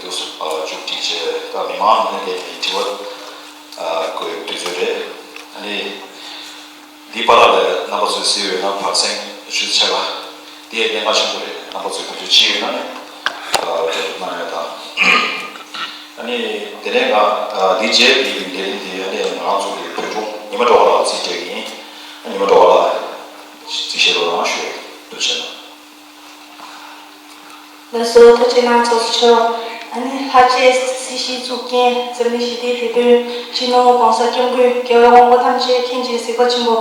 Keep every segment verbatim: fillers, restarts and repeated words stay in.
འདུག་ཨ་མཇུག་སྒྲིལ་བྱས། ད་མི་མང་ནས་དེ་ནས་དྲི་བ་ཨ་བཀོད་དུས་ཚོད་རེད། ཨ་ནི་འདི་པཱ་ལགས་ལ་རྣམ་པ་ཚོས་གཟིགས་ཡོད་ན་བར་གསེང་ཞུ་ཆེ་བ་དེ་གནད་འགག་ཆེན་པོ་རེད། རྣམ་པ་ཚོས་བེད་སྤྱོད་བྱེད་ཡོད་ན་ནི་ཨ་འབྲེལ་གཏུག་གནང་ཡ་དང་། ཨ་ནི་དེ་ནས་ང་ཨ་འདི་རྗེས་ཀྱི་ལས་རིམ་དེ་ཨ་ནི་ང་རང་ཚོ་གི་བོད་ཕྲུག་ཉི་མ་སྒྲོལ་དཀར་ལགས་རྩིས་སྤྲད་ཀྱི་ཡིན། ཉི་མ་སྒྲོལ་དཀར་ལགས་རྩིས་བཞེས་རོགས་གནང་ཞུ་ཡ་ཡིན། ཐུགས་རྗེ་གནང་། ལགས་སོ། ཐུགས་རྗེ་གནང་། ཚོགས་གཙོ་མཆོག་ཨ་ནི་ལྷར་བཅས་སྲིད་ཞིའི་གཙུག་རྒྱན། འཛམ་གླིང་ཞི་བདེའི་དེད་དཔོན། སྤྱི་ནོར་༸གོང་ས་༸སྐྱབས་མགོན་རྒྱལ་བའི་དབང་པོ་ཐམས་ཅད་མཁྱེན་ཅིང་གཟིགས་པ་ཆེན་པོ།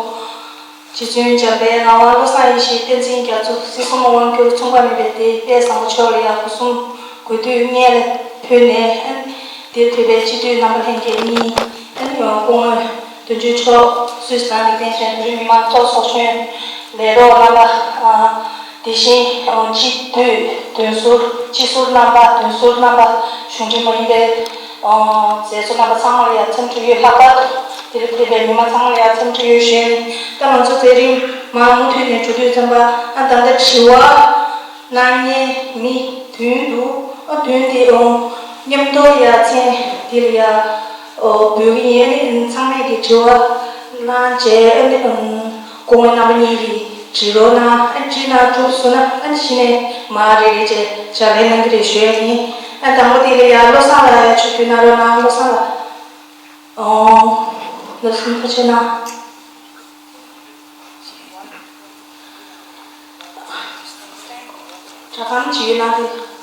རྗེ་བཙུན་འཇམ་དཔལ་ངག་དབང་བློ་བཟང་ཡེ་ཤེས་བསྟན་འཛིན་རྒྱ་མཚོ། སྲིད་གསུམ་དབང་སྒྱུར་མཚུངས་པ་མེད་པའི་དེད་དཔོན་དཔལ་བཟང་པོ་མཆོག་ལ་ཡང་སྒོ་གསུམ་གུས་འདུད་སྙིང་ལ་ཕུལ་ནས། ཨ་ནི་འདིར་ཕེབས་པའི་སྤྱི་འཐུས་རྣམ་པ་ལྷན་རྒྱས་གཉིས། ཨ་ནི་སྐུ་ངོ་དོན་གཅོད་མཆོག་སུད་སི་དང་ལིག་ཏེན་ཤན་བོད་རིགས་མི་མང་ཚོགས་ཚོགས་གཞོན་ལས་རོགས་རྣམ་པ། ཨ་དེ་བཞིན་ཨ་སྤྱི་འཐུས་དོན་ཟུར་སྤྱི་ཟུར་རྣམ་པ། དོན་ཟུར་རྣམ་པ། གཞུང་འབྲེལ་མ་ཡིན་པའི་ཨ་མཛད་གཙོ་རྣམ་པ་ཚང་མ་ལ་ཡང་འཚམས་འདྲི་ཡོད། ལྷག་པར་དུ་འདིར་ཕེབས་པའི་མི་མང་ཚང་མ་ལ་ཡང་འཚམས་འདྲི་ཡོད་ཞུ་ཡ་ཡིན། ད་ང་ཚོ་མཛད་རིམ་མར་མུ་མཐུད་ནས་འགྲོ་དུས་ཙམ་པ། ཨ་ད་ལྟ་དྲི་བ་གནང་མཁན་མི་བདུན་འདུག་ཨ་བདུན་དེ་ཨོ་མཉམ་དུ་ཡ་མཚན་འདི་ལ་ཡ་ཨོ་འབོད་ཀྱི་ཡིན། ཚང་མས་ཀྱི་དྲི་བ་གནང་བྱས། ཨ་ནི་ཨམ་སྐུ་ངོ་རྣམ་པ་གཉིས་ཀྱིས་དྲི་རོགས་གནང་། ཨ་དྲིས་གནང་གྲུབ་སོང་ན་ཨ་ནི་གཞི་ནས་མར་རེ་རེ་བྱས་ཕྱག་ལས་གནང་གི་རེད་ཞུ་ཡ་ཡིན། ཨ་དང་པོ་དེ་ལ་ཡ་བློ་བཟང་ལགས་ཡ་ཆིབས་བསྒྱུར་གནང་རོགས་གནང་། བློ་བཟང་ལགས། ཨོ་བློ་བཟང་ཐུགས་རྗེ་གནང་། སྒྲ་གང་ཅི་ཡོད་ན་དེ།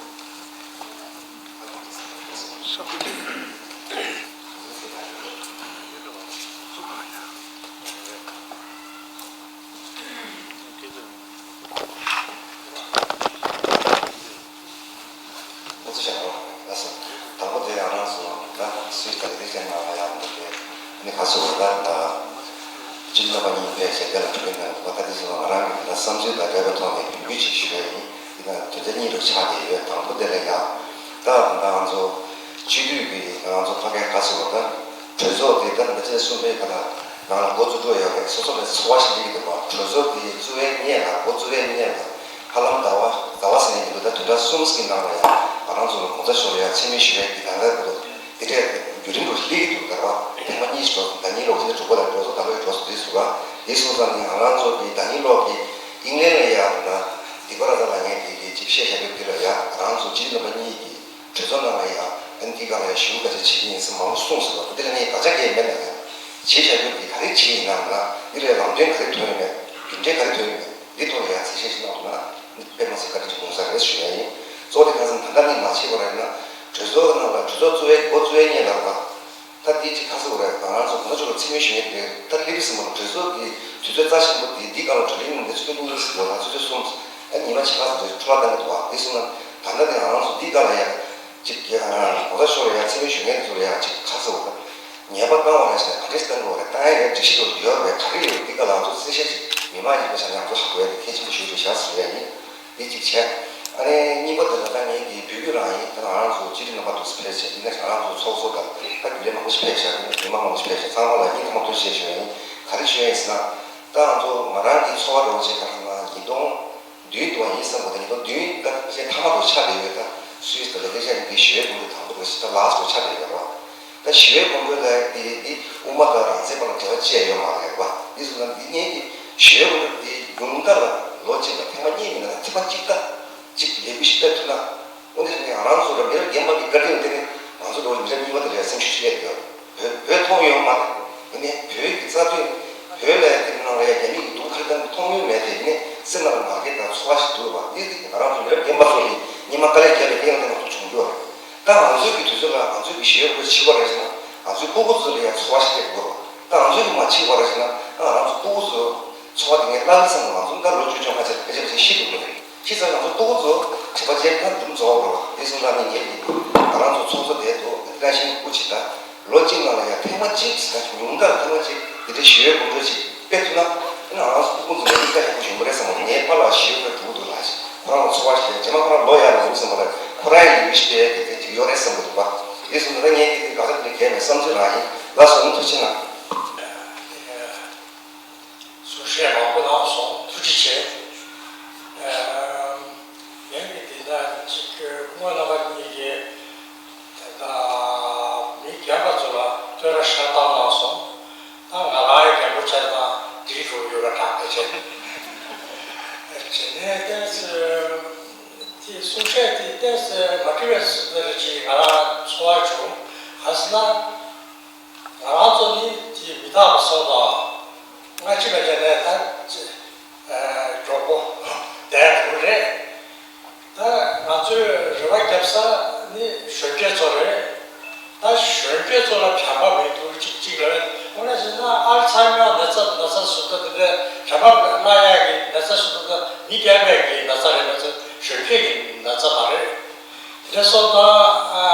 ཨ་ཙི་ཤ་རོ། ལགས་སོ། དང་པོ་དེ་ཡང་རང་སོ་ད་སུས་ད་ལྟའི་ཅན་ང་ཡང་འདུག་གས། ནི་ག་སོ་ད་ད་སྤྱི་ནོར་པ་གཉིས་ཕལ་ཆེར་དེ་ལ་གྲོས་མོལ་གནང་འདུག་པ། ད་དེ་སོ་ང་རང་གི་ད་བསམ་ཚུལ་དང་འབྲེལ་བའི་ཐོག་ནས་རྒྱུན་མཐུད་ཅིག་ཞུ་བ་ཡིན། དེ་ན་དོན་ཚན་གཉིས་རུ་ཆགས་བསྡད་ཡོད། དང་པོ་དེ་ལ་ཡང་ད་ད་ང་ཚོ་སྤྱི་འཐུས་ཀྱི་ང་ཚོ་ཕ་གའི་ག་སོ་ད་གྲོས་ཚོགས་དེ་ད་མི་ཚེ་གསུམ་པའི་ག་ད་ནང་ལ་འགོ་བཙུགས་འགྲོ་ཡོད་རེད། སོ་སོ་ལ་ཚོར་བ་ཞིག་སླེབས་ཀྱི་འདུག་པ། གྲོས་ཚོགས་དེ་བཙུགས་པའི་སྔོན་ལ་འགོ་བཙུགས་པའི་སྔོན་ལ། ཧ་ལམ་ཟླ་བ་ཟླ་བ་ཟེར་ནས་མི་འདུག་ད་བདུན་ཕྲག་གསུམ་ཟིན་ནང་ལ་ཡང་ང་རང་ཚོ་ལ་གོང་ས་མཆོག་ལ་ཡང་མཚན་སྨད་ཞུ་བའི་གི་ད་ལྟ་འདུག་དེ་འདྲའི་བརྒྱུད་རིམ་རུ་སླེབས་ཀྱི་འདུག་ད་རེད་བ། ཐེངས་མ་གཉིས་ཤིག་འགྲོ་སོང་། ཟླ་ཉིན་ལོག་ཅིག་དྲུག་པ་དང་འགྲོ་སོང་། ད་ལོ་ཡང་འགྲོ་སོང་དུས་སུ་ར། དེ་སོང་ཙང་ནི་ང་རང་ཚོ་གི་ཟླ་ཉིན་ལོག་གི་ཨིང་ལན་ལ་ཡང་ད་སྡིག་པ་ར་ཙ་ལ་ངས་དེ་གི་ཅིག་བཤད་བཞག་ཡོད། དེ་ལ་ཡང་ང་རང་ཚོ་སྤྱི་འཐུས་རྣམ་པ་གཉིས་ཀྱི་གྲོས་ཚོགས་ནང་ལ་ཡང་ཨ་ནི་འདི་ག་ལ་ཡང་ཞུ་ག་ཅིག་བྱེད་ཀྱི་ཡིན་ཟེར་མང་པོ་གསུངས་སོང་བ། དེ་ལ་ངས་བརྡ་ཆད་སྐད་མེད་ན་ཡང་བྱེད་བཞག་རྒྱུ་དེ་ག་རེ་བྱེད་ཡིན་ནམ་ལ། འདི་ལ་ལམ་སྟོན་ག་རེ་ཐོན་ཡོད་མེད། རྒྱུ་འབྲས་ག་རེ་ཐོན་ཡོད་མེད། འདི་ཐོག་ལ་ཡང་གསལ་བཤད་ཞིག་གནང་ཐུབ་ན་དཔེ་མ་སྲིད་བཀའ་དྲིན་ཆེན་པོ་ཡོང་ས་རེད་ཞུ་ཡ་ཡིན། གཙོ་བོ་དེ་ཁ་སང་ད་ལྟ་ནས་མ་བྱེད་པ་རེད་ན། གྲོས་ཚོགས་ནང་ལ་གྲོས་ཚོགས་བཙུགས་པའི་འགོ་བཙུགས་པའི་སྔོན་ལ་རེད་པ། ད་འདི་ཅིག་ཁ་སང་རེད། ང་རང་ཚོ་གོང་ས་མཆོག་ལ་མཚན་སྨད་ཞུ་མཁན་དེ་ད་སླེབས་ཟིན་པ་ལ། གྲོས་ཚོགས་ཀྱི་དུས་ཚོད་རྩ་ཆེན་པོ་དེ་འདི་སྒང་ལ་གྲོས་གླེང་གནང་སྟེ་ཚོགས་འདུ་གཉིས་ཟིན་པ་དང་ཚོགས་དུས་གསུམ། ཨ་ཉི་མ་ཕྱེད་ཀ་ཙམ་རེ་འཕྲོ་བརླག་བཏང་གི་འདུག་པ། འདི་སོང་ན་ད་ལྟ་དེ་ང་རང་ཚོ་འདི་སྒང་ལ་ཡང་ཅིག་གི་གོང་ས་མཆོག་ལ་ཡང་མཚན་སྨད་ཞུ་མཁན་དེ་ཚོ་ལ་ཡང་ཅིག་ཁ་སང་བ་ཉེས་པ་བཏང་བ་རེད་ཟེར་ནས་ག་འདྲས་བཏང་དགོས་རེད། བཏང་ཡ་ཡོད། སྒྲིག་གཞི་ཐོག་ཡོད་རེད། ག་རེ་ཡོད། འདི་ག་ལ་ང་ཚོ་གསལ་བཤད་ཅིག་མི་མང་ཡིན་པ་ཆ་ནས་ང་ཚོ་ཧ་གོ་ཡ་དེ་གལ་ཆེན་པོ་ཞིག་རེད་བཞག་ཟེར་ཡ་ཡིན། འདི་གཅིག་བྱས། ཨ་ནི་གཉིས་པ་དེ་ལ་ད་ངས་འདི་འབོད་སྐུལ་རང་ཡིན། ད་ང་རང་ཚོ་སྤྱི་འཐུས་རྣམ་པ་འདུག་སེ་ཕེབས་བྱས། ཡིན་ན་ང་རང་ཚོ་ཚོགས་གཙོ་དང་ད་རྒྱུན་ལས་མང་པོ་ཞིག་ཕེབས་བཞག་མི་མང་མང་པོ་ཞིག་ཕེབས་བཞག་ཚང་མ་ལ་སྙིང་ཐག་པ་ཐུགས་རྗེ་ཆེ་ཞུ་ཡ་ཡིན། ག་རེ་ཞུ་ཡ་ཡིན་ཟེར་ན། ད་ང་ཚོ་ང་རང་གི་ཚོར་བ་འདྲ་བོ་ཅིག་ག་རེ་ཟེར་ན་ཉིས་སྟོང་བདུན་དུ་བ་ཡིན་བསམ་གི་འདུག་ཉིས་སྟོང་བདུན་ད་ཅིག་མཐའ་མ་དུ་ཆགས་བསྡད་ཡོད། ད་སུད་སི་དང་ལ་ཏེ་ཤ་ནི་འདི་ཞི་བའི་གོམ་བགྲོད་དང་པོ་དུ་ཞིག་ད་ལགས་སུ་ཆགས་བསྡད་ཡོད་རེད་བ། ད་ཞི་བའི་གོམ་བགྲོད་ལ་འདི་འདི་དབུ་མ་དང་རང་བཙན་བར་ལ་འབྲེལ་བ་བཅད་ཡོད་མ་རེད་བ། འདི་སོང་ན་འདི་ངེད་ཀྱི་ཞི་བའི་གོམ་བགྲོད་འདི་ཉུང་མཐའ་ལ་ལོ་གཅིག་ལ་ཐེངས་མ་གཉིས་མིན་ན་ཐེངས་མ་གཅིག་ད་གཅིག་ལས་འགུལ་ཞིག་སྤེལ་ཐུབ་ན། འོ་འདི་ང་རང་ཚོ་ར་མི་རབས་རྒན་པ་གི་བཀའ་དྲིན་དེ་ནི་ང་ཚོ་ལོ་མི་རབས་རྙིང་པ་དེ་ལ་སེམས་ཤུགས་ཆེ་ཡོད། བོད་བོད་མཐོང་ཡོད་མ་རེད། ཡིན་ནའི་བོད་ཀྱི་རྩ་དོན་བོད་ལ་དེ་ནང་ལ་ཡ་རྒྱ་མི་གི་སྡུག་ཁ་རི་དང་མཐོང་མྱོང་མེད་དེ། ཡིན་ནའི་སེམས་ནང་ལ་ང་རྒྱལ་དང་ཚོར་བ་ཞིག་འདུག་བ། འདི་ང་རང་ཚོ་མི་རབས་རྒན་པ་ཚོ་གི་ཉི་མ་དཀའ་ལས་བརྒྱབ་པའི་གཏིང་ལ་ང་ཚོ་བྱུང་རྒྱུ་རེད། ད་ང་ཚོའི་གི་དུས་ཚོད་ལ་ང་ཚོའི་གི་ཞི་བའི་གོམ་བགྲོད་ཕྱིན་པ་རེད་ཟེར་ན་ང་ཚོའི་སྤུ་གུ་ཚོ་ལ་ཡང་ཚོར་བ་ཞིག་སླེབས་དགོས་རེད། ད་ང་ཚོའི་གི་མ་ཕྱིན་པ་རེད་ཟེར་ན་ང་རང་ཚོ་སྤུ་གུ་ཚོ་ཚོར་བ་དེ་ངས་བརླག་གི་བསམ། ང་ཚོ་ད་ལོ་བཅུ་བཅོ་ལྔ་ཅིག་ཕལ་ཆེར་ཕལ་ཆེར་ཤི་འགྲོ་གི་རེད། ཤི་ཚར་ང་ཚོ་སྤུ་གུ་ཚོ་བྱིས་པ་བྱས་ན་འདུམ་རྫོགས་འགྲོ་བ། དེ་སོང་ཙང་ནི་ངས་ཀྱི་ང་རང་ཚོ་ཚོགས་གཙོ་དེ་ཚོ་བཀའ་བཞིན་སྐུ་མཁྱེན། ད་ལོ་གཅིག་ནང་ལ་ཡང་ཐེངས་མ་གཅིག་ཟེར་ན་ཉུང་མཐར་ཐེངས་མ་གཅིག་དེ་འདྲའི་ཞི་བའི་གོམ་བགྲོད་ཅིག་སྤེལ་ཐུབ་ན། ང་རང་ཚོ་སྤུ་གུ་ཚོ་ལ་ཡིད་ཆེས་ཡག་པོ་ཞིག་ཡོང་གི་རེད་བསམ་གི་འདུག་ངའི་ཕ་ལགས་ཞི་བའི་གོམ་བགྲོད་འགྲོ་གི་འདུག་ལ། ཁོ་རང་ལ་ཚོར་བ་ཞིག་རེད། རྗེས་མ་ཁོ་རང་ལོ་ཡག་ལ་འཛོམས་ཟིན་པ་ལ་ཁོ་རང་ཡི་ཡུལ་ཞིག་སྤེལ་ཡག་གི་དེ་ཅིག་ཡོད་རེད་བསམ་གི་འདུག་པ། དེ་སོང་ཙང་ངས་ཀྱི་དེ་ག་ཚོད་དེ་གལ་མེད་བསམ་ཚུལ་རང་ཡིན། ལགས་སོ། ཐུགས་རྗེ་གནང་། གསུང་བཤད་མང་པོ་གནང་སོང་། ཐུགས་རྗེ་ཆེ། ཨ་ངས་ཀྱི་དེ་འདྲ་ཅིག་སྐུ་ངོ་རྣམ་པ་གཉིས་ཀྱིས་ ཡོད་དྲག་ཕལ་ཆེར། བྱས་ནས་ཏོག་ཙམ་དེ་གསུང་བཤད་དེ་ཏོག་ཙམ་མ་འགྲིག་པའི་བཟོ་འདྲ་ཅིག་ང་རང་ཚོར་བ་བྱུང་། ག་ཟེར་ན། ང་རང་ཚོ་ནི་དེ་མི་རྟག་པ་སོང་དང་། སྔ་ཕྱི་མེད་ཀྱང་ནས་ད་ཅི་ཨ་མགྱོགས་པོ་བསྡད་འགྲོ་གི་རེད། ད་ང་ཚོས་རེ་བ་བརྒྱབ་ས་ནི་གཞོན་སྐྱེས་ཚོ་རེད། ད་གཞོན་སྐྱེས་ཚོ་ལ་བྱམས་པ་མི་འདུག་གཅིག་གཅིག་ལ་དངོས་གནས་བྱས་ན་ཨལ་ཚ་མར་ན་ཚ་ན་ཚ་བཟོ་ལྟ་དེ་འདྲ་བྱམས་པ་བླང་ཡག་གི་ན་ཚ་བཟོ་ལྟ་མི་རྒན་པའི་གི་ན་ཚ་རེད་མ་ཚད་གཞོན་སྐྱེས་ཀྱི་ན་ཚ་མ་རེད། དེ་སོང་ཙང་ཨ་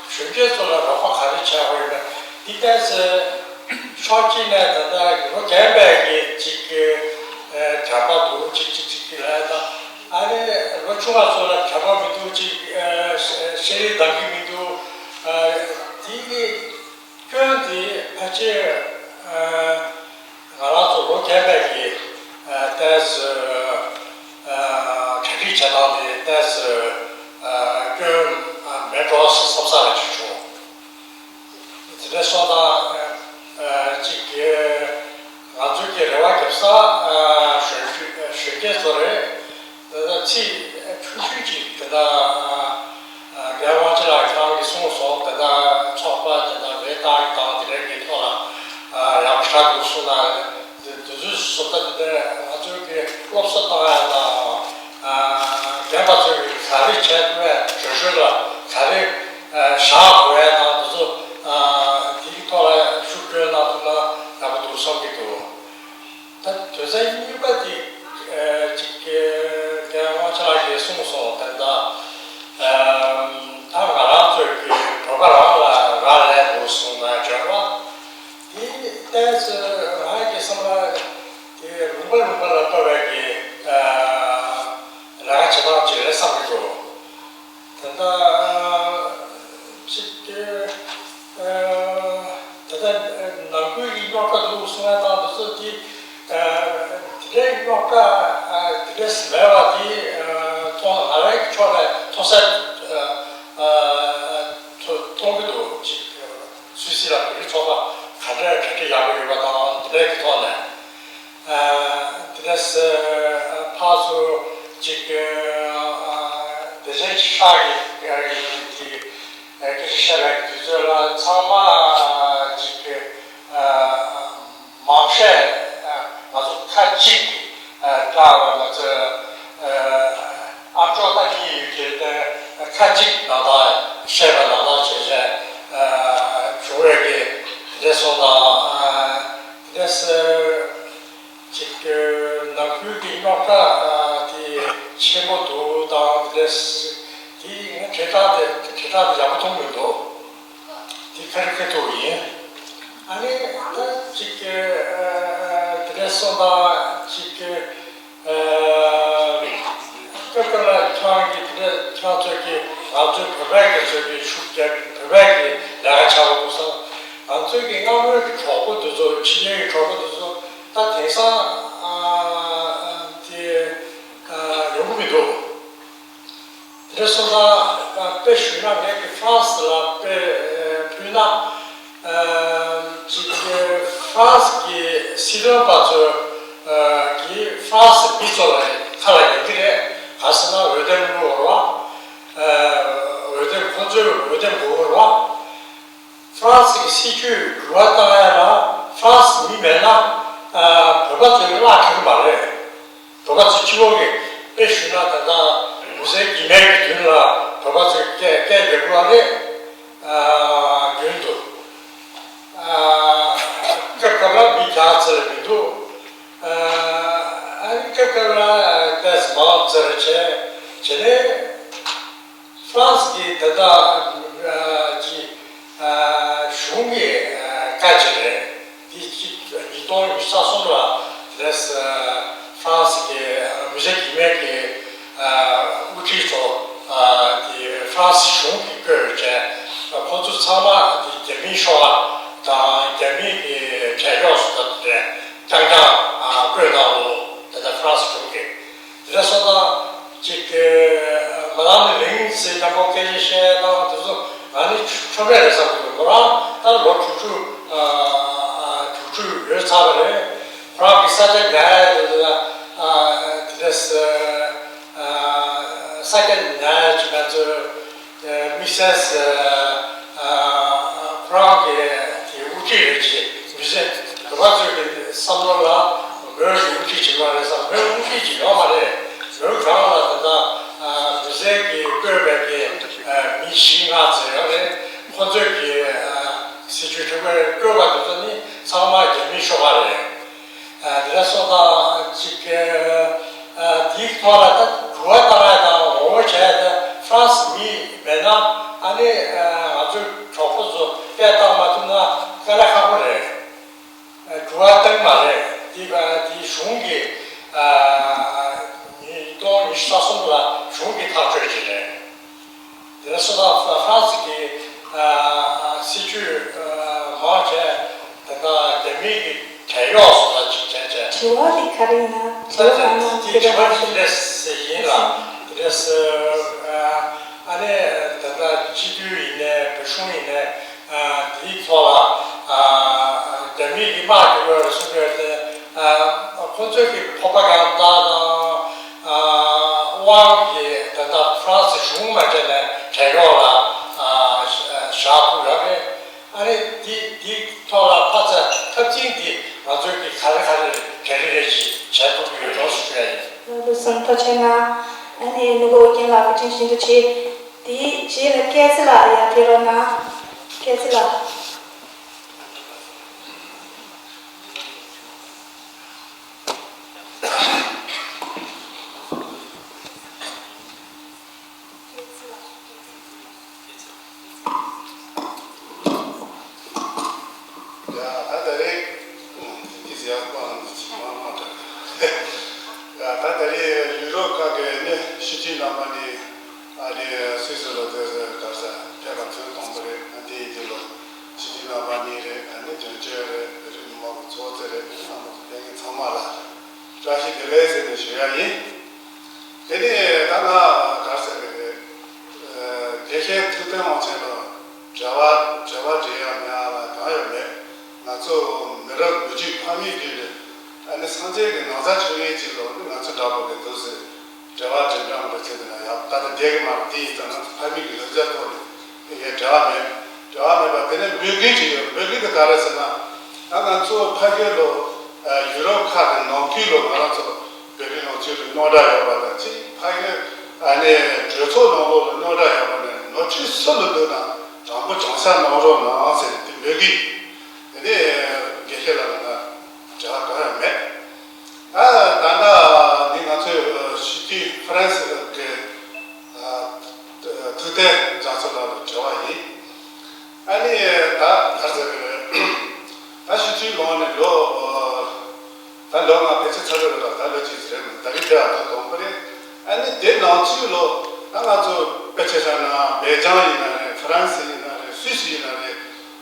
གཞོན་སྐྱེས་ཚོ་ལ་རོགས་པ་ག་རེ་བྱས་དགོས་ཡོད་ན་འདི་ལྟས་ཚེ། ཕྱོགས་གཅིག་ནས་ད་ལྟ་ལོ་རྒན་པའི་གི་ཅིག་གི་ཨ་བྱམས་པ་འདུག་ཅིག་ཅིག་ཅིག་གི་ལ་ད་ཨ་ནི་ལོ་ཆུང་བ་ཚོ་ལ་བྱམས་པ་མི་འདུག་ཅིག་ཨ་ཤ་ཤེས་རིག་འདང་གི་མི་འདུག་ཨ་འདི་གི་སྐྱོན་འདི་ཕལ་ཆེར་ཨ་ང་རང་ཚོ་ལོ་རྒན་པའི་གི་ཨ་ལྟས་ཚེ་ཨ་གྲ་སྒྲིག་བྱེད་སྟངས་འདི་ལྟས་ཚེ་ཨ་སྐྱོན་ཨ་མེད་འགྲོ་བསམ་ས་ར་ཅིག་བྱུང་། དེ་འདྲ་སོང་ཙང་ཨ་ཅིག་གི་ང་ཚོའི་གི་རེ་བ་རྒྱབ་ས་ཨ་གཞོན་གཞོན་སྐྱེས་ཚོ་རེད། ད་ལྟ་ཚིག་ཆུང་ཆུང་ཅིག་དེ་འདྲ་ཨ་རྒན་དབང་ཆེན་ལགས་ཁྱེད་རང་གིས་གསུངས་སོང་། དེ་འདྲ་ཚོགས་པ་དེ་འདྲ་རེ་ལྟར་གྱི་དང་དེ་འདྲ་གི་ཐོག་ལ་ཨ་ཡག་པོ་ཞེ་དྲག་འདུག་གསུངས་ན། དེ་དེ་ཚོའི་བཟོ་ལྟ་དེ་འདྲ་ང་ཚོའི་གི་སློབ་གསོ་བཏང་ཡ་དང་། རྒན་པ་ཚོས་ག་རེ་བྱས་ཐུབ་པའི་གྲོས་ཆོད་ལ་ག་རེ་བཞག་དགོས་ཡ་དང་དེ་ཚོ་དེའི་ཐོག་ལ་ཤུགས་སྐྱོན་གནང་ཐུབ་ན་ཡག་པོ་འདུག་བསམ་གྱི་འདུག་ད་དོན་ཚན་གཉིས་པ་དེ་ཅིག་རྒན་དབང་ཆེན་ལགས་ཀྱིས་གསུངས་སོང་། དེ་འདྲ་ད་ང་རང་ཚོའི་གི་བོད་པ་རང་ལ་རག་ལས་འདུག་གསུངས་ན་བརྗོད་པ། དེ་ལྟས་ཚེ་ང་གི་བསམ་པར་དེ་ལུང་པ་ལུང་པ་ལ་ལྟ་བའི་གི་ལས་ཀ་བྱེད་སྟངས་ཅིག་རེད་བསམ་གྱི་འདུག་ད་ལྟ་ཅིག་གི་ད་ལྟ་ནང་ཁུལ་གྱི་རྙོག་དྲ་འདུག་གསུང་ཡ་དང་དེ་ཚོ་དེ་དེ་འདྲའི་རྙོག་དྲ་དེ་འདྲས་མེད་པ་དེ་མཐོང་ང་རང་གི་ཕྱོགས་ནས་མཐོང་གསལ་མཐོང་གི་འདུག་ཅིག་སུད་སི་ལ་བོད་རིགས་ཚོགས་པ་ག་འདྲ་གྲ་སྒྲིག་ཡག་པོ་ཡོད་པ་དང་དེ་འདྲའི་གི་ཐོག་ནས། དེ་འདྲ་ཕར་ཚུར་ཅིག་བདེ་ཆེན་ཤག་གི་སྐད་ཆ་བཤད་པའི་དུས་ཚོད་ལ་ཚང་མ་ཅིག་མང་ཤས་ང་ཚོ་ཁ་གཅིག་བཀྲ་བ་ང་ཚོ་ཨ་མཆོག་ལྟ་གཉིས་ཡོད་ཀྱི་ཏེ་ཁ་གཅིག་ནང་ལྟར་བཤད་པ་ནང་ལྟར་བྱས་བྱས་བྱུང་བའི་གི་དེ་སོང་དང་དེ་སེ་ཅིག་ནང་ཁུལ་གྱི་རྙོག་དྲ་དེ་ཆེན་པོ་འདུག་དང་དེ་དེ་ངས་དྲིལ་བསྒྲགས་དེ་དྲིལ་བསྒྲགས་དེ་ཡག་པོ་མཐོང་མི་འདུག་དེ་ཁ་རི་ཁ་ཐུག་ཡིན། ཨ་ནི་ད་ཅིག་དེ་སོང་དང་ཅིག་སྐབས་སྐབས་ལ་ཁྱེད་རང་གིས་དེ་འདྲ་ཁྱེད་རང་ཚོས་ཀྱིས་ང་ཚོའི་བོད་པའི་སྐད་ཚོས་ཀྱིས་ཤུགས་རྒྱབ་བོད་པའི་གི་ལས་ཀ་བྱ་བ་དགོས་སོང་། ང་ཚོའི་གི་སྔ་མོའི་གི་གྲོགས་པོ་དེ་ཚོ་ཕྱི་རྒྱལ་གྱི་གྲོགས་པོ་དེ་ཚོ་ད་དེང་སང་དེ་ཡོང་གི་མི་འདུག་དེ་འདྲ་སོང་ཙང་དཔེ་ཞུས་ན་ངས་ཀྱི་ཧྥ་རན་སི་ལ་དཔེ་ཕུལ་ན། ཅིག་ཧྥ་རན་སི་གི་སྲིད་དོན་པ་ཚོ་གིས་ཧྥ་རན་སི་མི་ཚོ་ལ་ཁ་ལ་ཉན་གྱི་རེད། ག་ཟེར་ན་འོས་འདེམས་བླུགས་དགོས་རེད་བ། འོས་འདེམས་ཁོང་ཚོའི་འོས་འདེམས་དགོས་རེད་བ། ཧྥ་རན་སི་གི་སྲིད་ཇུས་འགྱུར་བ་བཏང་ཡ་ལ་ཧྥ་རན་སི་མི་མེད་ན་བོད་པ་ཚོས་བརླག་ཐུབ་ཀྱི་མ་རེད། བོད་པ་ཚོ་སྤྱི་བོ་གི་དཔེ་ཞུས་ན་ད་ལྟ་མི་སེར་གྱི་མེད་ཀྱི་མདུན་ལ་བོད་པ་ཚོས་སྐད་སྐད་རྒྱག་དགོས་པ་རེད། རྒྱུན་དུ་སྐབས་སྐབས་ལ་མི་རྒྱག་ཚར་མི་འདུག་ཨ་ནི་སྐབས་སྐབས་ལ་ཏེས་མང་ཚར་བྱས་བྱས་ནས། ཧྥ་རན་སི་གི་ད་ལྟ་གི་གཞུང་གི་བཀའ་ཅིག་རེད། དེ་གཅིག་ཉིས་སྟོང་ཉི་ཤུ་རྩ་གསུམ་ལ་དེ་ཧྥ་རན་སི་གི་མི་སེར་གྱི་མེད་ཀྱི་དབུ་ཁྲིད་ཚོ་དེ་ཧྥ་རན་སི་གཞུང་གིས་བསྐོས་བྱས་ཁོ་ཚོ་ཚང་མ་དེ་རྒྱ་མིའི་ཤོག་ཁག་དང་རྒྱ་མིའི་གི་གྲལ་མཆོག་སུ་ད་དེ་རྐྱང་རྐྱང་བསྐོས་གནང་འདུག་ད་ལྟ་ཧྥ་རན་སི་གཞུང་གིས། དེ་འདྲ་སོང་ཙང་ཅིག་མ་ལམ་ནས་ལིང་ཚེ་མཉམ་པོ་སྐད་ཆ་བཤད་སྟངས་དེ་ཚོ་ང་ནི་ཆོ་མེད་རེད་བསམ་གྱི་འདུག་ང་རང་ད་ལོ་དྲུག་ཅུ་དྲུག་ཅུ་ཡོལ་ཚར་བ་རེད། ཁོ་རང་གི་ས་ཆ་ནས་དེ་ལ་ཨ་དེ་འདྲ་ས་ཨ་ས་ཆ་ནས་ཅིག་ང་ཚོ་དམིགས་བསལ་ཨ་ཁོ་རང་གི་དེ་དབུ་ཁྲིད་རེད་ཅེས་མི་ཚེ་འགྲོ་བ་ཚོའི་གི་བསམ་བློ་ལ་མོས་དབུ་ཁྲིད་བྱེད་དགོས་རེད་བསམ། མོས་དབུ་ཁྲིད་ཅིག་ཡོད་མ་རེད། མོས་རང་ལ་དེ་དག་ཨ་མི་ཚེ་གི་བསྐོས་པའི་གི་ཨ་མི་བཞི་ལྔ་ཙམ་ཡོད་རེད། ཁོ་ཚོས་གི་ཨ་སྲིད་བྱུས་འཁྲུག་པའི་བསྐོས་པ་དེ་ཚོ་ནི་ཚང་མ་རྒྱ་མིའི་ཤོག་ཁག་རེད། དེ་ལ་སོང་ཙང་ཅིག་དེའི་ཐོག་ལ་ད་འགྱུར་བ་བཏང་ཡ་དང་ངོ་རྒོལ་བྱས་ཡ་ད་ཧྥ་རན་སི་མི་མེད་ན་ཨ་ནི་ང་ཚོའི་གྲོགས་པོ་ཚོ་སྐད་བཏང་མ་ཐུབ་ན་དཀའ་ལས་ཁག་པོ་རེད། འགྱུར་བ་བཏང་མ་རེད། དེ་དེ་གཞུང་གི་ཉིས་སྟོང་ཉི་ཤུ་རྩ་གསུམ་ལ་གཞུང་གི་ཐག་གཅོད་ཅིག་རེད། དེ་ལ་སོ་ད་ཧྥ་རན་སི་གི་སྲིད་ཇུས་མང་ཆེ་དེ་དག་རྒྱ་མིའི་གི་བྲན་གཡོག་སོགས་ལ་ཅིག་བྱས་བྱས། དྲི་བ་དེ་ག་རེ་ཡིན་ན། དྲི་བ་གང་ན་དེ་དྲི་བ་ཞིག་རེད་ཟེར་ཡིན་ལ། དེ་རེད་ཟེར། ཨ་ནི་དེ་དག་སྤྱི་འཐུས་ཡིན་ནའི་བོད་གཞུང་ཡིན་ནའི་དེའི་ཐོག་ལ་རྒྱ་མིའི་གི་དམག་རྒྱག་གི་ཡོད་རེད་གསུང་གི་ཡོད་དེ། ཁོ་ཚོས་གི་ཕོ་པ་གང་ལྟ་དང་། དབང་གིས་ད་ལྟ་ཧྥ་རན་སི་གཞུང་མ་བྱས་ནས་བྲན་གཡོག་ལ་བཞག་ཐུབ་ཡོད་རེད། ཨ་ནི་འདི་འདི་ཐོག་ལ་ཕ་ཚ་འཐབ་འཛིང་འདི་ང་ཚོས་ཀྱི་ག་རེ་ག་རེ་ག་རེ་རེ་ཞིག་བྱས་ཐུབ་ཀྱི་ཡོད་ལོགས་སུ་ཞུ་ཡ་ཡིན། ལགས་སོ། ཐུགས་རྗེ་གནང་། ཨ་ནི་ནུ་བོ་ཨོ་རྒྱན་ལགས་བཀའ་དྲིན་ཤིན་ཏུ་ཆེ། དེའི་རྗེས་ལ་སྐལ་ཚེ་ལགས་ཡར་ཕེབས་རོགས་གནང་། སྐལ་ཚེ་ལགས། ཡ་ད་ད་རེས་དེ་ཟེར་ཡག་པོ་ཨ་ནི་ཅི་མ་མ་དྲན། ཡ་ད་ད་རེས་ཡུ་རོབ་ཁག་གི་ནི་སྤྱི་འཐུས་རྣམ་པ་ནི་ཨ་ནི་སུད་སི་ལ་དེ་གར་ས་ཕེབས་པ་ཐེངས་དང་པོ་རེད། ཨ་དེ་ཡིན་དུས་ལ་སྤྱི་འཐུས་རྣམ་པ་གཉིས་རེད། ཨ་ནི་དོན་གཅོད་རེད། བོད་རིགས་མི་མང་གི་ཚོགས་གཙོ་རེད། རྣམ་པ་ཚོ་ཕེབས་མཁན་ཚང་མ་ལ་བཀྲ་ཤིས་བདེ་ལེགས་ཟེར་ནས་ཞུ་ཡ་ཡིན། དེ་ནས་ད་ང་གར་ཟེར་གི་རེད། དགེ་བཤེས་ཐུབ་བསྟན་དབང་ཆེན་ལ་འབྲེལ་བ་འབྲེལ་བ་འབྲེལ་ཡག་མེད་ཨ་ལ་གང་ཡང་མེད། ང་ཚོ་མི་རབས་ལོ་རྒྱུས་ཕ་མེས་བརྒྱུད་ནས་ཨ་ནི་སངས་རྒྱས་ཀྱི་ནང་ཚ་ཆོས་ཡིན་གཅིག་ལོ་ནི་ང་ཚོ་འདྲ་པོ་གི་འདུག་ཟེར། འབྲེལ་བ་འབྲེལ་འགྲམ་ལ་བྱེད་དུ་ན་ཡག་ད་ལྟ་བསྡད་ཀྱི་མ་རེད། དེ་ཡིན་ཙང་ང་ཚོ་ཕ་མེས་ཀྱི་ལོ་རྒྱུས་ཐོག་ནས་ངས་འབྲེལ་བ་མེད། འབྲེལ་བ་མེད་པ་དེ་ནས་འབོད་སྐུལ་བྱས་ཡོད། འབོད་སྐུལ་དེ་ག་རེ་ཟེར་ན། ད་ང་ཚོ་ཕ་གི་ལོ་ཡུ་རོབ་ཁག་གི་ནང་ཁུལ་ལོ་ང་རང་ཚོ་བོད་རིགས་ནང་ཆོས་ལ་རྙོག་དྲ་ཡོད་པ་དང་གཅིག་ཕ་གི་ཨ་ནེ་གྲོས་ཚོགས་ནང་ལོགས་ལ་རྙོག་དྲ་ཡོད་པ་ནས་ནོར་འཁྲུལ་སུ་ལ་འདུག་ན་དྲང་པོ་དྲང་བཞག་གནང་རོགས་གནང་ཟེར་ཏེ་འབོད་སྐུལ། དེ་ནས་དགེ་བཤེས་ལགས་ལ་ང་འབྲེལ་བ་གང་ཡང་མེད། ཨ་ད་ལྟ་འདི་ང་ཚོའི་སྤྱི་འཐུས་ཧྥ་རན་སི་གི་ཐུབ་བསྟན་རྒྱ་མཚོ་ལགས་ལ་འབྲེལ་བ་ཡིན། ཨ་ནི་ད་ག་རེ་ཟེར་གི་རེད། ད་སྤྱི་འཐུས་ལངས་ནས་ལོ་ད་ལོ་ལྔ་ཕལ་ཆེར་ཚར་རེད་ལ། ད་ལོ་གཅིག་ཙམ་རེད། ད་རེས་དེ་ཨ་ཐུ་དང་པོ་རེད། ཨ་ནི་དེ་ནང་ཚུད་ལོ་ད་ང་ཚོ་དཔེ་ཆ་བཞག་ན་སྦེལ་ཇམ་ཡིན་ན་རེད། ཧྥ་རན་སི་ཡིན་ན་རེད། སུད་སི་ཡིན་ན་རེད།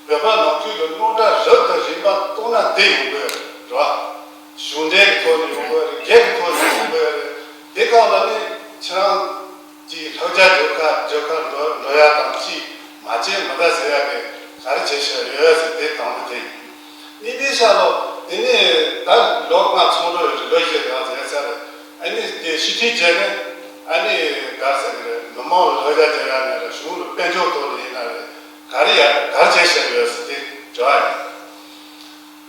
བོད་པ་ནང་ཁུལ་ལ་རྙོག་དྲ་རབ་དང་རིམ་པ་གཏོང་ན་དེ་ཡོང་དགོས་རེད་བ། གཞུང་འབྲེལ་གྱི་ཐོག་ནས་ཡོང་དགོས་རེད། སྒེར་གྱི་ཐོག་ནས་ཡོང་དགོས་རེད། དེ་སྒང་ལ་ནི་ཁྱེད་རང་གིས་ལྷོ་རྒྱ་རྒྱལ་ཁབ་རྒྱལ་ཁབ་འགྲོ་འགྲོ་ཡ་དང་ཅིག་མ་བྱེད་མི་ད་ཟེར་ཡ་གི་ག་རེ་བྱེད་ཤེས་ཡོད་ཟེར། དེ་དང་པོ་དེ་ཡིན། གཉིས་པའི་ཤ་ལོ་དེ་ནི་ད་ལོ་ལྔ་ཚོང་འགྲོ་ཡོད་རེད། ལོ་བཞི་ལ་ཟེར་ཚར་རེད། ཨ་ནི་དེ་ཕྱི་ཐིག་བྱས་ནས་ཨ་ནི་ག་རེ་ཟེར་གི་རེད། མི་མང་ལ་ལྷོ་རྒྱ་རྒྱལ་ཡ་ནས་རེད། གཞུང་ལ་དཔལ་འབྱོར་ཐོག་ནས་ཡིན་ན་རེད། ག་རེ་ཡ་ག་རེ་བྱེད་ཤེས་ཡོད་ཟེར་དེ་དྲི་བ་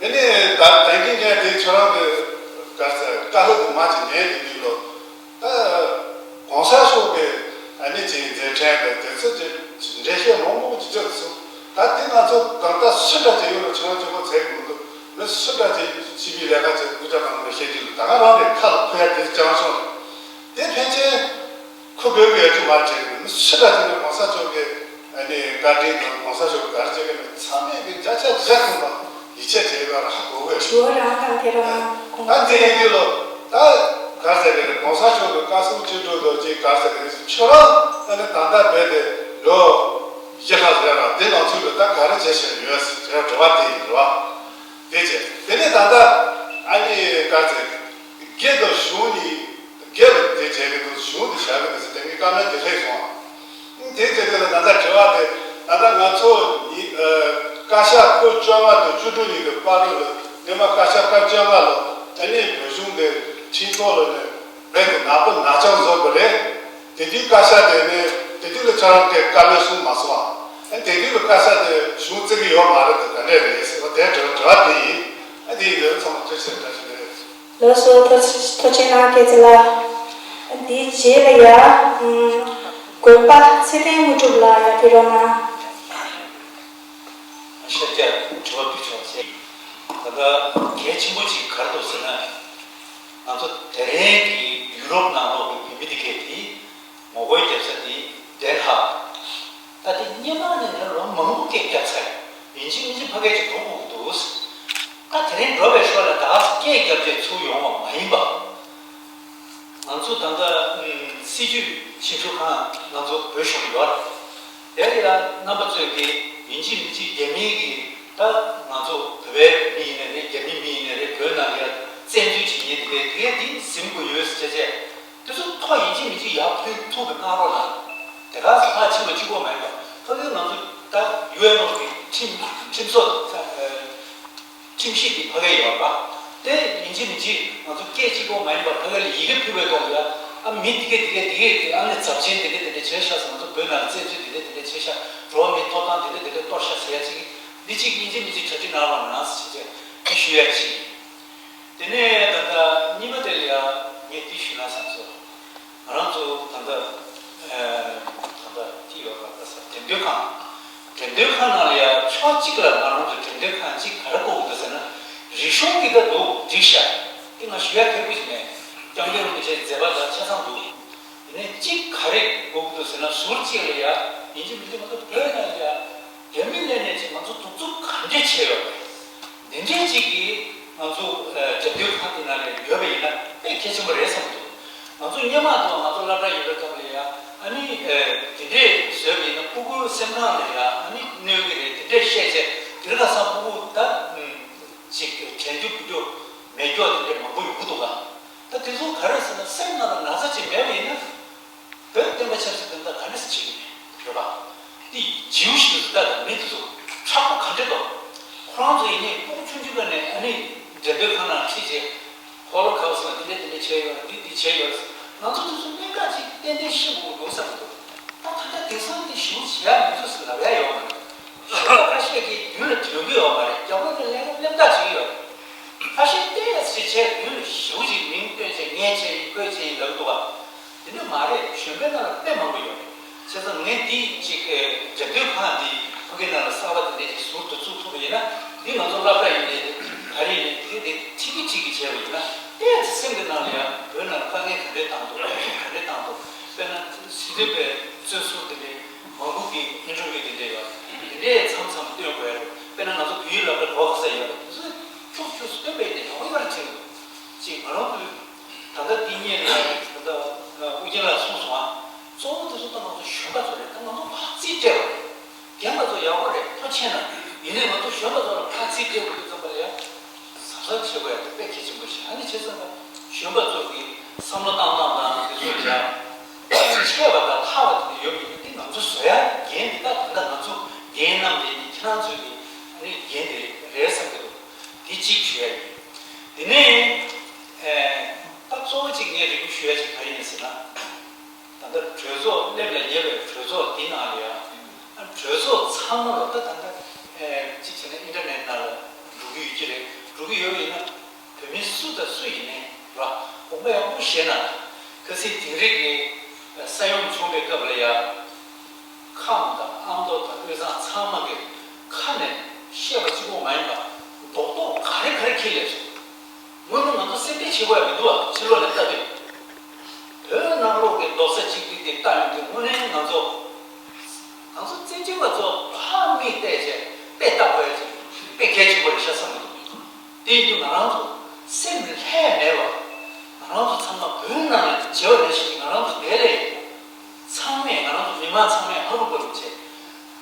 ཡིན། དེ་ནས་ད་དེང་གི་ངས་དེ་ཁྱོད་རང་གི་ག་རེ་ཟེར་བཀའ་སློབ་དེ་མ་ཅིག་ཉན་དེ་དུས་ལོ། ད་གོང་ས་མཆོག་གི་ཨ་ནི་ཅིག་མཛད་འཕྲིན་དང་དེ་ཚོ་ཅིག་འགྲེལ་བཤད་མང་པོ་ཅིག་བརྒྱབ་སོང་། ད་དེ་ང་ཚོ་གང་ལྟར་སུ་འདྲ་ཅིག་ཡོད་ན་ཁྱོད་རང་ཚོ་ཁོ་ཚད་གི་མི་འདུག་མི་སུ་འདྲ་ཅིག་སྤྱི་པའི་ལས་ཀ་བྱེད་སྐུ་ཚབ་ནང་ལ་བཤད་ཀྱི་འདུག་ད་ག་རང་གི་ཁ་ལ་འཁོར་ཡ་དེ་བཅངས་སོང་། དེ་ཕལ་ཆེར་ཁོ་བོད་ཀྱི་ཡ་ཅུ་མ་བྱེད་གི་མི་སུ་འདྲ་ཅིག་ནི་གོང་ས་མཆོག་གི་ཨ་ནི་བཀའ་དྲིན་དང་གོང་ས་མཆོག་གི་ག་རེ་བྱེད་གི་མི་ཚང་མས་གི་བརྒྱ་ཆ་བརྒྱ་ཐམ་པ་ཡིད་ཆེས་བྱེད་གི་ཡོད་ར་ཧ་གོ་གི། དྲི་བ་རང་དང་དེ་རང་གོང་ད་འདི་ཡིན་དུས་ལོ་ད་ག་རེ་ཟེར་གི་རེད། གོང་ས་མཆོག་གི་བཀའ་གསུང་ཅི་སྒྲུབ་དང་ཅི་ག་རེ་ཟེར་གི་རེད། ཁྱོད་རང་ཨ་ནི་ད་ལྟ་བོད་དེ་ལོ་བཞི་ལྷག་ཟེར་ར་དེ་ནང་ཚུད་ལ་ད་ག་རེ་བྱེད་བཞིན་ཡོད་ཟེར་དྲི་བ་དེ་ཡིན་རེད་བ། དེ་བྱས་དེ་ནས་ད་ལྟ་ཨ་ནི་ག་རེ་ཟེར་གི་སྒེར་དང་གཞུང་གཉིས། སྒེར་ལ་དེ་བྱས་གི་འདུག་གཞུང་དེ་བཞག་གི་འདུག་ཟེར་དེ་ངས་བཀའ་མོལ་དེ་སླེབས་སོང་། ཨང་། དེ་བྱས་དེ་ལ་ད་ལྟ་དྲི་བ་དེ་ད་ལྟ་ང་ཚོ་ཉིན་ཨ་བཀའ་ཤག་སྐུ་བཅོ་ལྔ་དང་བཅུ་དྲུག་ཉིན་གྱི་བར་དུ་ལ་ ཉི་མ་བཀའ་ཤག་སྐབས་བཅོ་ལྔ་ལོ་ཨ་ནི་བོད་གཞུང་དེ་ཁྲིམས་ཐོག་ལ་ནས་རྦད་དེ་ནག་པོ་ནག་རྐྱང་བཟོ་དགོས་རེད། དེ་དུས་བཀའ་ཤག་དེ་ནས་དེ་དུས་ལ་ཁྱེད་རང་སྐད་བཀའ་མོལ་གསུང་མ་སོང་ཨ། ཨ་དེ་དུས་ལ་བཀའ་ཤག་དེ་གཞུང་བརྩི་གི་ཡོད་མ་རེད་དེ་ག་འདྲས་རེད་ཟེར་བ་དེ་དྲི་བ་དྲི་བ་དེ་ཡིན། ཨ་དེ་ཡིན་དུས་ཚང་མ་ཐུགས་རྗེ་ཆེ་བཀྲ་ཤིས་བདེ་ལེགས། ལགས་སོ། ཐུགས་ཐུགས་རྗེ་གནང་། སྐྱེས་ཚེ་ལགས། འདིའི་རྗེས་ལ་ཡ། ཨམ། དགོན་པ་ཚེ་བརྟན་དངོས་གྲུབ་ལགས་ཡར་ཕེབས་རོགས་གནང་། ཤར་རྒྱག་དྲི་བ་ཕུལ་ཆོག་ཟེར། ད་ལྟ་གལ་ཆེན་པོ་ཅིག་ག་རེ་འདུག་ཟེར་ན། ང་ཚོ་དེ་རིང་གི་ཡུ་རོབ་ནང་ལོགས་ཀྱི་བོད་མི་དེ་གས་དེ། ངོ་རྒོལ་རྒྱབ་ས་དེ་དན་ཧག་ད་དེ་སྔོན་མ་ནས་ནས་ལོ་མང་པོ་སྐད་རྒྱབ་ཚར་ཡིན། ཡིན་གཅིག་མིན་གཅིག་ཕ་གི་ཅིག་གོ་དགོས་ཀྱི་འདུག་ད་དེ་རིང་འགྲོ་བའི་ཞོར་ལ་ད་སྐད་རྒྱབ་རྒྱབ་ཚུར་ཡོང་བ་མ་ཡིན་པ། ང་ཚོ་ད་ལྟ་སྲིད་བྱུས་ཞིབ་འཇུག་ཁང་ང་ཚོ་བོད་གཞུང་ཡོད་རེད། དེ་ལ་ཡང་རྣམ་པ་ཚོས་ཀྱི་ཡིན་གཅིག་མིན་གཅིག་རྒྱ་མིའི་གི་ད་ང་ཚོ་བོད་པའི་མི་ཡིན་ནའི་རེད། རྒྱ་མི་མི་ཡིན་ནའི་རེད། བོད་ནང་ལ་ཡང་བཙན་འཛུལ་བྱེད་མཁན་དེ་གས་དེ་གས་དེ་ཟིན་དགོས་ཡོད་ཟེར་བྱས་བྱས། དེ་ཚོ་ཐོག་ཡིན་གཅིག་མིན་གཅིག་ཡར་ཕུལ་ཐུབ་པའི་གནང་རོགས་གནང་། དེ་ག་ས་ཕར་ཕྱིན་པ་གཅིག་པོ་མ་ཡིན་པ། ཕ་གིར་ང་ཚོ་ད་ཡུ་ཨེན་ཨོ་གི་ཁྲིམས་ཁྲིམས་སྲོལ་ཁྲིམས་གཞི་དེ་ཕ་གིར་ཡོད་པ། དེ་ཡིན་གཅིག་མིན་གཅིག་ང་ཚོ་སྐད་གཅིག་པོ་མ་ཡིན་པ་ཕ་གི་ལ་ཡི་གེ་ཕུལ་བའི་སྐབས་ལ་ཡ། ཨ་མི་དེ་གས་དེ་གས་དེ་གས་དེ་ཨ་ནི་ཚབས་ཆེན་དེ་འདྲས་དེ་འདྲས་བྱས་ཤག་ཟེར། ང་ཚོ་བོད་ནང་ལ་བཙན་འཛུལ་དེ་འདྲས་དེ་འདྲས་བྱས་ཤག་འགྲོ་བ་མིའི་ཐོབ་ཐང་དེ་འདྲས་དེ་འདྲས་གཏོར་ཤག་ཟེར་ཡ་ཅིག་འདི་གཅིག་ཡིན་གཅིག་མིན་གཅིག་གྲ་སྒྲིག་གནང་རོགས་གནང་ཟེར་བྱས་དེ་ཞུ་ཡ་གཅིག་དེ་ནས་ད་ལྟ་གཉིས་པ་དེ་ལ་ཡ་ངས་འདི་ཞུ་ན་བསམ་སོང་། ང་རང་ཚོ་ད་ལྟ་ཨ་ད་ལྟ་ཅི་ཡོད་ར་ད་ས་འགྲེམས་སྟོན་ཁང་། འགྲེམས་སྟོན་ཁང་ནང་ལ་ཡ་ཕྱོགས་གཅིག་ལ་ང་རང་ཚོ་འགྲེམས་སྟོན་ཁང་གཅིག་ག་རེ་དགོས་ཀྱི་འདུག་ཟེར་ན། རིག་གཞུང་གི་ད་འདུག་འགྲིག་ཤག་དེ་ང་ཞུ་ཡ་ཁག་པོ་ཞིག་མེད། སྐྱབས་མགོན་རིན་པོ་ཆེའི་མཛད་པ་དང་ཆ་ཚང་འདུག་དེ་ནས་གཅིག་ག་རེ་དགོས་ཀྱི་འདུག་ཟེར་ན། ཟུར་གཅིག་ལ་ཡ་ཡིན་གཅིག་མིན་གཅིག་ང་ཚོ་བོད་ནང་ལ་ཡ། རྒྱ་མི་ལས་ནས་ཅིག་ང་ཚོ་གདུག་རྩུབ་ག་འདྲས་བྱས་ཡོད་རེད། འདི་འདྲས་ཅིག་གིས་ང་ཚོ་ཨ་འགྲེམས་སྟོན་ཁང་དེ་ནང་ལ་ཡོད་པ་ཡིན་ན་དཔེ་གལ་ཆེན་པོ་རེད་བསམ་གྱི་འདུག་ང་ཚོ་སྔོན་མ་དང་ང་ཚོ་སློབ་གྲྭ་ཡོད་པའི་སྐབས་ལ་ཡ་ཨ་ནི་ཨ་འདི་འདྲས་བཟོས་པ་ཡིན་ན་སྤུ་གུ་སེམས་ཁམས་ལ་ཡ་ཨ་ནི་གནོད་ཀྱི་རེད། དེ་འདྲས་བཤད་བྱས་དེ་རིང་ཁ་སང་སྤུ་གུ་ད་ཨུམ་ཅིག་དྲན་རྒྱུ་བུ་རྒྱུ་མེད་རྒྱུ་དེ་འདྲས་མང་པོ་ཡོང་གི་འདུག་ག་ད་དེ་ཚོ་ག་རེ་ཟེར་ན་སེམས་ནང་ལ་ན་ཚ་ཅིག་མེད་པ་ཡིན་ན། བོད་བསྟན་པ་ཆབ་སྲིད་དོན་དག་ག་འདྲ་སེ་བྱེད་ཀྱི་མེད་རེད་པ། དེ་བྱིའུ་ཞིག་ཏུ་ལྟ་དང་མི་དེ་ཚོ་མཁྲེགས་པོ་ག་འདྲ་འདུག་ཁོ་རང་ཚོ་ཡིན་ནའི་སྤུ་གུ་ཆུང་ཆུང་སྒང་ནས་ཨ་ནི་འགྲེམས་སྟོན་ཁང་ནང་ཁྲིད་བྱས་ཧོ་ལོ་ཁོ་སི་ཊི་ལ་འདི་འདྲ་འདི་འདྲ་བྱས་ཡོད་རེད། འདི་འདི་བྱས་ཡོད་རེད། ང་ཚོ་དེ་ཚོ་གནད་འགག་ཅིག་ཏན་ཏན་ཤེས་དགོས་འདུག་བསམ་གྱི་འདུག་ད་ད་ལྟ་དེང་སང་འདི་ཞེ་པོ་བྱེད་ཡག་མི་འདུག་ཟེར་ལབ་ཡག་ཡོད་མ་རེད། ཞོགས་པ་ཁ་ཤས་ཀྱིས་མདུན་ལ་ཐོན་གྱི་ཡོད་མ་རེད། རྒྱབ་ལོགས་ནས་ལན་གླེན་རྟགས་བྱེད་ཀྱི་ཡོད་རེད། ཁ་ཤས་ཏོག་ཙམ་བྱས་མདུན་ལ་ཞེ་པོ་ཅིག་མིང་བཏོན་བྱས་ངས་བྱས་ཡིན་ཁོས་བྱས་ཡིན་ལབ་ཀྱི་འདུག་ག་དེ་འདྲ་མ་རེད། གཞོན་པའི་ནང་ལ་དཔེ་མང་པོ་ཡོད་རེད། བྱས་ཙང་ངས་འདི་ཅིག་འགྲེམས་སྟོན་ཁང་འདི་ཕ་གི་ནང་ལ་གསར་པ་དེ་འདྲས་ཅིག་ཟུར་དུ་བཙུགས་ཐུབ་པ་ཡིན་ན། འདི་ང་ཚོ་སློབ་གྲྭ་ཡིན་ནའི་ག་རེ་ཡིན་ནའི་དེ་དེ་ཁྲིད་ཀྱི་ཁྲིད་ཀྱི་བྱས་པ་ཡིན་ན། ཏོག་ཙམ་སེམས་ཀྱི་ནང་ལ་ཡང་བོད་ནང་ལ་དཀའ་ངལ་ག་འདྲས་བཏང་འདུག་སྡུག་རུས་ག་འདྲས་བཏང་འདུག་དཔེར་ན་སྲིད་དོན་པའི་བཙོན་ཟུར་དེ་འདྲས་མང་པོ་གིས་ཨིན་ཊར་བིའུ་དེ་འདྲས་ཡོད་རེད། དེ་འདྲས་མཚམས་མཚམས་སྟོན་དགོས་ཡ་རེད། དཔེར་ན་ང་ཚོ་བོད་ཡིག་སློབ་གྲྭ་གོ་ག་ས་ཡོད་རེད། དེ་ཚོ་ཁྱུག་ཁྱུག་སུ་སྟོན་པ་ཡིན་ན་ཡག་པོ་ཡོད་རེད་དྲན་གྱི་འདུག་ཅིག་ང་རང་ཚོའི་ད་ལྟ་འདི་གཉིས་ལ་ད་ལྟ་ཨུ་རྒྱན་ལགས་གསུངས་སོང་ཨ། གཙོ་བོ་དེ་ཚོ་ད་ང་ཚོ་གཞོན་པ་ཚོ་རེད། ད་ང་ཚོ་ཕར་རྩིས་སྤྲད་པ་རེད། རྒན་པ་ཚོ་ཡག་པོ་རེད། ཐུགས་རྗེ་ཆེ་གནང་། ཡིན་ནའི་ང་ཚོ་གཞོན་པ་ཚོ་ལ་ཕར་རྩིས་སྤྲད་དགོས་དུས་ཙམ་པ་ལ་ཡ། གཟབ་གཟབ་བྱེད་དགོས་ཡ་དེ་དཔེ་གལ་ཆེན་པོ་ཞིག་ཨ་ནི་བྱས་ཙང་ད་གཞོན་པ་ཚོ་གི་བསམ་བློ་བཏང་སྟངས་དང་དེ་ཚོ་ལ་ཡ། ཆད་པ་དང་ཐར་བ་དེ་འདྲ་ཡོད་པ་ཡིན་ན་དེ་ང་ཚོ་བཟོ་ཡ་འགན་དེ་ད་ད་ལྟ་ང་ཚོ་འགན་བསྣམས་དེ་ནི་ཁྱེད་རང་ཚོ་གི་ཨ་ནི་འགན་དེ་རེད་བསམ་གྱི་འདུག་དེ་གཅིག་ཞུ་ཡ་ཡིན། དེ་ནས་ཨེ་ད་གཙོ་བོ་གཅིག་ངས་རེ་སྐུལ་ཞུ་ཡ་གཅིག་ག་རེ་ཡིན་ཟེར་ན། ད་ལྟ་གྲོས་ཚོགས་སླེབས་ལ་ཉེ་བའི་གྲོས་ཚོགས་འདི་ནང་ལ་ཡང་། གྲོས་ཚོགས་ཚང་མ་ལ་ད་ད་ལྟ་ཨེ་གཅིག་བྱས་ན་ཨིན་ཊར་ནེཊ་ནང་ལ་འགྲོ་གི་ཡོད་ཀྱི་རེད། འགྲོ་གི་ཡོད་པ་ཡིན་ན་བོད་མི་སུ་དང་སུ་ཡིན་ནའི་ར་དགོངས་པ་ཡག་པོ་བཞེས་ན། ཁ་སང་དིང་རི་གི་ས་ཡོམ་བྱུང་བའི་སྐབས་ལ་ཡང་། ཁམས་དང་ཨ་མདོ་དང་དབུས་གཙང་ཚང་མ་གི་ཁ་ནས་བཤད་པ་གཅིག་པོ་མ་ཡིན་པ་རྡོག་རྡོག་ག་རེ་ག་རེ་འཁྱེར་སླེབས་སོང་། དངོས་གནས་ང་ཚོ་སེམས་ཁྲལ་བྱེད་དགོས་ཡ་མི་འདུག་བ། ཕྱི་ལོགས་ནས་ལྟ་དུས། བོད་ནང་ལོགས་ཀྱི་རྡོག་རྩ་གཅིག་སྒྲིལ་དེ་ལྟ་ཡོང་དུས་དངོས་གནས་ང་ཚོ། ང་ཚོ་བཙན་བྱོལ་བ་ཚོ་ཕར་མིག་བལྟས་བྱས་དཔེ་ལྟ་དགོས་ཡ་ཅིག་དཔེ་གལ་ཆེན་པོ་རེད་ཤག་བསམ་གྱི་འདུག་དེ་ཡིན་དུས་ང་རང་ཚོ་སེམས་ལྷད་མེད་པ། ང་རང་ཚོ་ཚང་མ་བོད་ནང་ལ་བྱེད་པ་ནང་བཞིན་ང་རང་ཚོ་དེ་ལས་ཚང་མས་ང་རང་ཚོ་མི་མང་ཚང་མས་ཧ་གོ་དགོས་པ་བྱས།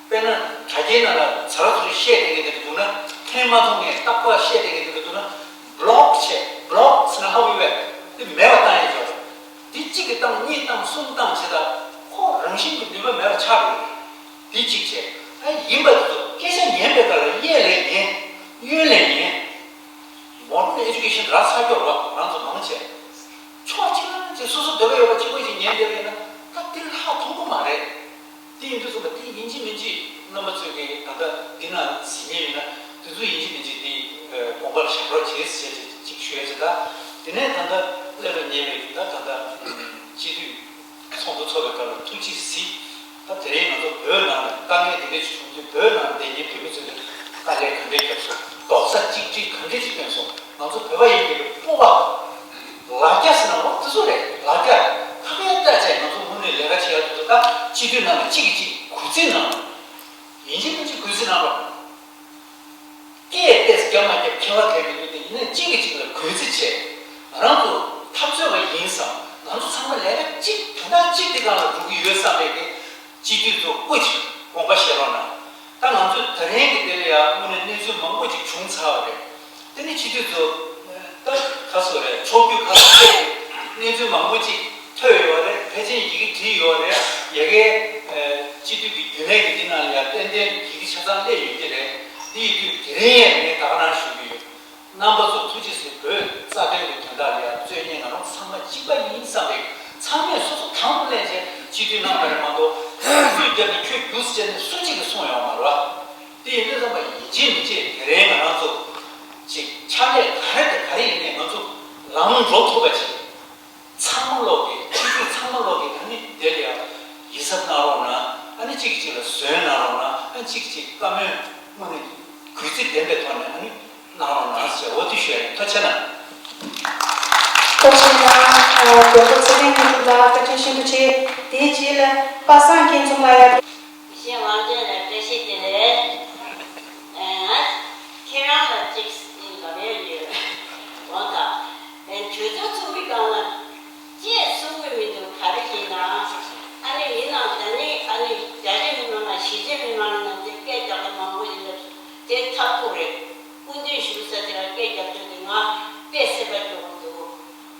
དཔེར་ན་དྲ་རྒྱའི་ནང་ལ་ཚ་ར་ཚུར་བཤད་བསྡད་མཁན་དེ་འདྲ་འདུག་ན། མཁྱེན་མ་ཐུབ་མཁན་རྟག་པར་བཤད་བསྡད་མཁན་དེ་འདྲ་འདུག་ན། བྷི་ལོག་བྱས། བྷི་ལོག་ཟེར་ན་ཧ་གོ་ཡོད་པས། དེ་མེད་པ་བཏང་ཡས་ཡོད་རེད། དེ་གཅིག་གིས་བཏང་གཉིས་བཏང་གསུམ་བཏང་བྱས་ད་ཁོ་རང་བཞིན་གྱིས་ནུས་པ་མེད་པ་ཆགས་འགྲོ་གི་རེད། དེ་གཅིག་བྱས། ཨ་ཡིན་པ་དེ་ཚོ་སྐད་ཆ་ཉན་པའི་སྐབས་ལ་གཡས་ལ་ཉན། གཡོན་ལ་ཉན། ཡིན་པ་ཡིན་ན་ད་དེ་ལྷག་མཐོང་གི་མ་རེད། དེ་ཡིན་དུས་ཙམ་པ་དེ་ཡིན་གཅིག་མིན་གཅིག་རྣམ་པ་ཚོས་ཀྱིས་ད་ལྟ་འདི་ན་གཟིགས་མཁན་ཡིན་ན་དེ་ཚོ་ཡིན་གཅིག་མིན་གཅིག་དེ་དགོངས་པར་བཞག་རོགས་བྱེད་ཟེར་ཅིག་ཞུ་ཡ་ཅིག་ད་དེ་ནས་ད་ལྟ་སླེབས་ལ་ཉེ་བའི་ད་ད་ལྟ་སྤྱི་འཐུས་ཚོགས་འདུ་ཚོགས་པའི་སྐབས་ལ་ཐུགས་རྗེ་གཟིགས། ད་དེ་རིང་ང་ཚོ་བོད་ནང་ལ་དཀའ་ངལ་དེ་འདྲ་ཞིག་བྱུང་དུས་བོད་ནང་བསྡད་མཁན་བོད་མི་ཚོས་ཀྱིས་དཀའ་ལས་ག་འདྲས་བརྒྱབ་སོང་། རྡོག་རྩ་གཅིག་སྒྲིལ་ག་འདྲས་ཅིག་བསྟེན་སོང་། ང་ཚོ་བོད་པ་ཡིན་པའི་སྤོབས་པ། ལ་རྒྱ་ཟེར་ན་འོ་དེ་ཚོ་རེད། ལ་རྒྱ་ཕ་གིར་བལྟས་ཚེ་ང་ཚོ་དངོས་གནས་ལས་ཀ་བྱེད་ཡག་དེ་ཚོ་ད་སྤྱི་འཐུས་ནང་ལ་གཅིག་གིས་གཅིག་གུས་བརྩི་གནང་། ཡིན་གཅིག་མིན་གཅིག་གུས་བརྩི་གནང་རོགས། སྐད་ཏོག་ཙམ་རྒྱབ་མ་རྒྱབ་ཁྱད་པར་གང་ཡང་མི་འདུག་དེ་ཡིན་ན་གཅིག་གིས་གཅིག་ལ་གུས་བརྩི་བྱས། ང་རང་ཚོ་འཐབ་རྩོད་པ་ཡིན་བསམ། ང་ཚོ་ཚང་མ་ལས་ཀ་གཅིག་དོན་དག་གཅིག་དེ་སྒང་ལ་འགྲོ་གི་ཡོད་བསམ་པའི་གི་སྤྱི་འཐུས་ཚོ་སྐུ་མཁྱེན་དགོངས་པ་བཞེས་རོགས་གནང་། ད་ང་ཚོས་ད་རིང་གི་དེ་ལ་ཡང་དངོས་གནས་གནས་ཚུལ་མང་པོ་ཅིག་བྱུང་ཚར་བ་རེད། དེ་ནི་སྤྱི་འཐུས་ཚོ་ད་ག་སོ་རེད། ཕྱོགས་བསྡུས་ཁ་ཤས་ཀྱི་གནས་ཚུལ་མང་པོ་ཅིག་ཐོས་ཡོད་རེད། ཕལ་ཆེར་ཡི་གེ་བྲིས་ཡོད་རེད། ཡ་གིའི་སྤྱི་འཐུས་ཀྱི་རྒྱུན་ལས་ཀྱི་འདི་ནང་ལ་ཡང་ཏན་ཏན་ཡི་གེ་ཆ་ཚང་སླེབས་ཡོད་ཀྱི་རེད། དེ་ཡིན་དུས་དེ་རིང་ཡང་ངས་ད་ག་རང་ཞུ་གི་ཡོད། རྣམ་པ་ཚོ་ཐུགས་རྗེ་གཟིགས། བོད་རྩ་དོན་གྱི་དོན་དག་ལ་ཡང་རྩོད་མཁན་ང་རང་ཚང་མ་གཅིག་པ་ཡིན་བསམ་པའི་ཚང་མས་སོ་སོ་དང་དུ་ལེན་བྱས་སྤྱི་འཐུས་གནང་བ་རེད་མ་གཏོགས་ཁོ་ཚོས་བརྒྱབ་ནས་ཁྱོད་རྒྱུགས་བྱས་ནས་སུ་གཅིག་གིས་གསུངས་ཡོང་མ་རེད་བ། དེ་ཡིན་དུས་ཙམ་པ་ཡིན་གཅིག་མིན་གཅིག་དེ་རིང་ང་རང་ཚོ་ཅིག་ཕྱག་ལས་ག་རེ་དང་ག་རེ་ཡིན་ནའི་ང་ཚོ་ལམ་འགྲོ་ཐུབ་པ་ཅིག་ཚང་མ་ལོག་གི་སྤྱི་འཐུས་ཚང་མ་ལོག་གི་ད་ནི་དེ་ལ་ཡང་ཡིད་གཟབ་གནང་རོགས་གནང་། ཨ་ནི་གཅིག་གིས་གཅིག་ལ་བཟོད་གནང་རོགས་གནང་། ཨ་ནི་གཅིག་གིས་གཅིག་བཀའ་མོལ་དངོས་གནས་གུས་བརྩི་ལྡན་པའི་ཐོག་ནས་ཨ་ནི་གནང་རོགས་གནང་ཟེར་འོ་དེ་ཞུ་ཡ་ཡིན། ཐུགས་རྗེ་ཆེ་གནང་། ཐུགས་རྗེ་གནང་། ཨ། དགོན་པ་ཚེ་བརྟན་ཉི་ལགས་བཀའ་དྲིན་ཤིན་ཏུ་ཆེ། དེའི་རྗེས་ལ་པ་སངས་སྐྱིད་འཛོམས་ལགས་ཡར། ཞེས་དབང་ཆེན་ལ་བཀྲ་ཤིས་བདེ་ལེགས། ཨ། ཁྱེད་རང་ལ་གཅིག་ལབ་ཡ་ཡོད། དགོངས་དག་ཨ། གྲོས་ཚོགས་ཚོགས་པའི་སྒང་ལ་ཅེས་གསུང་གི་མི་འདུག་ག་རེ་ཡིན་ན། ཨ་ནི་ཡིན་ནའང་ད་ནི་ཨ་ནི་རྒྱ་ཆེ་མི་མང་ལ་གཞིས་བྱེས་མི་མང་ལ་ང་ཚོས་སྐད་རྒྱག་མཁན་མང་པོ་ཡིན་ལབ། དེ་ཐབས་སྡུག་རེད། སྐུ་མདུན་བཞུགས་ས་དེ་ལ་སྐད་རྒྱབ་རྒྱུ་དེ་ང་དཔེ་སྲིད་པ་སྐྱོ་པོ་འདུག་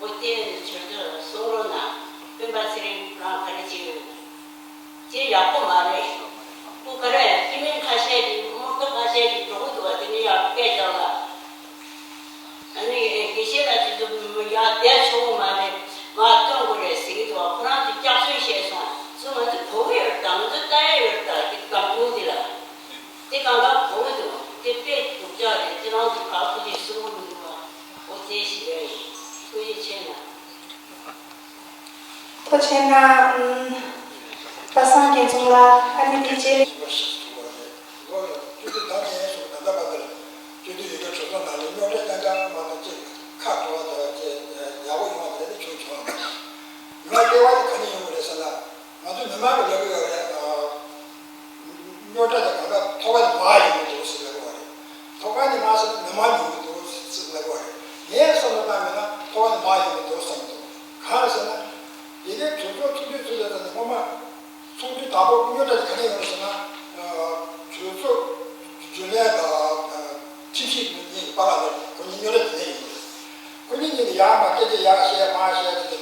འོ་དེ་ནི་ཁྱོད་ཚོ་ལ་གསུང་རོགས་གནང་། སྤེན་པ་ཚེ་རིང་ཁོ་རང་ག་རེ་བྱེད་ཀྱི་ཡོད་ན། དེ་ཡག་པོ་མ་རེད། ཁོ་ག་རེ་སྐྱེ་དམན་ཁ་ཤས་ཀྱིས་རྨོངས་དད་ཁ་ཤས་ཀྱིས་འགྲོ་གི་འདུག་བ། དེ་ནི་ཡང་སྐད་རྒྱག་ལ། ཨ་ནི་དགེ་བཤེས་ལགས་ཁྱེད་ཚོ་ཡར་བསྡད་ཆོག་གི་མ་རེད། ང་སྟོན་དགོས་རེད་ཟེར་གྱི་འདུག་བ། ཁོ་རང་ཚོས་སྐྱག་རྫུན་བཤད་སོང་། ཚོ་ང་ཚོ་གོ་གི་ཡོད་ད། ང་ཚོ་ལྟ་ཡ་ཡོད་ད། དེ་སྒང་དྲུག་འདི་ལ། དེ་གང་ག་གོ་གི་འདུག་དེ་དཔེ་སྡུག་ཅག་རེད། དེ་རང་ཚོ་ག་ཁུ་ཅིག་གསུང་གི་མི་འདུག་བ། འོ་དེ་ཞིག་རེད། ཐུགས་རྗེ་ཆེ་གནང་། ཐུགས་རྗེ་ཆེ་གནང་། ཨམ། པ་སངས་རྒྱས་འཛོམས་ལགས། ཨ་ནི་དེ་རྗེས། ལོ་བཅུ་བདུན་ཟླ་ནས་བཟུང་ད་ལྟ་བར་དུ་སྤྱི་འཐུས་ཡོད་པའི་གྲོས་ཚོགས་ནང་ལ་རྙོག་དྲ་རྐྱང་རྐྱང་མ་གཏོགས་ཅིག་ཁ་དྲོ་བ་དང་ཅིག་ཡག་པོ་ཡོང་བ་དེ་འདྲ་བྱུང་བྱུང་བ་མ་རེད། ཉི་མ་སྐྱེ་བ་དེ་ག་ནས་ཡོང་གི་རེད་ཟེར་ན། ང་ཚོ་མི་མང་གི་ལབ་ཀྱི་ཡོད་རེད། རྙོག་དྲ་དེ་གང་ག་ཐོག་ཁ་ནས་མར་ཡོང་གི་འདུག་ཟེར་ལབ་ཀྱི་ཡོད་རེད། ཐོག་ཁ་ནས་མར་ཟེར་ན་མི་མང་ཡོང་གི་འདུག་ཟེར་ལབ་ཀྱི་ཡོད་རེད། ངས་བསམ་བློ་བཏང་ཡོད་ན་ཐོག་ཁ་ནས་མར་ཡོང་གི་འདུག་བསམ་གྱི་འདུག་གང་རེད་ཟེར་ན། དེ་གའི་གྲོས་ཚོགས་ཚོགས་དུས་ཚོད་ལ་ད་ནི་སྔོན་མ། ཚོགས་དུས་དང་པོ་རྙོག་དྲ་དེ་ག་ནས་ཡོང་རེད་ཟེར་ན། གྲོས་ཚོགས་རྒྱུན་ལས་དང་ཁྲིམས་ཞིབ་གཉིས་ཀྱི་བར་ལ་ནི་ཁོ་གཉིས་རྙོག་དྲ་དེ་ནས་ཡོང་རེད། ཁོ་གཉིས་གཉིས་ཀྱིས་ཡར་མར་སྐད་ཆ་ཡར་བཤད་མར་བཤད་དེ་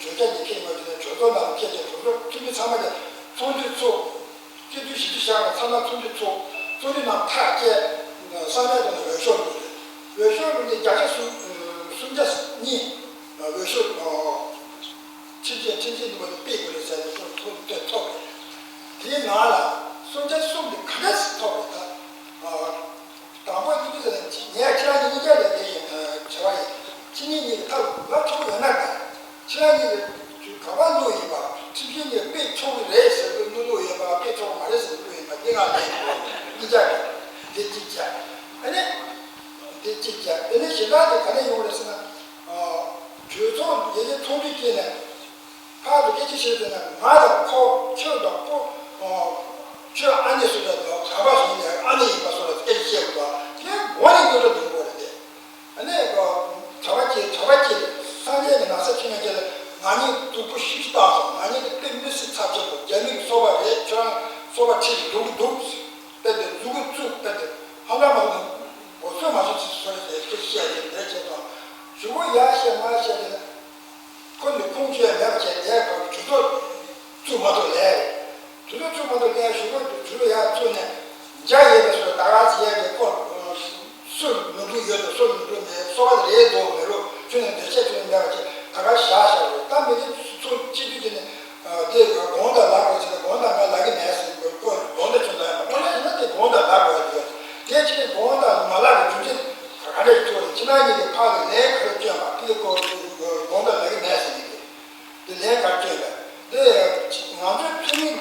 གྲོས་ཆོད་ཀྱི་ཁེངས་མ་ཐུབ་ནས་གྲོས་ཚོགས་ནང་ལ་ཁེལ་ཏེ་གྲོས་ཚོགས་ཚོགས་དུས་ཚང་མ་ཀྱང་ཚོགས་དུས་ཚོགས། སྤྱི་འཐུས་བཞི་བཅུ་ཞེ་ལྔ་ཚང་མ་ཚོགས་འདུ་ཚོགས། ཚོགས་འདུ་ནང་ཐག་བཅད། ས་གནས་དང་འོས་ཤོག་བླུགས་རེད། འོས་ཤོག་བླུགས་ཏེ་བརྒྱ་ཆ་སུམ་སུམ་བརྒྱ་གཉིས་འོས་ཤོག་ཁྲིམས་ཆད་ཁྲིམས་ཆད་འདུག་པ་དེ་སྤེལ་དགོས་རེད་ཟེར་ནས་ཁོང་ཐོ་དེ་ཐོབ་རེད། དེའི་ནང་ལ་སུམ་བརྒྱ་གསུམ་དེ་ག་འདྲ་སེ་ཐོབ་རེད་ད། དང་པོ་ཡིན་དུས་ཟེར་ནས་ངས་ཁྱེད་རང་གཉིས་གཉིས་ཀ་ལས་དེ་ཡིན་བྱ་བ་ཡིན། ཁྱེད་གཉིས་གཉིས་ཀྱི་ཐབས་ལ་ཆོག་ཡོད་ན་ད། ཁྱེད་རང་གཉིས་ཀྱིས་ག་པར་བླུགས་ཡིན་པ། ཁྲིམས་ཞིབ་ནས་སྤེལ་ཆོག་གི་རེད་ཟེར་དུས་བླུགས་བླུགས་ཡིན་པ། སྤེལ་ཆོག་གི་མ་རེད་ཟེར་དུས་བླུགས་ཡིན་པ། འདི་ང་ལས་ཡིན་པ་གཉིས་ཀ་རེད། དེ་གཅིག་བྱས། ཨ་ནི་དེ་གཅིག་བྱས། དེ་ནས་གཞན་དག་དེ་ག་ནས་ཡོང་རེད་ཟེར་ན། གྲོས་ཚོགས་ཡེ་ཡེ་ཚོགས་འདུ་སྐྱེས་ནས། ཕར་དུ་སྐད་ཆ་བཤད་དུས་ན་ང་དང་ཁོ། ཁྱོད་དང་ཁོ། ཁྱོད་ཨ་ནེ་སུ་རེད་དང་གྲྭ་པ་སུ་ཡིན་ནའི་ཨ་ནེ་ཡིན་པ་སོགས་ལ་སྐད་ཆ་བཤད་དགོས་པ་དེ་མགོ་ནས་སྐྱོ་སྐྱོ་ཡིན་དགོས་རེད་དེ། ཨ་ནེ་གྲྭ་པ་སྐྱེས་གྲྭ་པ་སྐྱེས་སངས་རྒྱས་ཀྱི་ན་ཚ་ཁྱི་ང་སྐྱེས་ལ་ང་གཉིས་སྡུག་པོ་ཞིག་ཞིག་བཏང་སོང་། ང་གཉིས་ཀྱི་དཔེ་མི་སྲིད་ཚབས་ཆེན་པོ། རྒྱ་མི་གི་སོ་པ་རེད། ཁྱོད་རང་སོ་པ་ཁྲིད་ཀྱི་འགྲོ་གི་འདུག་དཔེ་དེ་མཛུ་གུ་བཙུགས་དཔེ་དེ་ཧང་ཀ་མ་ནི་མགོ་ཚོས་མ་བྱུང་ཚིག་སོ་རེད་དེ་སྐད་ཆ་བཤད་དེ་འདྲ་བྱས་སོང་། གཞུག་གུ་ཡར་བཤད་མར་བཤད་དེ་ན། ཁོ་ནི་ཁུངས་སྐྱེལ་མེད་པ་བྱས་ལས་ཁོ་གྲོས་ཚོགས་བཙུགས་མ་ཐུབ་ལས། གྲོས་ཚོགས་བཙུགས་མ་ཐུབ་ལས་གཞུག་གུ་གྲོས་ཚོགས་ཡར་བཙུགས་ནས་འཇའ་ཡལ་བའི་སོ་ད་ག་ཚེ་ཡལ་གྱི་ཁོ་སུ་ནོར་འཁྲུལ་ཡོད་དོ་སུ་ནོར་འཁྲུལ་མེད་སོ་པ་རེད་འདུག་མེད་རུ་ཁྱོད་ནས་འདོད་ཆས་ཁྱོད་ནས་མེད་པ་བྱས་ད་ག་བཞག་བཞག་རུ་ད་མི་རིགས་ཚོ་སྤྱི་འཐུས་ཀྱི་ནས་ ང་གཉིས་ཀྱི་ཕ་གི་ལན་ག་རེ་བསྐྱོན་པ་དེ་གོ་དགོངས་དག་ལ་གི་མེད་ཟེར་གྱི་འདུག་དེ་ལན་ག་རེ་བསྐྱོན་པ་དེ་ང་ཚོའི་ཐུན་མིན་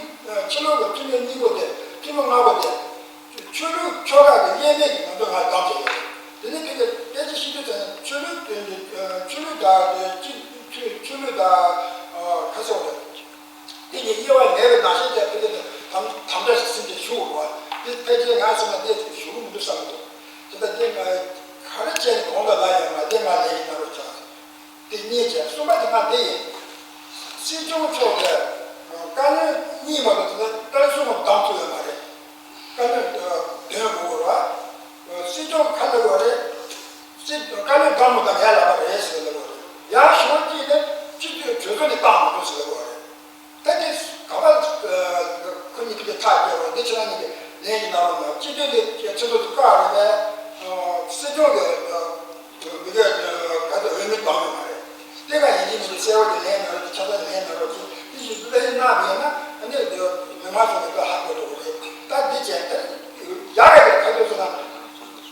ཕྱི་ལོགས་ཀྱི་ཐུན་མིན་གཉིས་པོ་དེ་ཐུན་མོང་ལྔ་པོ་དེ། ཆོས་ལུགས་ཆོ་ག་གི་དབྱེར་མེད་ཀྱི་ང་ཚོ་ང་གདམ་བྱས་ཡོད། དེ་ནས་ཕ་གི་དཔེ་ཆ་ཤེས་དུས་ཙམ་ནས་ཆོས་ལུགས་དོན་དུ་ཆོས་ལུགས་དང་གཅིག་ཆོས་ཆོས་ལུགས་དང་ཁ་སོགས་དེ་གཉིས་དབྱེ་བ་མེད་པའི་ནང་བཞིན་དེ་ཕ་གི་དེ་དམ་དམ་བཅའ་ཞིག་ཟིན་ཏེ་ཞུ་དགོས་པ་དེ་ཕལ་ཆེར་ང་ཚོ་ན་དེ་ཞུ་གི་མི་འདུག་བསམ་གི་འདུག་དེ་ལྟ་དེ་ང་ག་རེ་བྱས་ནས་གོང་ལ་ལ་ཡོད་མ་དེ་ང་ལས་ཀྱི་གནང་རོགས་བྱ། དེ་གཉིས་བྱས། གསུམ་པ་དེ་ང་དེ་ཡིན། སྲིད་སྐྱོང་མཆོག་གིས་བཀའ་བློན་གཉིས་མ་གཏོགས་དེ་ལ་བཀའ་བློན་གསུམ་མ་བདམས་ཐུབ་ཡོད་མ་རེད། བཀའ་བློན་འདོན་དགོས་རེད་བ། སྲིད་སྐྱོང་ག་ལ་དགོས་རེད། སྲིད་བཀའ་བློན་བདམས་མ་བདམས་ཡ་ལ་བ་རེད་ཟེར་ལ་དགོས་རེད། ཡང་ཞོར་གཅིག་ནས་སྤྱི་འཐུས་གྲོས་ཚོགས་ནས་བཏང་མ་ཐུབ་ཟེར་ལ་དགོས་རེད། ད་དེ་ག་པར་ཁོ་གཉིས་ཀྱི་ཐག་བཅད་པ་འདི་ཕྱི་ནང་གཉིས་ཀྱི་ལན་གྱི་ནང་ལོགས་ནས་སྤྱི་འཐུས་ཀྱི་ཁྲི་ཐོག་ཏུ་བཀག་རེད་པས། སྲིད་སྐྱོང་གི་མི་སྒེར་ག་ཚོད་འོས་མི་བཏང་ཡོད་མ་རེད། དེ་ག་ཡིན་གཅིག་མིན་གཅིག་གསལ་བོ་དེ་ལན་མ་རེད། ཆ་ཚང་ལན་མ་རེད་ཅེས་དེ་བཞིན་དུ་ལན་གནང་བ་ཡིན་ན་ཨ་ནི་མི་མང་ཚོ་ལ་དགའ་ཧ་གོ་འགྲོ་གི་རེད། ད་འདི་བྱས་ད་ཡག་ག་ཡག་ག་ཚོད་སོང་ན།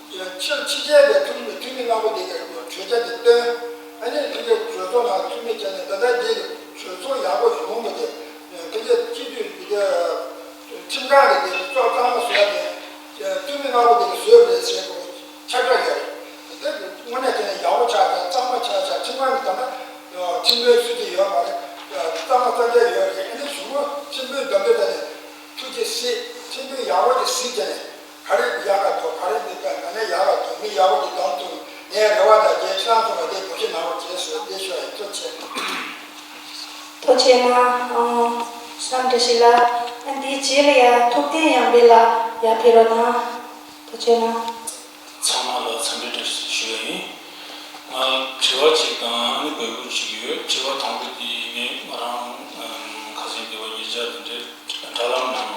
ཕྱི་ཕྱི་རྒྱལ་བའི་འཐུས་མི་འཐུས་མི་མང་པོ་དེ་གའི་གྲོས་འཆར་དེ་བཏོན། ཨ་ནི་དེ་གའི་གྲོས་ཚོགས་ནང་འཐུས་མི་བྱས་ནས་ད་ལྟ་དེ་གྲོས་ཚོགས་ཡག་པོ་ཡོང་བ་དེ་དེ་གའི་སྤྱི་འཐུས་དེ་གའི་ཁྲིམས་ཁང་གི་དེ་གཙོ་གཙང་མ་བཟོ་ཡ་དེ་འཐུས་མི་མང་པོ་དེ་གའི་བཟོས་རེད་ཟེར་དགོས་ཁྱབ་བསྒྲགས་ཡོད་རེད། དེ་དངོས་གནས་བྱས་ན་ཡག་པོ་ཆགས་ཀྱང་གཙང་མ་ཆགས་ཆགས་ཁྲིམས་ཁང་གི་ད་ལྟ་ཁྲིམས་དཔོན་སུ་གཅིག་ཡོད་མ་རེད། གཙང་མ་གཙང་རྐྱང་ཡོད་རེད། ཨ་ནི་གཞུག་གུ་ཁྲིམས་དཔོན་འདེམས་ཐོན་ད་ནས་ཐུགས་རྗེ་གཟིགས། ཁྲིམས་དཔོན་ཡག་པོ་ཅིག་གཟིགས་བྱས་ནས། ག་རེ་ཡག་ག་འདུག་ག་རེ་འདི་ག་ནས་ཡག་ག་འདུག་མི་ཡག་པོ་ཅིག་བདམས་ཐུབ་ངའི་རེ་བ་དང་རྒྱལ་ཕྱི་ནང་ཚོ་ལ་དེ་ཐུགས་རྗེ་གནང་རོགས་བྱས་ཟེར་དེ་ཞུ་ཡ་ཡིན། ཐུགས་རྗེ་ཆེ། ཐུགས་རྗེ་གནང་། ཨང་། བསམ་བཀྲ་ཤིས་ལགས། ཨ་འདིའི་རྗེས་ལ་ཡ་ཐུབ་བསྟན་ཡང་འཕེལ་ལགས་ཡར་ཕེབས་རོགས་གནང་། ཐུགས་རྗེ་གནང་། ཚང་མ་ལ་འཚམས་འདྲི་བཀྲ་ཤིས་ཞུ་ཡ་ཡིན། ང་དྲི་བ་གཅིག་དང་ཨ་ནི་འབོད་སྐུལ་གཅིག་ཡོད། དྲི་བ་དང་པོ་དེ་ངས་ང་རང་ཁ་སང་དེ་བ་ཉེ་ཆར་དེ་འདྲའི་དྲ་ལམ་ནང་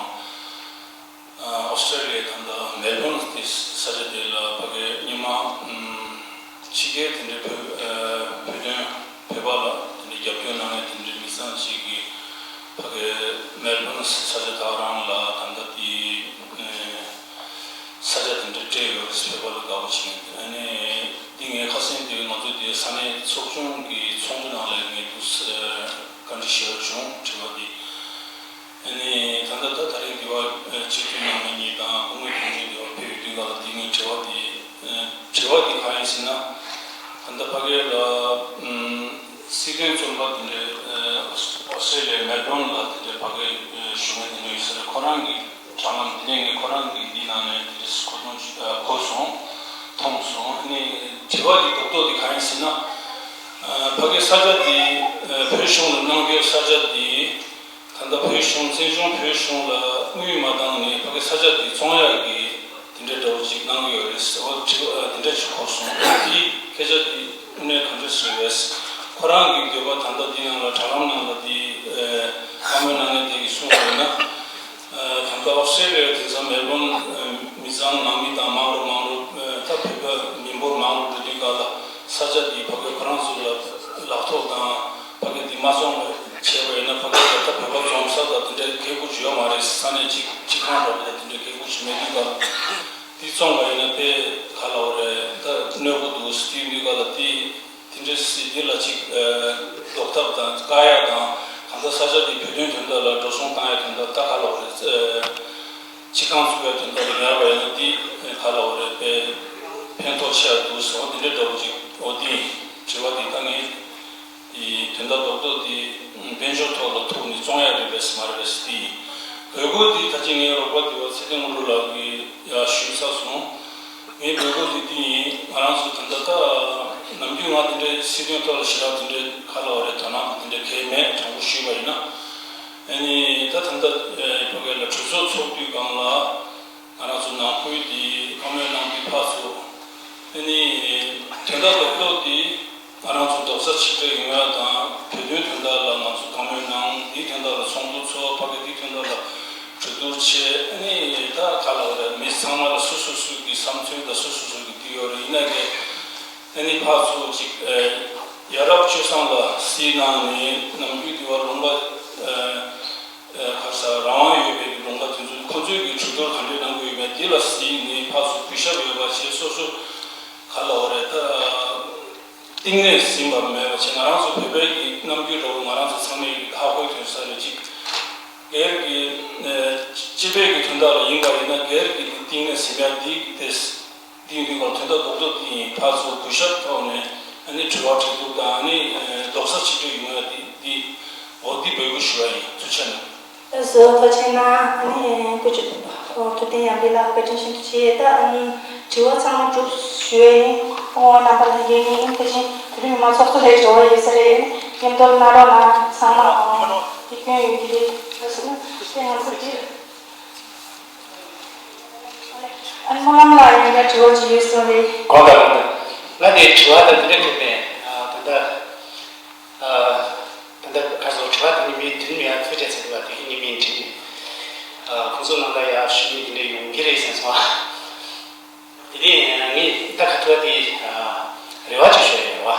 ཨོ་སི་ཀྲེ་ལི་ཡའི་ད་ལྟ་མེལ་བོན་དེ་ས་ཆ་དེ་ལ་ཕ་གི་སྔོན་མ་ཕྱི་རྒྱལ་དེ་འདྲའི་བོད་བོད་དོན་བོད་པ་ལ་དེ་འདྲའི་རྒྱབ་སྐྱོར་གནང་མཁན་དེ་འདྲའི་མི་ཚང་གཅིག་གིས་ཕ་གི་མེལ་བོན་ས་ཆ་ད་རང་ལ་ད་ལྟ་དེ་ས་ཆ་དེ་འདྲ་སྤྲད་ཡོད་རེད། བོད་པ་ལ་དགའ་པོ་བྱེད་མཁན་དེ། ཨ་ནི་འདི་ངས་ཁ་སང་དེ་ང་ཚོ་དེ་ས་གནས་ཚོགས་ཆུང་གི་ཚོགས་འདུ་ནང་ལ་ངས་འདུག་སེ་བཀའ་འདྲི་ཞུ་ཡ་བྱུང་། དྲི་བ་འདི། ཨ་ནི་ད་ལྟ་ད་ད་རིང་དེ་བ་སྤྱི་འཐུས་ནང་མི་གཉིས་དང་སྐུ་ངོ་དོན་གཅོད་དེ་བ་ཕེབས་ཡོད་དུས་ག་ལ་དེ་ངས་དྲི་བ་དེ་དྲི་བ་དེ་གང་ཡིན་ཟེར་ན། ད་ལྟ་ཕ་གི་ལ་སྲིད་དོན་བཙོན་པ་དེ་འདྲའི་ཨོ་སི་ཀྲེ་ལི་ཡའི་མེལ་བོན་ལ་དེ་འདྲའི་ཕ་གི་བཞུགས་མཁན་དེ་འདྲ་ཡོད་ས་རེད། ཁོ་རང་གི་དྲ་ལམ་དེ་ནས་ངས་ཁོ་རང་གི་འདི་ནང་ནས་དེ་འདྲ་གོ་སོང་གོ་སོང་། མཐོང་སོང་། ཨ་ནི་དྲི་བ་དེ་རྡོག་རྡོག་དེ་གང་ཡིན་ཟེར་ན། ཕ་གི་ས་ཆ་དེ་བོད་གཞུང་ལ་གནང་རྒྱུའི་ས་ཆ་དེ། ད་ལྟ་བོད་གཞུང་བཙན་བྱོལ་བོད་གཞུང་ལ་དངུལ་མ་བཏང་ནས་ཕ་གི་ས་ཆ་དེ་བཙོང་ཡག་གི་དེ་འདྲའི་འདྲ་བོ་ཅིག་གནང་གི་ཡོད་རེད་ཟེར་བ་དྲི་བ་དེ་འདྲ་ཅིག་གོ་སོང་། དེའི་སྐད་ཆ་དེ་དངོས་གནས་ག་འདྲ་ཞིག་རེད། ཁོ་རང་གི་འདོད་པ་ད་ལྟ་འདི་ནང་ལ་དྲ་ལམ་ནང་ལ་དེ་བཀའ་མོལ་གནང་མཁན་དེ་གིས་གསུངས་པ་ཡིན་ན། ད་ལྟ་ཨོ་སི་ཀྲེ་ལི་ཡ་དེང་སང་མེལ་བོན་མི་ཚང་ནང་མི་དང་མང་རུ་མང་རུ་ད་བོད་པ་མི་འབོར་མང་རུ་འགྲོ་དུས་ག་ལ་ས་ཆ་འདི་ཕ་གི་ཁོ་རང་ཚོ་ལ་ལག་ཐོག་དང་། ཕ་གི་འདི་མ་བཙོང་བ་བྱས་པ་ཡིན་ན་ཕ་གི་ལ་ད་བོད་པ་འཛོམས་ས་དང་དེ་འདྲའི་གད་ཁུག་ཅིག་ཡོད་མ་རེད། ས་གནས་གཅིག་གཅིག་ཁང་འདྲ་བོ་དང་དེ་འདྲའི་གད་ཁུག་ཅིག་མེད་དུས་ག་ལ་འདི་བཙོང་བ་ཡིན་ན་དཔེ་ག་ལ་འོ་རེད། ད་གནོད་པོ་འདུག་ཟེར་དུས་འདི་ག་ལ་འདི་དེ་འདྲའི་སྲིད་འདི་ལ་ཅིག་ཟློག་ཐབས་དང་བཀག་ཡ་དང་གང་ལྟར་ས་ཆ་འདི་བོད་དོན་དོན་དག་ལ་འགྲོ་སོང་བཏང་ཡ་དོན་དག་ད་ག་ལ་འོ་རེད། སྤྱི་ཁང་བཙུགས་པའི་དོན་དག་ལ་ཉར་བ་ཡིན་ན་འདི་ག་ལ་འོ་རེད། དཔེ་ཕན་ཐོགས་ཆེ་བ་འདུག་ཟེར་བ་འདི་འདྲའི་འདྲ་བོ་ཅིག་འོ་འདི་དྲི་བ་འདི་ད་ངས་དོན་དག་རྡོག་རྡོག་འདི་དཔལ་འབྱོར་ཐོག་ལ་ཐུག་ནས་བཙོང་ཡ་རེད་པས་མ་རེད་པས་འདི་ཡིན། འབོད་སྐུལ་འདི་ད་ཅི་ངའི་རོགས་པ་འདི་བ་ཚེ་བརྟན་དངོས་གྲུབ་ལགས་ཀྱིས་ཡར་ཞུས་ཚར་སོང་། ངའི་འབོད་སྐུལ་འདི་འདི་ཡིན། ང་རང་ཚོ་ད་ལྟ་ད་ནམ་རྒྱུན་ང་འདི་འདྲའི་སྲིད་དོན་ཐོག་ལ་ཞེ་དྲག་འདི་འདྲའི་ག་ལ་འོ་རེད། དོ་སྣང་འདི་འདྲའི་གང་ཡང་མེད། དྲང་པོ་ཞུས་པ་ཡིན་ན། ཨ་ནི་ད་ད་ལྟ་ཨེ་ཕ་གི་ལ་གྲོས་ཚོགས་ཚོགས་དུས་སྒང་ལ་ང་རང་ཚོ་ནང་ཁུལ་དེ་བཀའ་མོལ་གནང་དུས་ཕར་ཚུར་ཨ་ནི་དོན་དག་རྡོག་རྡོག་དེ་ང་རང་ཚོ་རྡོག་རྩ་གཅིག་སྒྲིལ་ཡོང་ཡ་དང་། བོད་དོན་དོན་དག་ལ་ང་ཚོ་བཀའ་མོལ་གནང་། འདིའི་དོན་དག་ལ་ཚོགས་འདུ་ཚོགས། ཕ་གི་འདིའི་དོན་དག་ལ་གྲོས་བསྡུར་བྱས། ཨ་ནི་ད་ག་ལ་འོ་རེད། མི་ཚང་མ་ལ་སོ་སོ་སོ་གི་བསམ་ཚུལ་དང་སོ་སོ་སོ་གི་འདི་ཡོད་རེད། ཡིན་ན་གི་ཨ་ནི་ཕར་ཚུར་ཅིག་ཨེ་ཡ་རབས་སྤྱོད་བཟང་ལ་གཟིགས་གནང་ནས་ནམ་རྒྱུན་དེ་བ་ལུང་པ་ཨེ་ཨེ་ག་ས་རང་དབང་ཡོད་པའི་ལུང་པ་དེ་ཚོ་ཁོ་ཚོས་ཀྱི་གྲོས་བསྡུར་ག་འདྲས་གནང་གི་ཡོད་མེད་དེ་ལ་གཟིགས་ནས་ཕར་ཚུར་གུས་ཞབས་ཡོད་པ་བྱས། སོ་སོ་ག་ལ་འོ་རེད། ད་ གཏིང་ནས་ཟིན་པ་མེད་པ་བྱས། ང་རང་ཚོ་བོད་པའི་གི་རྣམ་འགྱུར་འདྲ་བོ་ང་རང་ཚོ་ཚང་མས་ཧ་གོ་ཐུབ་ས་རེད། གཅིག་སྒེར་གྱི་ཨ་སྤྱི་པའི་གི་དོན་དག་ལ་ཡིན་པ་ཡིན་ན། སྒེར་གྱི་འདི་གཏིང་ནས་ཟིན་ཡ་འདི་དེ། འདི་ཡིན་དུས་ང་དོན་དག་རྡོག་རྡོག་འདི་ཡིན། ཕར་ཚུར་གུས་ཞབས་ཐོག་ནས་ཨ་ནི་དྲི་བ་དྲི་འདུག་དང་། ཨ་ནི་ཨ་རྡོག་རྩ་གཅིག་སྒྲིལ་ཡོང་ཡ་འདི་འདི་འོ་འདི་འབོད་སྐུལ་ཞུ་བ་ཡིན། ཐུགས་རྗེ་གནང་། ལགས་སོ། ཐུགས་རྗེ་གནང་། ཨ་ནི་སྐུ་ཞབས་ཐུབ་བསྟན་དབྱངས་པད་ལགས་བཀའ་དྲིན་ཤིན་ཏུ་ཆེ། ད་ཨ་ནི་དྲི་བ་ཚང་མ་གྲུབ་ཞུ་ཡ་ཡིན། སྐུ་ངོ་རྣམ་པ་ལྷན་རྒྱས་ཡིན། དེ་བཞིན་བོད་རིགས་མི་མང་ཚོགས་གཙོ་ལྷན་ཚོགས་ཡོད་ས་རེད། མཉམ་དུ་གནང་རོགས་གནང་། ཚང་མ་ཨ་དེ་སྐྱོན་ཡོད་ཀྱི་རེད། ལགས་སོ། ན་དེ་ང་ཚོ་དེ། ཨ་ནི་སྨོན་ལམ་ལགས་ཡང་བསྐྱར་དྲི་བ་ཅིག་ཡོད་གསུངས་རེད། གང་ལྟར་གང་ལྟར་ང་དེ་དྲི་བ་དང་འདི་འདྲ་དྲིས་ནས། ཨ་ད་ལྟ་ཨ་ད་ལྟ་ག་ཚོད་དྲི་བ་དེ་ནི་མི་དྲིས་མི་ཡ་ཐུགས་རྗེ་ཆེ་འདུག་པ། དེ་ནི་མི་དྲིས་ནས། ཨ་ཁོང་ཚོ་ནང་ལ་ཡ་ཞུ་མི་དེ་འདྲ་ཡོང་གི་རེད་བསམ་སོང་། དེ་ནས་ངས་ད་ག་ཐུབ་དེ་ཨ་རེ་བ་ཅིག་ཞུ་ཡ་ཡོད་པ།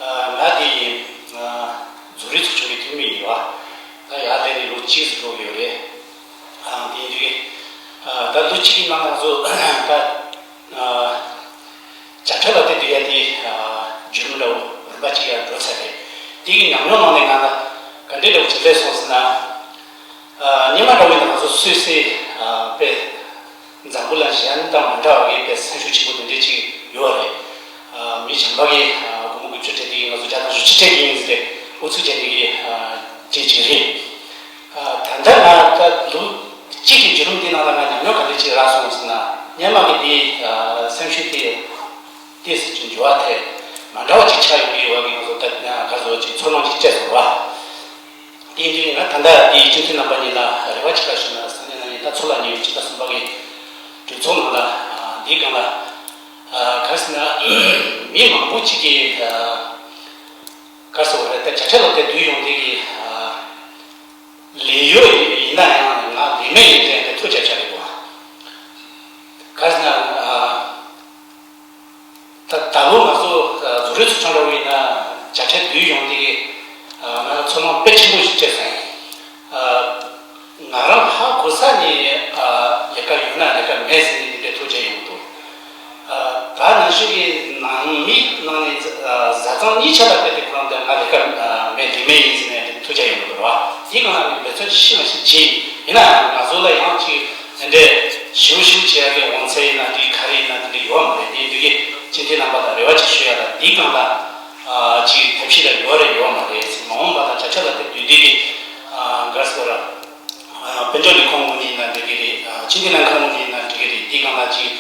ཨ་ང་དེ་ཨ་རྫོང་རིག་ཚོགས་ཆུང་གི་འཐུས་མི་ཡིན་པ། ད་ཡར་སླེབས་ནས་ལོ་གཅིག་ཙམ་འགྲོ་གི་ཡོད་རེད། ཨ་དེ་ཡིན་དུས་ཨ་ད་ལོ་གཅིག་གི་ནང་ང་ཚོ་ད་ཨ་བྱ་བྲལ་ལ་དེ་དུས་ཡ་དེ་ཨ་བརྒྱུད་རིམ་འདྲ་བོ་རིམ་པ་གཅིག་ཡར་འགྲོ་ཚར་རེད། དེ་གི་ཉམས་མྱོང་ནང་ནས་ང་ལ་ག་འདྲའི་འདྲ་བོ་ཅིག་སླེབས་སོང་ཟེར་ན། ཨ་སྔོན་མ་འདྲ་བོ་ཡིན་ན་ང་ཚོ་སུད་སི་ཨ་དཔེ་འཛམ་བུ་གླིང་གཞན་དང་མི་འདྲ་བ་གི་དཔེ་སེམས་ཤུགས་ཆེན་པོ་དེ་འདྲ་ཅིག་ཡོད་རེད། ཨ་མི་གཞན་པ་གིས་ཨ་སྒོར་མོ་དགུ་བཅུ་སྤྲད་དེ་ང་ཚོ་བརྒྱ་དང་བཞི་བཅུ་སྤྲད་ཀྱི་ཡིན་ཟེར་ཏེ་ཨུ་ཚུགས་བྱས་ནས་ཨ་བྱེད་ཀྱི་རེད། ཨ་ད་ལྟ་ང་ད་ལོ་གཅིག་གི་བརྒྱུད་རིམ་འདི་ནང་ལ་ང་ཉམས་མྱོང་ག་འདྲ་ཅིག་རག་སོང་ཟེར་ན། སྔོན་མ་གི་དེ་ཨ་སེམས་ཤུགས་དེ་ཏོག་ཙམ་ཅིག་འགྱུར་བ་དེ་མ་འདྲ་བ་ཅིག་ཆགས་ཡོང་གི་ཡོད་པ་གི་ང་ཚོ་ད་ག་ཚོད་ཅིག་ཚོར་སྣང་ཅིག་སྤྲད་སོང་བ། དེ་ཡིན་དུས་ང་ད་ལྟ་དེའི་སྤྱི་འཐུས་རྣམ་པ་གཉིས་ལ་རེ་བ་ཅིག་བྱས་ན། ས་གནས་ནང་ཡིན་ད་ཚོ་ལ་ཉེ་བའི་ཕྱི་ཟླ་གསུམ་པ་གི་གྲོས་ཚོགས་ནང་ལ་འདིའི་སྒང་ལ་ག་རེ་ཟེར་ན། མི་མང་པོ་ཅིག་གིས་ག་རེ་ཟེར་བ་རེད། ད་བྱ་བྲལ་ལོ་དེ་བསྡུས་ཡོང་དེ་གི་ལས་ཡོད་ཡིན་ན་ཡང་ང་ལས་མེད་ཡིན་དྲན་དེ་ཐུགས་རྒྱ་ཆེ་རེད་པ། ག་རེ་ཟེར་ན། ད་ད་ལོ་ང་ཚོ་རྫོང་རིག་ཚོགས་ཆུང་འདྲ་བོ་ཡིན་ན་བྱ་བྲལ་བསྡུས་ཡོང་དེ་གི་ང་ཚོ་ཚོར་སྣང་དཔེ་ཆེན་པོ་ཞིག་སྤྲད་སོང་། ང་རང་ཧ་གོ་ས་ནས་ལས་ཀ་ཡོད་ན་ལས་ཀ་མེད་ཟེར་ནས་འདི་འདྲའི་ཐུགས་རྗེ་ཡོང་འདུག་ད་ནང་ཆོས་ཀྱི་ནང་མི་ནང་ནས་བཟའ་ཚང་གཉིས་ཆ་ལ་དཔེ་དེ་ཁོ་རང་འདི་ང་ལས་ཀ་མེད་ལས་མེད་ཡིན་ཟེར་ནས་ཐུགས་རྗེ་ཡོང་འདུག་ར། དེའི་སྒང་ལ་ངས་འབད་བརྩོན་ཤི་མ་ཤི་བྱས། ཡིན་ན་ང་ཚོ་ལ་ཡང་ཅིག་དེ་འདྲའི་ཞིའུ་ཞིའུ་བྱེད་ཡ་གི་འོང་ཚད་ཡིན་ན་འགྲིག་ག་རེ་ཡིན་ན་དེ་འདྲ་ཡོད་མ་རེད། དེ་འདྲ་གི་སྤྱི་འཐུས་རྣམ་པ་དང་རེ་བ་ཅིག་ཞུ་ཡ་ལ་འདིའི་སྒང་ལ་ཅིག་ཐབས་ཤེས་ལ་ཡོད་རེད་ཡོད་མ་རེད་ཟེར། མ་འོངས་པ་དང་བྱ་བྱ་ལ་དེ་དུས་དེ་གི་ག་རེ་ཟེར་ར། དཔལ་འབྱོར་ལས་ཁུངས་ངོས་ནས་ཡིན་ན་འགྲིག་གི་རེད། སྤྱི་འཐུས་ལྷན་ཁང་ངོས་ནས་ཡིན་ན་འགྲིག་གི་རེད། འདིའི་སྒང་ལ་ཅིག་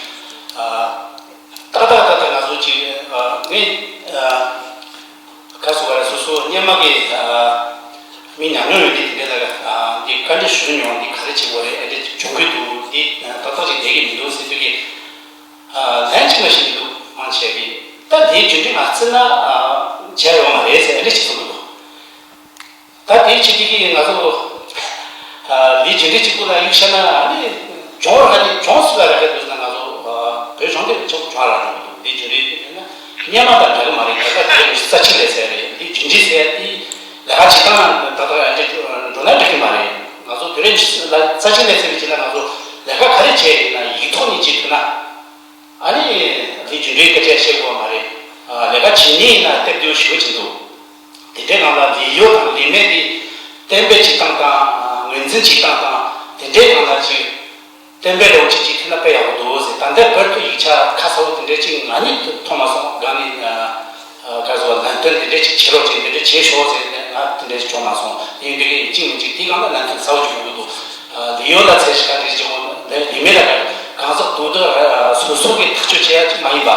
ཏག་ཏག་ཏག་ཏག་ང་ཚོ་ཅིག་ངས་ག་རེ་ཟེར་བ་རེད། སོ་སོ་སྔོན་མ་གི་མི་ཉམས་མྱོང་ཡོད་མཁན་དེ་འདྲ་ལ་འདི་བཀའ་འདྲི་ཞུ་མྱོང་། འདི་ག་རེ་བྱེད་དགོས་རེད། ཨེ་འདྲ་བྱུང་གི་འདུག་འདི་ཏག་ཏག་ཅིག་བསྡད་ཀྱི་མི་འདུག་ཟེར་དུས་ཀྱི་ལན་གཅིག་མ་ཤེས་ཀྱི་འདུག་མང་ཆེ་གིས། ད་འདིའི་རྒྱུན་འདི་ང་བརྩིས་ན་བྱས་ཡོད་མ་རེད་ཟེར་ཨེ་འདྲ་བྱེད་སོང་གི་འདུག་ད་དེའི་ཆེད་དུ་གི་ང་ཚོ་ལས་རྒྱུ་འབྲས་གཅིག་པུ་ལ་གཡུག་བཤད་ན་ཨ་ནི་གྱོང་རག་ནི་གྱོང་སུ་ལ་རག་གི་འདུག་ན། ང་ཚོ་བོད་གཞུང་དེ་ཆོག་གྱོང་རག་རག་གི་འདུག་ལས་རྒྱུ་འབྲས་ཡིན་ན་སྔོན་མ་དང་འདྲ་གི་མ་རེད། ད་ལྟ་དེ་རིང་རྩ་ཆེན་ལས་ཟེར་རེད། ལས་རྒྱུ་འབྲས་ཟེར་དེ་ལས་ཀ་བྱེད་སྟངས་ད་ལྟ་ཨ་འདྲ་འགྲོ་ན་འགྲིག་གི་མ་རེད། ང་ཚོ་དེ་རིང་ལ་རྩ་ཆེན་ལས་ཟེར་བའི་ཆེད་ལ་ང་ཚོ་ལས་ཀ་ག་རེ་བྱས་ཡིན་ན་ཡིག་ཐོག་ནས་བྱེད་ཐུབ་ན། ཨ་ནི་ལས་རྒྱུ་འབྲས་སྐད་ཆ་བཤད་དགོས་པ་མ་རེད། ལས་ཀ་བྱེད་མཁན་ཡིན་ན་སྟབས་བདེ་པོ་ཞེ་པོ་ཅིག་འདུག་དེ་འདྲའི་ནང་ལ་ལས་ཡོད་དང་ལས་མེད་དེ་གཏན་འབེབས་བྱེད་སྟངས་དང་ངོས་འཛིན་བྱེད་སྟངས་དང་དེ་འདྲའི་ནང་ལ་ཅིག་གཏན་འབེབས་འདྲ་བོ་ཅིག་ཅིག་ཐུབ་ན་དཔེ་ཡག་པོ་འདུག་ཟེར། ད་ལྟའི་བར་དུ་ཡིག་ཆ་ཁ་གསལ་པོ་དེ་འདྲའི་ཅིག་ང་ནི་མཐོང་མ་སོང་། གང་ནས་ག་ཟེར་བ་ལམ་སྟོན་དེ་འདྲའི་ཅིག་བྱེད་རོགས་བྱེད་འདི་འདྲའི་བྱེད་ཤོག་ཟེར་ནས་ང་དེ་འདྲའི་ཅིག་བྱུང་མ་སོང་། དེ་ཡིན་དུས་ཅིག་མིན་ཅིག་དེའི་སྒང་ལ་ལམ་སྟོན་གསལ་པོ་ཅིག་དགོས་ཀྱི་འདུག་ལས་ཡོད་ལ་ཚད་གཞི་ག་འདྲ་ཅིག་འོང་ལས་ལས་མེད་ལ་ག་གང་ཟག་སྡུག་སྡུག་སོ་སོ་གིས་ཐག་གཅོད་བྱེད་ཡ་ཅིག་མ་ཡིན་པ།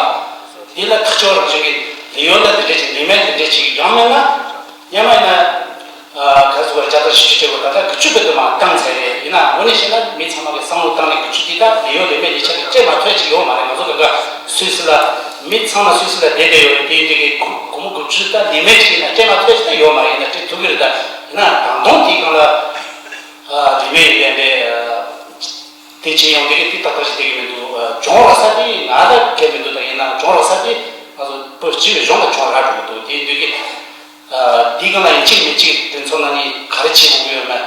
དེ་ལ་ཐག་གཅོད་རང་བཞིན་གྱི་ལས་ཡོད་ལ་འདི་འདྲ་ཅིག་ལས་མེད་འདི་འདྲ་ཅིག་ཡང་མིན་ན་སྔོན་མ་ཡིན་ན་ག་ཟེར་བ་རེད། བརྒྱ་དང་བཞི་བཅུ་སྤྲད་དགོས། ད་ལྟ་དགུ་བཅུ་བོད་དུ་མར་བཏང་ཚར་རེད། ཡིན་ན་དངོས་གནས་བཤད་ན་མི་ཚང་མ་གིས་བསམ་བློ་བཏང་ནས་དགུ་བཅུ་དེ་དག་ལས་ཡོད་ལས་མེད་ལས་ཆ་དེ་སྤྲད་མ་ཐུབ་ཅིག་ཡོད་མ་རེད། ང་ཚོ་ག་ག་སུད་སི་ལ་མི་ཚང་མ་སུད་སི་ལ་བསྡད་བསྡད་ཡོད་རེད། དེ་ཡིན་དུས་ཀྱི་སྒོར་མོ་དགུ་བཅུ་ད་ལས་མེད་ཅིག་ཡིན་ན་སྤྲད་མ་ཐུབ་ཅིག་ད་ཡོད་མ་རེད། ཡིན་ན་སྤྲད་ཐུབ་ཀྱི་རེད། ད་ཡིན་ན་ད་དུང་དེའི་སྒང་ལ་ལས་མེད་ཡིན་པའི་དེ་བྱེད་ཡོང་དེ་གི་དེ་ཏག་ཏག་ཞིག་བསྡད་ཀྱི་མི་འདུག་གྱོང་རག་ས་དེ་ང་ལ་གལ་མི་འདུག་ད་ཡིན་ན་གྱོང་རག་ས་དེ་ང་ཚོ་བོད་སྤྱི་པའི་གཞུང་ལ་གྱོང་རག་འགྲོ་གི་འདུག་དེ་ཡིན་དུས་ཀྱི་འདིའི་སྒང་ལ་ཡིན་གཅིག་མིན་གཅིག་དེ་ཚོ་ནང་ནས་ག་རེ་བྱེད་དགོས་ཀྱི་ཡོད་མེད།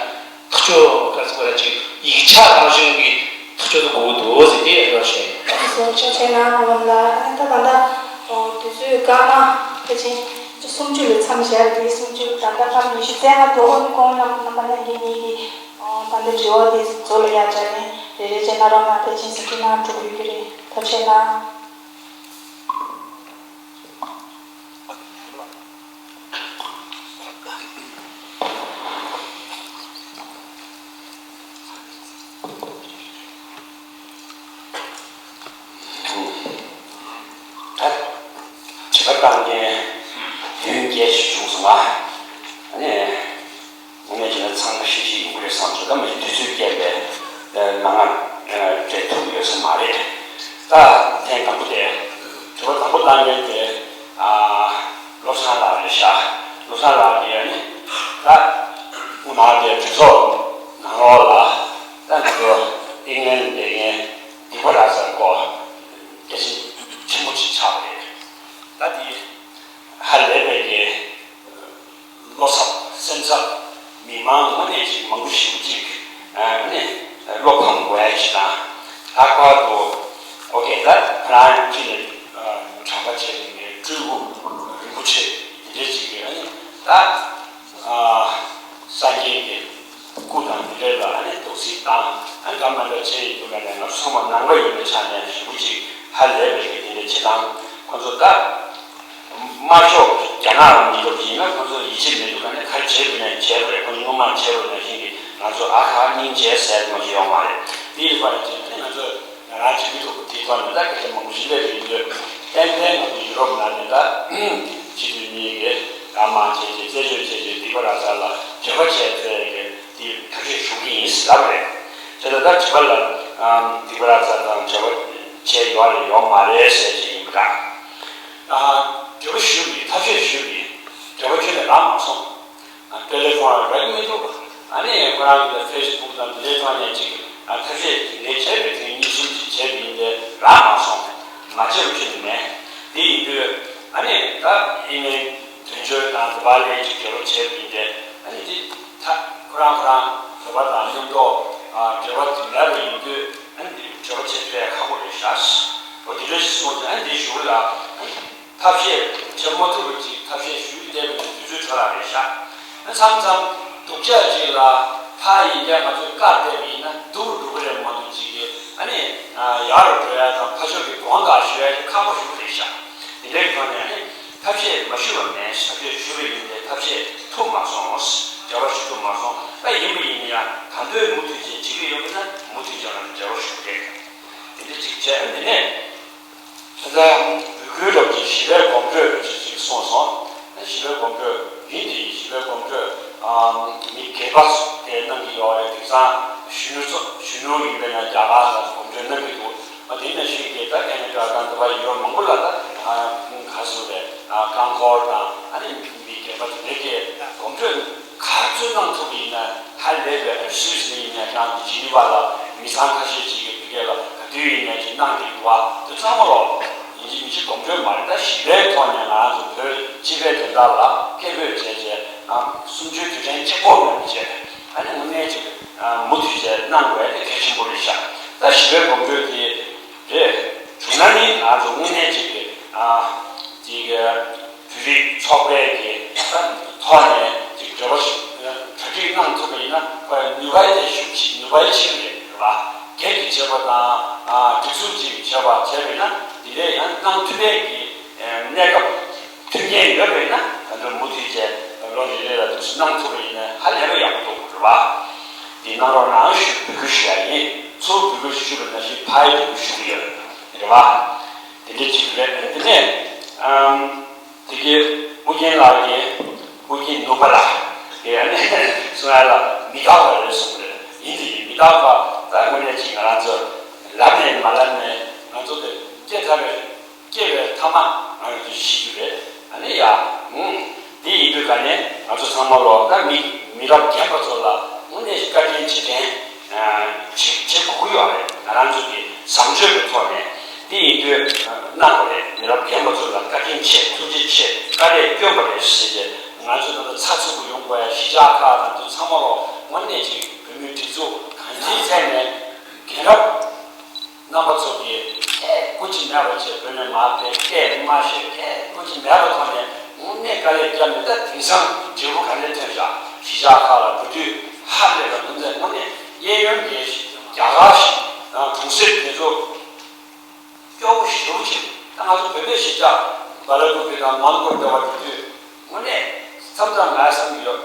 ཐག་གཅོད་ག་རེ་ཟེར་དགོས་རེད། ཅིག་ཡིག་ཆ་རང་བཞིན་གྱི་ཐག་གཅོད་དུ་དགོས་ཀྱི་འདུག་ཟེར་དེ་རེ་བ་བྱས་ཡོད། ལགས་སོ། ཐུགས་རྗེ་གནང་། སྨོན་ལམ་ལགས། ཨ་ནི་ད་ད་ལྟ་དུས་ཚོད་སྐར་མ་ ཕལ་ཆེར་སུམ་ཅུ་ལ་མཚམས་བཞག་རེད། སུམ་ཅུ། ད་ལྟ་སྐར་མ་ཉི་ཤུ་རྩ་ལྔ་འདུག་ཨོ་ནི་ཁོང་རྣམ་རྣམ་པ་ལྷན་རྒྱས་གཉིས་ཀྱིས་ད་ལྟ་དྲི་བ་དེ་ཚོ་ལ་ཡ་སྦྱར་ནས་རེ་རེ་བྱས་གནང་རོགས་གནང་། ཕལ་ཆེར་ཟིན་བྲིས་གནང་འགྲོ་གི་ཡོད་ཀྱི་རེད། ཐུགས་རྗེ་གནང་། ད་དྲི་བ་བཏང་མཁན་ཡོན་སྐད་ཅིག་བྱུང་སོང་ང་། ཨ་ནི་དངོས་གནས་བྱས་ན་འཚང་ཁ་ཤིག་ཤིག་ཡོང་གི་རེད་བསམ་སོང་། ད་མ་གཞི་དུས་ཚོད་བསྐྱལ་བའི་མང་ང་སྤྲད་ཐུབ་ཡོད་ས་མ་རེད། ད་ཐེངས་དང་པོ་དེ་དྲི་བ་དང་པོ་བཏང་མཁན་དེ་ཨ་བློ་བཟང་ལགས་རེད་ཤག་བློ་བཟང་ལགས་ཀྱིས་ཨ་ནི་ད་དབུ་མ་དེ་གྲོས་ཚོགས་ནང་ལོགས་ལ་ད་ང་ཚོ་ཨིང་ལན་བསྡད་མཁན་སྡིག་པ་ར་ཙར་སྐོར་གལ་ཆེན་ཆེན་པོ་ཅིག་ཆགས་པ་རེད། ད་དེ་ཧ་ལས་པའི་གི་བློ་འཚབ་སེམས་འཚབ། མི་མང་ངོ་ནས་ཅིག་མང་པོ་ཞེ་པོ་ཅིག་ཨ་ནི་བློ་ཕམ་དགོས་ཡ་ཅིག་དང་། ལྷག་པར་དུ་ཨོ་ཁེ་ད་ཁོ་རང་ཅིག་ནས་གྲྭ་པ་བྱས་ནས་སྤྲུལ་སྐུ་རིན་པོ་ཆེ་དེ་འདྲས་ཅིག་གིས་ཨ་ནི་ད་སངས་རྒྱས་ཀྱི་སྐུ་དང་དེ་འདྲས་ལ་ཨ་ནི་རྡོག་རྫིས་བཏང་། ཨ་ནི་ག་མ་འདྲ་བྱས་ཡིན་དུས་ཀ་ནས་ང་ཚོ་ཚང་མ་ནང་པ་ཡིན་པའི་ཆ་ནས་ཞེ་པོ་ཅིག་ཧ་ལས་པའི་གི་དེ་འདྲས་བྱེད་སྟངས་ཁོ་ཚོ་ད། དམར་ཤོག་རྒྱ་ནག་ལ་མི་འདུག་ཡིན་ན་ཁོ་ཚོ་ཡིད་ཆེས་མི་འདུག་ག་ནས་ག་རེ་བྱེད་དགོས་ན་བྱེད་དགོས་རེད། ཁོ་ཚོ་སྔོན་མ་བྱེད་དགོས་ནང་བཞིན་གྱི་ང་ཚོ་ཨ་ཁ་སྙིང་རྗེ་ཟེར་མ་ཞིག་ཡོང་མ་རེད། དེ་ཡིན་པ་ཡིན་ཙང་ནི་ང་ཚོ་ང་རང་བྱེད་ཀྱི་འདུག་དེའི་ཐོག་ནས་ད་སྐད་ཆ་མང་པོ་ཞིག་སླེབས་ཡོང་དུས་ཏན་ཏན་ང་ཚོ་ཡུ་རོབ་ནང་ནས་ད་སྤྱི་འཐུས་གཉིས་ཀྱིས་ལམ་མང་བྱས་རྗེས་རྩད་གཅོད་བྱས་རྗེས་སྡིག་པ་ར་ཙར་ལ་འགྱོད་པ་བྱས་ཚེ་གི་དེ་ཐབས་ཤེས་ཞུ་གི་ཡིན་ཟེར་ལབ་རེད། དེ་ལ་ད་དྲི་བ་ལ་སྡིག་པ་ར་ཙར་དང་འགྱོད་པ་བྱས་ཡོད་རེད་ཡོད་མ་རེད་ཟེར་གྱི་ཡིན་པ་འདྲ། ཨ། དྲི་བ་ཞུ་གི་ཐབས་ཤེས་ཞུ་གི་དྲི་བ་ཁྱོན་ནས་རག་མ་སོང་། ཨ། ཏེ་ལེ་ཕོན་རག་གི་མི་འདུག་ཨ་ནི་ཁོ་རང་གི་ཕེ་སི་བུག་དང་དེ་འདྲའི་ཐོག་ནས་ཅིག་ཨ། ཐབས་ཤེས་ངས་བྱས་པའི་དེ་གཉིས་གསུམ་ཅིག་བྱས་པ་ཡིན་ཏེ་རག་མ་སོང་། མ་བྱས་པ་ཁྱོན་ནས་མེད། དེ་ཡིན་དུས་ཨ་ནི་ད་ཡིན་ནའི་དོན་འཁྱོལ་དང་དེ་པར་ལས་ཅིག་འགྱོད་པ་བྱས་པ་ཡིན་ཏེ་ཨ་ནི་དེ་ད་ཁོ་རང་ཁོ་རང་བཟོད་པ་དང་སྙོམས་འཇུག་ཨ། འབྲེལ་བ་དེ་མེད་པ་ཡིན་དུས་ཨ་ནི་དེ་འགྱོད་པ་བྱེད་ཐུབ་ཡ་ཁག་པོ་རེད་ཤག་འོ་དེ་འདྲ་ཞིག་གསུངས་ཏེ་ཨ་ནི་དེ་ཞུ་གི་ལ། ཐབས་ཤེས་བྱེད་མ་ཐུབ་པ་ཅིག་ཐབས་ཤེས་ཞུས་བསྡད་པའི་དུས་ཚོད་འཕྲོ་བརླག་རེད་ཤག་ཨ། མཚམས་མཚམས་སྡུག་ཅག་ཅིག་ལ་ཕ་ཡིན་ཀྱང་ང་ཚོས་བཀག་བསྡད་པ་ཡིན་ན་སྡུག་རུ་འགྲོ་གི་རེད་མ་གཏོགས་ཅིག་གིས་ཨ་ནི་ཡག་རུ་འགྲོ་ཡ་དང་ཕ་ཕྱོགས་ཀྱི་དགོངས་དག་ཞུ་ཡ་དེ་ཁག་པོ་ཞིག་རེད་ཤག་དེ་འདྲའི་ཐོག་ནས་ཨ་ནི་ཐབས་ཤེས་མ་ཞུས་པ་མེད། ཐབས་ཤེས་ཞུས་པ་ཡིན་ཏེ་ཐབས་ཤེས་ཐུབ་མ་སོང་། འབྲེལ་བ་ཞུ་ཐུབ་མ་སོང་། ད་ཡིན་པ་ཡིན་ན་ཡང་ད་དུང་མུ་མཐུད་བྱེད་བྱེད་ཀྱི་ཡོད་པ་ན་མུ་མཐུད་བྱས་ལ་འབྲེལ་བ་ཞུ་གི་རེད། དེ་འདྲ་ཅིག་བྱས་ཨ་ནི་དེ་ནས། ད་ལྟ་འབོད་སྐུལ་རབ་ཀྱི་ཞི་བའི་གོམ་བགྲོད་ཅེས་ཅིག་གསུངས་སོང་། ཞི་བའི་གོམ་བགྲོད་ཡིན་དེ་ཡིན། ཞི་བའི་གོམ་བགྲོད་ཨམ་མི་སྒེར་པ་དེ་གནང་གི་ཡོད་རེད། དེང་སང་གཞོན་ནུ་ཚོ་གཞོན་ནུ་ཡིན་པས་ན་རྒྱ་གར་ལ་གོམ་བགྲོད་གནང་གི་འདུག་ཨ་དེ་ནང་བཞིན་གྱི་ད་ཁེ་ན་ཌ་དང་འདི་པ་ཡུ་རོབ་མང་པོ་ལ་ད་ཨ་ག་སུ་རེད། ཨ་རྐང་འཁོར་དང་ཨ་ནི་མི་སྒེར་པ་དེ་འདྲ་གི་གོམ་བགྲོད་ག་ཚོད་གནང་ཐུབ་པ་ཡིན་ན་ཧ་ལས་པའི་སུད་སི་ནས་ཡིན་ན་རང་གི་ཇི་ནི་ཝ་ལ་མི་ཚང་ཁ་ཤས་ཅིག་གིས་དེ་གས་ལ་ག་དུས་ཡིན་ན་ཅིག་གནང་གི་འདུག་བ། དེ་ཚང་མ་ལོ་ཡིན་གཅིག་མིན་གཅིག་གོམ་བགྲོད་མ་རེད། ད་ཞི་བའི་ཐོག་ནས་ང་རང་ཚོ་བོད་སྤྱི་པའི་དོན་དག་ལ་སྐད་འབོད་བྱས་རྗེས་གསུམ་བཅུའི་དུས་དྲན་གཅིག་པོ་མེད་པ་བྱས་ཨ་ནི་དངོས་གནས་ཅིག་མུ་མཐུད་བྱས་གནང་དགོས་དེ་གལ་ཆེན་པོ་རེད་ཤག་ད་ཞི་བའི་གོམ་བགྲོད་དེ་རེད། བྱུང་ན་ནི་ང་ཚོ་དངོས་གནས་ཅིག་གི་ཅིག་བོད་རིགས་ཚོགས་པའི་གི་ཐོག་ནས་ཅིག་འབྲེལ་བ་ཞིག་གྲ་སྒྲིག་གནང་ཐུབ་པ་ཡིན་ན་ཁོའི་ནུས་པ་དེ་ཤུགས་ཆེ་ནུས་པ་ཆེ་རེད་རེད་པ། སྒེར་གྱི་བྱེད་པ་དང་སྒྲིག་འཛུགས་ཀྱི་བྱེད་པ་བྱས་པ་ཡིན་ན་འདི་འདྲའི་ཡང་གནང་ཐུབ་པའི་གི་གནས་སྐབས་མཐུན་རྐྱེན་ཡོད་པ་ཡིན་ན་ད་ལྟ་མུ་མཐུད་བྱས་ལོ་རེ་རེ་ལ་འདུག་སེ་གནང་ཐུབ་པ་ཡིན་ན་ཧ་ལས་པ་ཡག་པོ་འདུག་རེད་པ། འདི་གནང་རོགས་གནང་ཞུ་འབོད་སྐུལ་ཞུ་ཡ་ཡིན། ཚུར་འབོད་སྐུལ་ཞུ་བ་ནང་བཞིན་ཕར་འབོད་སྐུལ་ཞུ་གི་ཡོད་རེད་པ། དེ་འདྲ་ཅིག་རེད། དེ་ནས་ཨམ། དེ་གའི་ཨུ་རྒྱན་ལགས་ཀྱིས་ཨུ་རྒྱན་ནུབ་པ་ལགས་ཀྱིས་ཨ་ནི་གསུང་ཡ་ལ་མི་རྟག་པ་རེད་གསུངས་རེད། ཡིན་དེ་ཡིན་མི་རྟག་པ་ད་དངོས་གནས་ཅིག་ང་རང་ཚོ་ལབ་ནས་མ་ལབ་ནས་ང་ཚོ་དེ་སྐྱེ་ཐར་པའི་སྐྱེ་བའི་ཐ་མ་ང་རང་ཚོ་ཤི་རྒྱུ་རེད། ཨ་ནི་ཡ་ཨུ་འདི་ཡིན་དུས་ག་ནས་ང་ཚོ་ཚང་མ་ལོ་ད་མི་མི་རབས་རྒན་པ་ཚོ་ལ་དངོས་གནས་བཀའ་དྲིན་རྗེས་དྲན་བྱེད་བྱེད་དགོས་ཀྱི་ཡོད་རེད། ང་རང་ཚོ་གི་བཟང་སྤྱོད་ཀྱི་ཐོག་ནས་དེ་ཡིན་དུས་གནང་དགོས་རེད། མི་རབས་རྒན་པ་ཚོ་ལ་བཀའ་དྲིན་ཆེ་ཐུགས་རྗེ་ཆེ་བཀའ་དྲིན་བསྐྱོན་པ་རེད་ཟེར་ཏེ་ང་ཚོ་ད་ལྟ་ཚགས་ཚུད་པོ་ཡོང་དགོས་ཡ་གཞིས་ཆགས་ཁག་དང་དེ་ཚང་མ་ལོ་དངོས་གནས་ཅིག་བོད་མིའི་སྒྲིག་འཛུགས་གང་ཅིའི་ཐད་ནས་རྒན་རབས་རྣམ་པ་ཚོ་གིས་སྐུ་མཁྱེན་མེད་པ་བྱས་བོད་ནས་མར་ཕེབས་སྐད་མ་ཤོད་མཁན་སྐུ་མཁྱེན་མེད་པ་ཐོག་ནས་ དངོས་གནས་དཀའ་ལས་བརྒྱབ་ནས། ད་དེང་སང་འབྲས་བུ་ག་འདྲ་ཐོན་ཤག་གཞིས་ཆགས་ཁག་ལ་འགྲོ་དུས་ཧ་ལས་པ་མི་འདུག་དངོས་གནས་གཡས་གཡོན་གྱི་རྒྱ་གར་ཞིག་དང་གྲོང་གསེབ་དེ་ཚོ་སྐྱོ་བོ་ཞེ་པོ་ཅིག་ད་ང་ཚོ་བོད་པའི་གཞིས་ཆགས་སྦེལ་ཀོབ་དང་མ་ནི་པུར་དེ་བར་འགྲོ་དུས་དངོས་གནས་མཚམས་མཚམས་ང་བསམ་གྱི་ཡོད།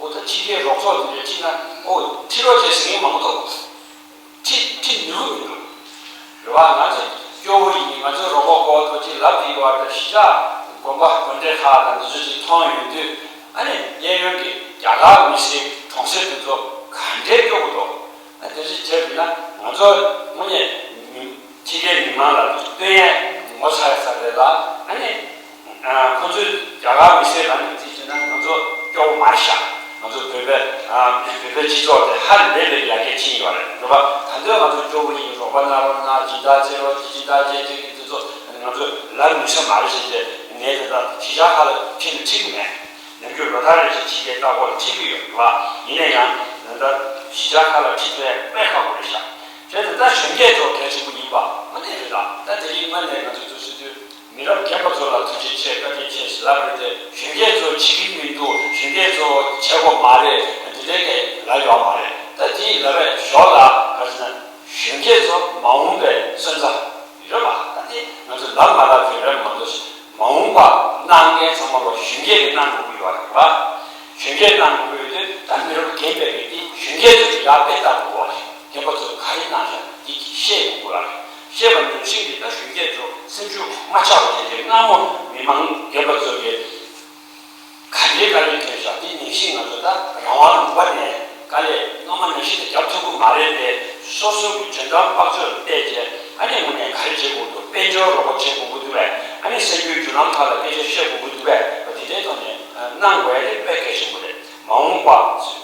འོ་ད་ཕྱི་རྒྱལ་རོགས་ཚོགས་དེ་འདྲ་ཁྲིད་ན་འོ་ཁྲིད་རོགས་བྱེད་ཟེར་མཁན་མང་པོ་འདུག་ཁྲིད་ཁྲིད་མི་འོས་མི་འདུག་རེད་བ། ང་ཚོ་སྐྱོ་བོ་ཡིན། ང་ཚོའི་རོགས་པ་ཀོ་ཐོ་ཅིག་ལབ་དེ་ཡོད་པ་དང་། གཞིས་ཆགས་དགོན་པ་དགོན་སྡེ་ཁག་དང་འདི་ཚོ་ཅིག་མཐོང་ཡོང་དུས། ཨ་ནི་གཡས་གཡོན་གྱི་རྒྱ་གར་མི་སེར་གྲོང་གསེབ་དེ་ཚོ་ག་འདྲའི་སྐྱོ་པོ་འདུག་ཨ་དེ་ཚོ་བྱས་པ་ཡིན་ན་ང་ཚོ་དངོས་གནས་མི་ཕྱི་རྒྱལ་མི་མང་ལ་སྟོན་ཡས་ངོ་ཚ་ཡ་ཚ་རེད་ལ། ཨ་ནི། ཁོ་ཚོས་རྒྱ་གར་མི་སེར་རང་གི་རྩིས་བྱས་ན་ང་ཚོ་སྐྱོ་བོ་མ་རེད་ཤག་ང་ཚོ་བོད་པའི་ཨ་བོད་པའི་སྤྱི་ཚོགས་དེ་ཧ་ལས་པའི་ཡར་རྒྱས་ཕྱིན་ཡོད་རེད། རེད་པ། ད་དུང་ང་ཚོ་སྐྱོ་བོ་ཡིན། རོགས་པ་གནང་རོགས་གནང་། སྦྱིན་བདག་བྱེད་རོགས། སྦྱིན་བདག་བྱེད་ཅིག་དེ་ཚོ་ང་ཚོ་ལབ་ནུས་ས་མ་རེད་ཟེར་ཏེ། ངས་དེ་དག་གཞིས་ཆགས་ཁག་ལ་ཁྲིད་ན་འགྲིག་གི་མེད། ནམ་རྒྱུན་ལོ་ལྟར་རེ་བཞིན་ཕྱི་རྒྱལ་ལྟ་སྐོར་ལ་ཁྲིད་ཀྱི་ཡོད་རེད་པ། ཡིན་ན་ཡང་ད་ལྟ་གཞིས་ཆགས་ཁག་ལ་ཁྲིད་ཐུབ་ཡ་དཔེ་ཁག་པོ་རེད་ཤག་བྱས་ཙང་ད་གཞོན་སྐྱེས་ཚོ་གལ་ཆེན་པོ་ཡིན་པ་དངོས་གནས་རེད། ད་ད་དེ་རིང་སྔ་ནས་ང་ཚོས་ཐུགས་སུ་ཐུགས། མི་རབས་རྒན་པ་ཚོ་ལ་ཐུགས་རྗེ་ཆེ་བཀའ་དྲིན་ཆེ་ཟེར་ལབ་རེད་དེ། གཞོན་སྐྱེས་ཚོ་བྱེད་ཀྱི་མི་འདུག་གཞོན་སྐྱེས་ཚོ་བྱེད་དགོས་མ་རེད། འདི་འདྲའི་སྐད་ལབ་ཡོད་མ་རེད། ད་དེ་ལབ་པའི་ཞོར་ལ་ག་རེ་ཟེར་ན། གཞོན་སྐྱེས་ཚོ་མ་འོངས་པའི་སོན་རྩ་རེད་པ། ད་དེ་ང་ཚོ་ལབ་མ་ལབ་ཀྱི་རེད་མ་གཏོགས། མ་འོངས་པ་གནང་མཁན་ཚང་མ་ལོ་གཞོན་སྐྱེས་ཀྱིས་གནང་དགོས་ཀྱི་ཡོད་རེད་པ། གཞོན་སྐྱེས་གནང་དགོས་ཀྱི་ཡོད་དུས། ད་མི་རབས་རྒན་པའི་རིགས་དེ་གཞོན་སྐྱེས་ཚོ་ཡར་དཔེ་ལྟ་དགོས་པ་རེད། རྒན་པ་ཚོས་ག་རེ་གནང་ཤག་འདི་ཤེས་དགོས་ཀྱི་རེད། ཤེས་པ་ནང་བཞིན་གྱི་ད་གཞོན་སྐྱེས་ཚོ་སེམས་ཤུགས་མ་ཆག་པ་བྱས་ཏེ། སྔ་མོ་མི་མང་རྒན་པ་ཚོ་གིས་ག་འདྲའི་དཀའ་ལས་ཐོན་ཤག་དེ་ནང་བཞིན་ང་ཚོ་ད་རང་དབང་ལུང་པ་ནས་དཀའ་ལས་སྔ་མ་ནང་བཞིན་དུ་རྒྱབ་ཐུབ་ཀྱི་མ་རེད་དེ། སོ་སོ་གི་འཇོན་ཐང་དཔག་ཚོད་ལ་བལྟས་བྱས། ཨ་ནི་དངོས་གནས་ག་རེ་བྱེད་དགོས་འདུག་དཔལ་འབྱོར་རོགས་པ་བྱེད་དགོས་ཀྱི་འདུག་པས། ཨ་ནི་གསར་འགྱུར་བརྒྱུད་ལམ་ཁག་ལ་སྐད་ཆ་བཤད་དགོས་ཀྱི་འདུག་པས། འོ་དེ་འདྲའི་ཐོག་ནས་གནང་དགོས་ཡ་དེ་དཔེ་གལ་ཆེན་པོ་རེད། མ་འོངས་པ་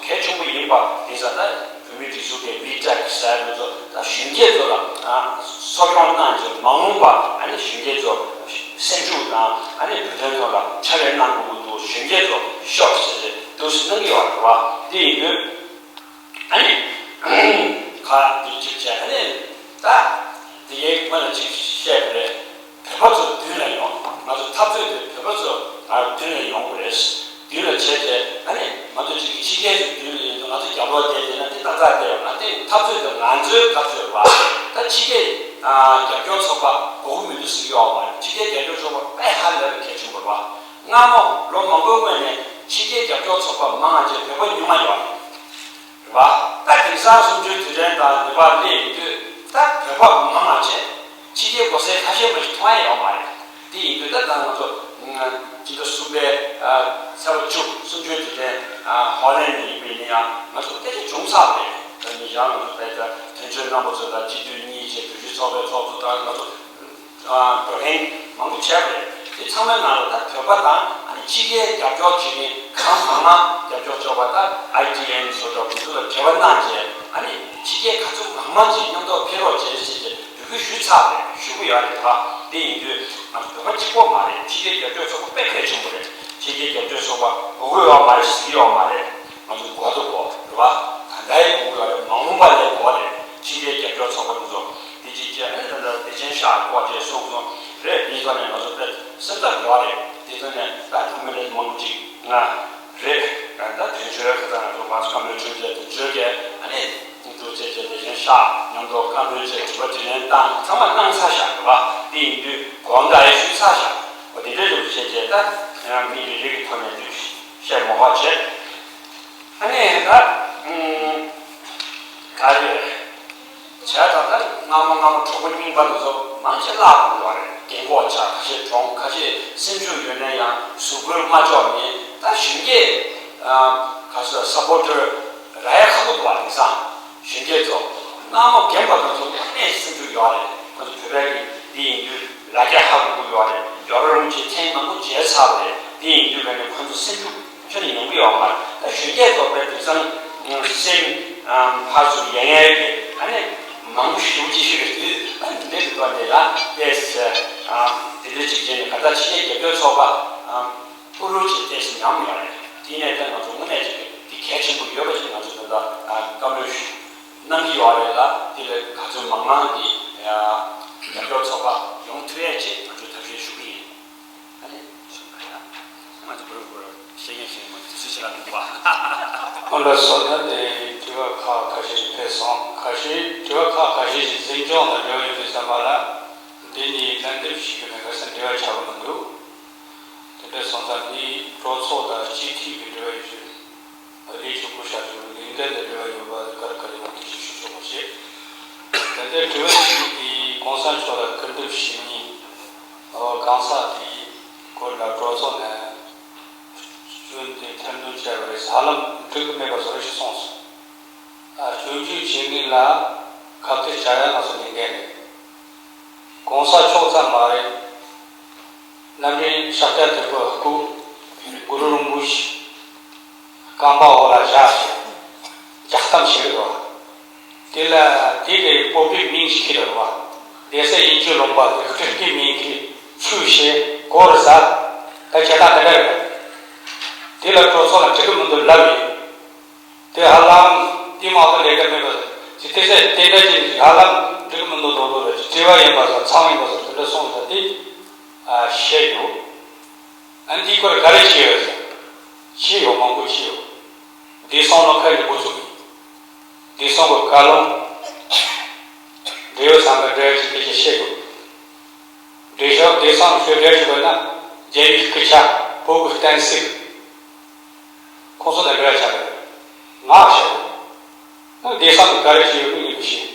གལ་ཆེན་པོ་ཡིན་པ་དེང་སང་ད་བོད་མིའི་སྒྲིག་འཛུགས་ཀྱི་བི་ཊེག་ཟེར་ཡ་ཚོ་ད་གཞོན་སྐྱེས་ཚོ་ལ་གསོ་སྐྱོང་གནང་བྱས། མ་འོངས་པ་ཨ་ནི་གཞོན་སྐྱེས་ཚོ་སེམས་ཤུགས་དང་། ཨ་ནི་བོད་དོན་ཐོག་ལ་ཕྱག་ལས་གནང་དགོས་ཀྱི་འདུག་གཞོན་སྐྱེས་ཚོ་ཤོག་ཟེར་ཏེ་འདུག་སེ་གནང་གི་ཡོད་རེད་པ། དེ་ཡིན་དུས། ཨ་ནི། ཁ་འདི་གཅིག་བྱས། ཨ་ནི། ད། དེ་ཡའི་སྔོན་ལ་གཅིག་བཤད་པ་རེད། བོད་པ་ཚོ་མདུན་ལ་ཡོང་། ང་ཚོ་འཐབ་རྩོད་དེ་བོད་པ་ཚོ་ང་མདུན་ལ་ཡོང་དགོས་རེད། མདུན་ལ་བྱས་ཏེ། ཨ་ནི་ང་ཚོ་གཅིག་ཕྱི་རྒྱལ་གྱི་མདུན་ལ་ཡོང་དུས་ང་ཚོ་རྒྱབ་ལོགས་བསྡད་བསྡད་ན་དེ་ཏག་ཏག་བསྡད་ཡོང་། ང་དེ་འཐབ་རྩོད་དེ་ང་ཚོའི་འཐབ་རྩོད་རེད་པ། ད་ཕྱི་རྒྱལ་རྒྱབ་སྐྱོར་ཚོགས་པ་དགོས་ཀྱི་མི་འདུག་ཟེར་གྱི་ཡོད་མ་རེད། ཕྱི་རྒྱལ་རྒྱབ་སྐྱོར་ཚོགས་པ་དཔེ་ཧ་ལས་པའི་གལ་ཆེན་པོ་རེད་པ། སྔ་མོ་ལོ་མང་པོའི་སྔོན་ནས་ཕྱི་རྒྱལ་རྒྱབ་སྐྱོར་ཚོགས་པ་མང་བ་བྱས་བོད་པ་ཉུང་བ་ཡོད་རེད་པ། ད་དེང་སང་གསུམ་བཅུའི་དུས་དྲན་དང་ནི་པ་སླེབས་ཡོང་དུས། ད་བོད་པ་མང་བ་བྱས་ཕྱི་རྒྱལ་སྒོ་སེར་ཁ་ཤས་མ་ཞིག་མཐོང་ཡ་ཡོད་མ་རེད། དེ་ཡིན་དུས་ད་ད་ང་ཚོ་སྤྱི་ཟླ་གསུམ་པའི་ཚེས་པ་བཅུ། གསུམ་བཅུའི་དུས་དྲན་ཧོ་ལན་ནས་ཡིན་པ་ཡིན་ན་ཡང་ང་ཚོ་སྐད་ཆ་བྱུང་ཚར་བ་རེད། ད་ནི་ཡང་ང་ཚོ་ད་ལྟ་དོན་གཅོད་རྣམ་པ་ཚོ་དང་སྤྱི་འཐུས་གཉིས་བྱས། གྲོས་ཞིབ་ཚོགས་པའི་ཚོགས་གཙོ་དང་ང་ཚོ་བགྲོ་གླེང་མང་པོ་བྱས་པ་རེད། དེ་ཚང་མའི་ནང་ལ་ད་བོད་པ་དང་ཨ་ནི་ཕྱི་རྒྱལ་རྒྱབ་སྐྱོར་བྱེད་མཁན་གང་མང་མང་རྒྱབ་སྐྱོར་བྱས་པ། ད་ཨའི་ཊི་ཨེན་བཟོ་འདྲ་ཁོང་ཚོ་ལ་འབྲེལ་བ་གནང་བྱས། ཨ་ནི་ཕྱི་རྒྱལ་ག་ཚོད་མང་མང་ཅིག་མཉམ་དུ་ཕེབས་རོགས་བྱས་ཟེར་ཏེ་འབོད་སྐུལ་ཞུས་ཚར་བ་རེད། ཞུ་གི་ཡོད་རེད་པ། དེ་ཡིན་དུས་ང་ཚོ་བོད་པ་གཅིག་པོ་མ་རེད། ཕྱི་རྒྱལ་རྒྱབ་སྐྱོར་ཚོགས་པ་དཔེ་གལ་ཆེན་པོ་རེད། ཕྱི་རྒྱལ་རྒྱབ་སྐྱོར་ཚོགས་པ་དགོས་ཀྱི་ཡོད་མ་རེད་ཟེར་གྱི་ཡོད་མ་རེད། ང་ཚོ་དགོས་ད་དགོས་རེད་པ། ད་ལྟའི་དགོས་ཀྱི་ཡོད་རེད། མ་འོངས་པ་ལ་དགོས་རེད། ཕྱི་རྒྱལ་རྒྱབ་སྐྱོར་ཚོགས་པ་དེ་ཚོ། དེ་གཅིག་བྱས། ཨ་ནི་ད་ལྟ་བདེ་ཆེན་ཤག་སྐོར་བྱས་གསུངས་སོང་རེད། དེའི་ཐོག་ནས་ང་ཚོ་དཔེ་སེམས་འཚབ་ཡོད་རེད། དེའི་ཐོག་ནས་ད་ཁོ་མི་རེ་མང་པོ་ཅིག་ང་རེད། ད་དོན་གཅོད་ཁ་སང་ང་ཚོ་བྷ་སི་ཀ་མོལ་ཆུང་བྱས་དོན་གཅོད་ཀྱིས་ཨ་ནི་འདུག་བྱས་བྱས་བདེ་ཆེན་ཤག་མཉམ་དུ་བཀའ་མོལ་བྱས། དྲི་བ་དྲིས་ལན་བཏང་། ཚང་མ་གནང་ཚར་ཤག་རེད་པ། དེ་ཡིན་དུས་གོ་བ་འདྲ་ཡང་ཞུས་ཚར་ཤག་འོ་དེ་འདྲའི་རིགས་བྱས་བྱས་ད་ཡང་མི་རེ་རེ་གི་ཐོག་ནས་འདུག་བཤད་མ་དགོས་བྱས། ཨ་ནི་ད་ཨུམ་ག་རེ་བྱས་ད། ད་སྔ་མོ་སྔ་མོ་གྲོགས་པོ་རྙིང་པ་དེ་ཚོ་མང་ཆེ་བརླག་འགྲོ་བ་རེད། རྒན་གོག་ཆགས། ཁ་ཤས་གྲོངས། ཁ་ཤས་སེམས་ཤུགས་ཡོད་ན་ཡང་གཟུགས་པོས་མ་ལྕོགས་ནས། ད་གཞོན་སྐྱེས་ཨ་ག་ཚོད་སབ་པོར་ཊར་རག་ཡ་ཁག་པོ་འདུག་བ། དེང་སང་གཞོན་སྐྱེས་ཚོ། སྔ་མོ་རྒན་པ་དེ་ཚོ་དངོས་གནས་སེམས་ཤུགས་ཡོད་རེད། ཁོ་ཚོ་བོད་པའི་གི་འདི་ཡིན་དུས་ལ་རྒྱ་ཧ་གོ་གི་ཡོད་རེད། ཡོ་རོབ་གླིང་ཕྱིན་ཐེངས་མང་པོ་མཇལ་ཚར་བ་རེད། དེ་ཡིན་དུས་ལ་ནི་ཁོ་ཚོ་སེམས་ཤུགས་ཁྱོན་ནས་ཉམས་ཀྱི་ཡོད་མ་རེད། ད་གཞོན་སྐྱེས་ཚོ་དཔེ་དེང་སང་སེམས་ཕར་ཚུར་ཡལ་ཡལ་གི་ཨ་ནི་མང་པོ་ཞེ་པོ་ཅིག་ཡོད་དུས། ཨ་ནི་འདི་འདྲའི་གི་ཐོག་ནས་ཡ་ཏོག་ཙམ་དེ་འདྲ་ཅིག་བྱས་ནས། ག་ད་ཕྱི་རྒྱལ་རྒྱབ་སྐྱོར་ཚོགས་པ་ཨུ་རུ་ཅིག་ཏོག་ཙམ་ཉམས་ཡོད་རེད། དེ་ནས་ད་ང་ཚོ་དངོས་གནས་ཅིག་འདི་གལ་ཆེན་པོ་ཡོད་པ་ཅིག་ང་ཚོ་ད་ལྟ་བཀའ་མོལ་གནང་གི་ཡོད་རེད་ལ། དེ་ལས་ག་ཚོད་མང་མང་གི་རྒྱབ་སྐྱོར་ཚོགས་པ་ཡོང་ཐུབ་ཡས་ཆེད་ང་ཚོས་ཐབས་ཤེས་ཞུ་གི་ཡིན། ཨ་ནི་ང་ ལ་འདུག་པ། ཨོ་ལགས་སོ། ད་དེ་དྲི་བ་ཁག་ཁ་ཤས་ཤིག་ཕེབས་སོང་། ཁ་ཤས་དྲི་བ་ཁག་ཁ་ཤས་ཤིག་འཛིན་སྐྱོང་དང་འབྲེལ་བ་ཡོད་དུས་ཙམ་པ་ལ། འདི་ནི་ལན་འདེབས་ཤིག་གི་ནང་ག་ས་འབྲེལ་བ་ཆགས་པ་མི་འདུག་དེ་འདྲ་སོང་ཙང་འདི་གྲོས་ཚོགས་དང་སྤྱི་འཐུས་ཀྱི་འབྲེལ་བ་ཡོད་ཚུལ། ལས་ཞུ་སྐུ་ཞབས་ཀྱི་ལས་འགན་དང་འབྲེལ་བ་ཡོད་པ་ག་རེ་ག་རེ་ཡོང་དེ་ཞུ་ཆོག་པ་བྱེད། ད་ལྟའི་དྲི་བ་ཞིག་དེ་གོང་ས་མཆོག་ལ་སྐུར་འདེབས་ཞུ་མཁན་གང་ཟག་དེའི་སྐོར་ལ་གྲོས་ཚོགས་ནས་སྐྱོན་དེ་ཐེར་འདོན་བྱས་པ་རེད། ཧ་ལམ་འགྲིག་གི་མེད་པ་བཟོ་རེ་ཞིག་གསུངས་སོང་། ཨ། སྐྱོན་བརྗོད་བྱེད་མཁན་ལ་ཁ་གཏད་བྱ་ཡ་ང་ཚོ་ལས་འགན་རེད། གོང་ས་མཆོག་ཙམ་མ་རེད། རྣམ་འདྲེན་ཤཱཀྱ་ཐུབ་པའི་སྐུ་གུ་རུ་རིན་པོ་ཆེ་རྐང་པ་འོག་ལ་བཞག་བྱས་ལྕགས་གཏམ་བྱེད་ཀྱི་འདུག་བ། དེ་ལ་དེ་གའི་སྤོབས་པའི་མིང་ཞིག་ཁྱེར་འདུག་བ། སྡེ་སྲིད་དབྱིན་ཇི་ལུང་པ་དེ་སྤྲུལ་སྐུའི་མིང་གིས་ཆུ་བཤད་སྒོར་ཟ། ད་བྱེད་སྟངས་དེ་འདྲ་རེད། དེ་ལ་གྲོས་ཚོགས་ལ་འགྲིག་གི་མི་འདུག་ལབ་ཡིན། དེ་ཧ་ལམ་དེ་མ་གཏོགས་ལས་ཀ་མེད་པ་ཅིག་དེ་ཚེ་དེ་འདྲ་ཅིག་ཧ་ལམ་འགྲིག་མི་འདུག་མདོག་མདོག་རེད། དྲི་བ་ཡིན་པ་དང་མཚང་ཡིན་པ་སོགས་དེ་འདྲ་གསུངས་ས་དེ་ཨ་བཤད་ཡོད། ཨ་འདིའི་སྐོར་ག་རེ་བྱས་ཡོད་ཟེར། བྱས་ཡོད། མང་པོ་བྱས་ཡོད། བདེ་སྲུང་ལ་ཁ་ནས་འགོ་བཙུགས་ཡིན། བདེ་སྲུང་གི་བཀའ་ལུང་། འབྲེལ་ཡོད་ཚང་མ་འབྲེལ་ཡོད་ཅིག་དེ་ཅིག་བཤད་དགོས། འབྲེལ་ཡོད་བདེ་སྲུང་ཤོད་འབྲེལ་ཞུ་དགོས་ན་རྒྱལ་བའི་སྐུ་ཕྱྭ་བོད་ཀྱི་བསྟན་སྲིད། ཁོང་ཚོ་དང་འབྲེལ་བ་ཆགས་ཡོད། ངག་བཤད་ཡོད། བདེ་སྲུང་གི་ག་རེ་བྱས་ཡོད་མིན་ཡིན་པ་ཤེས།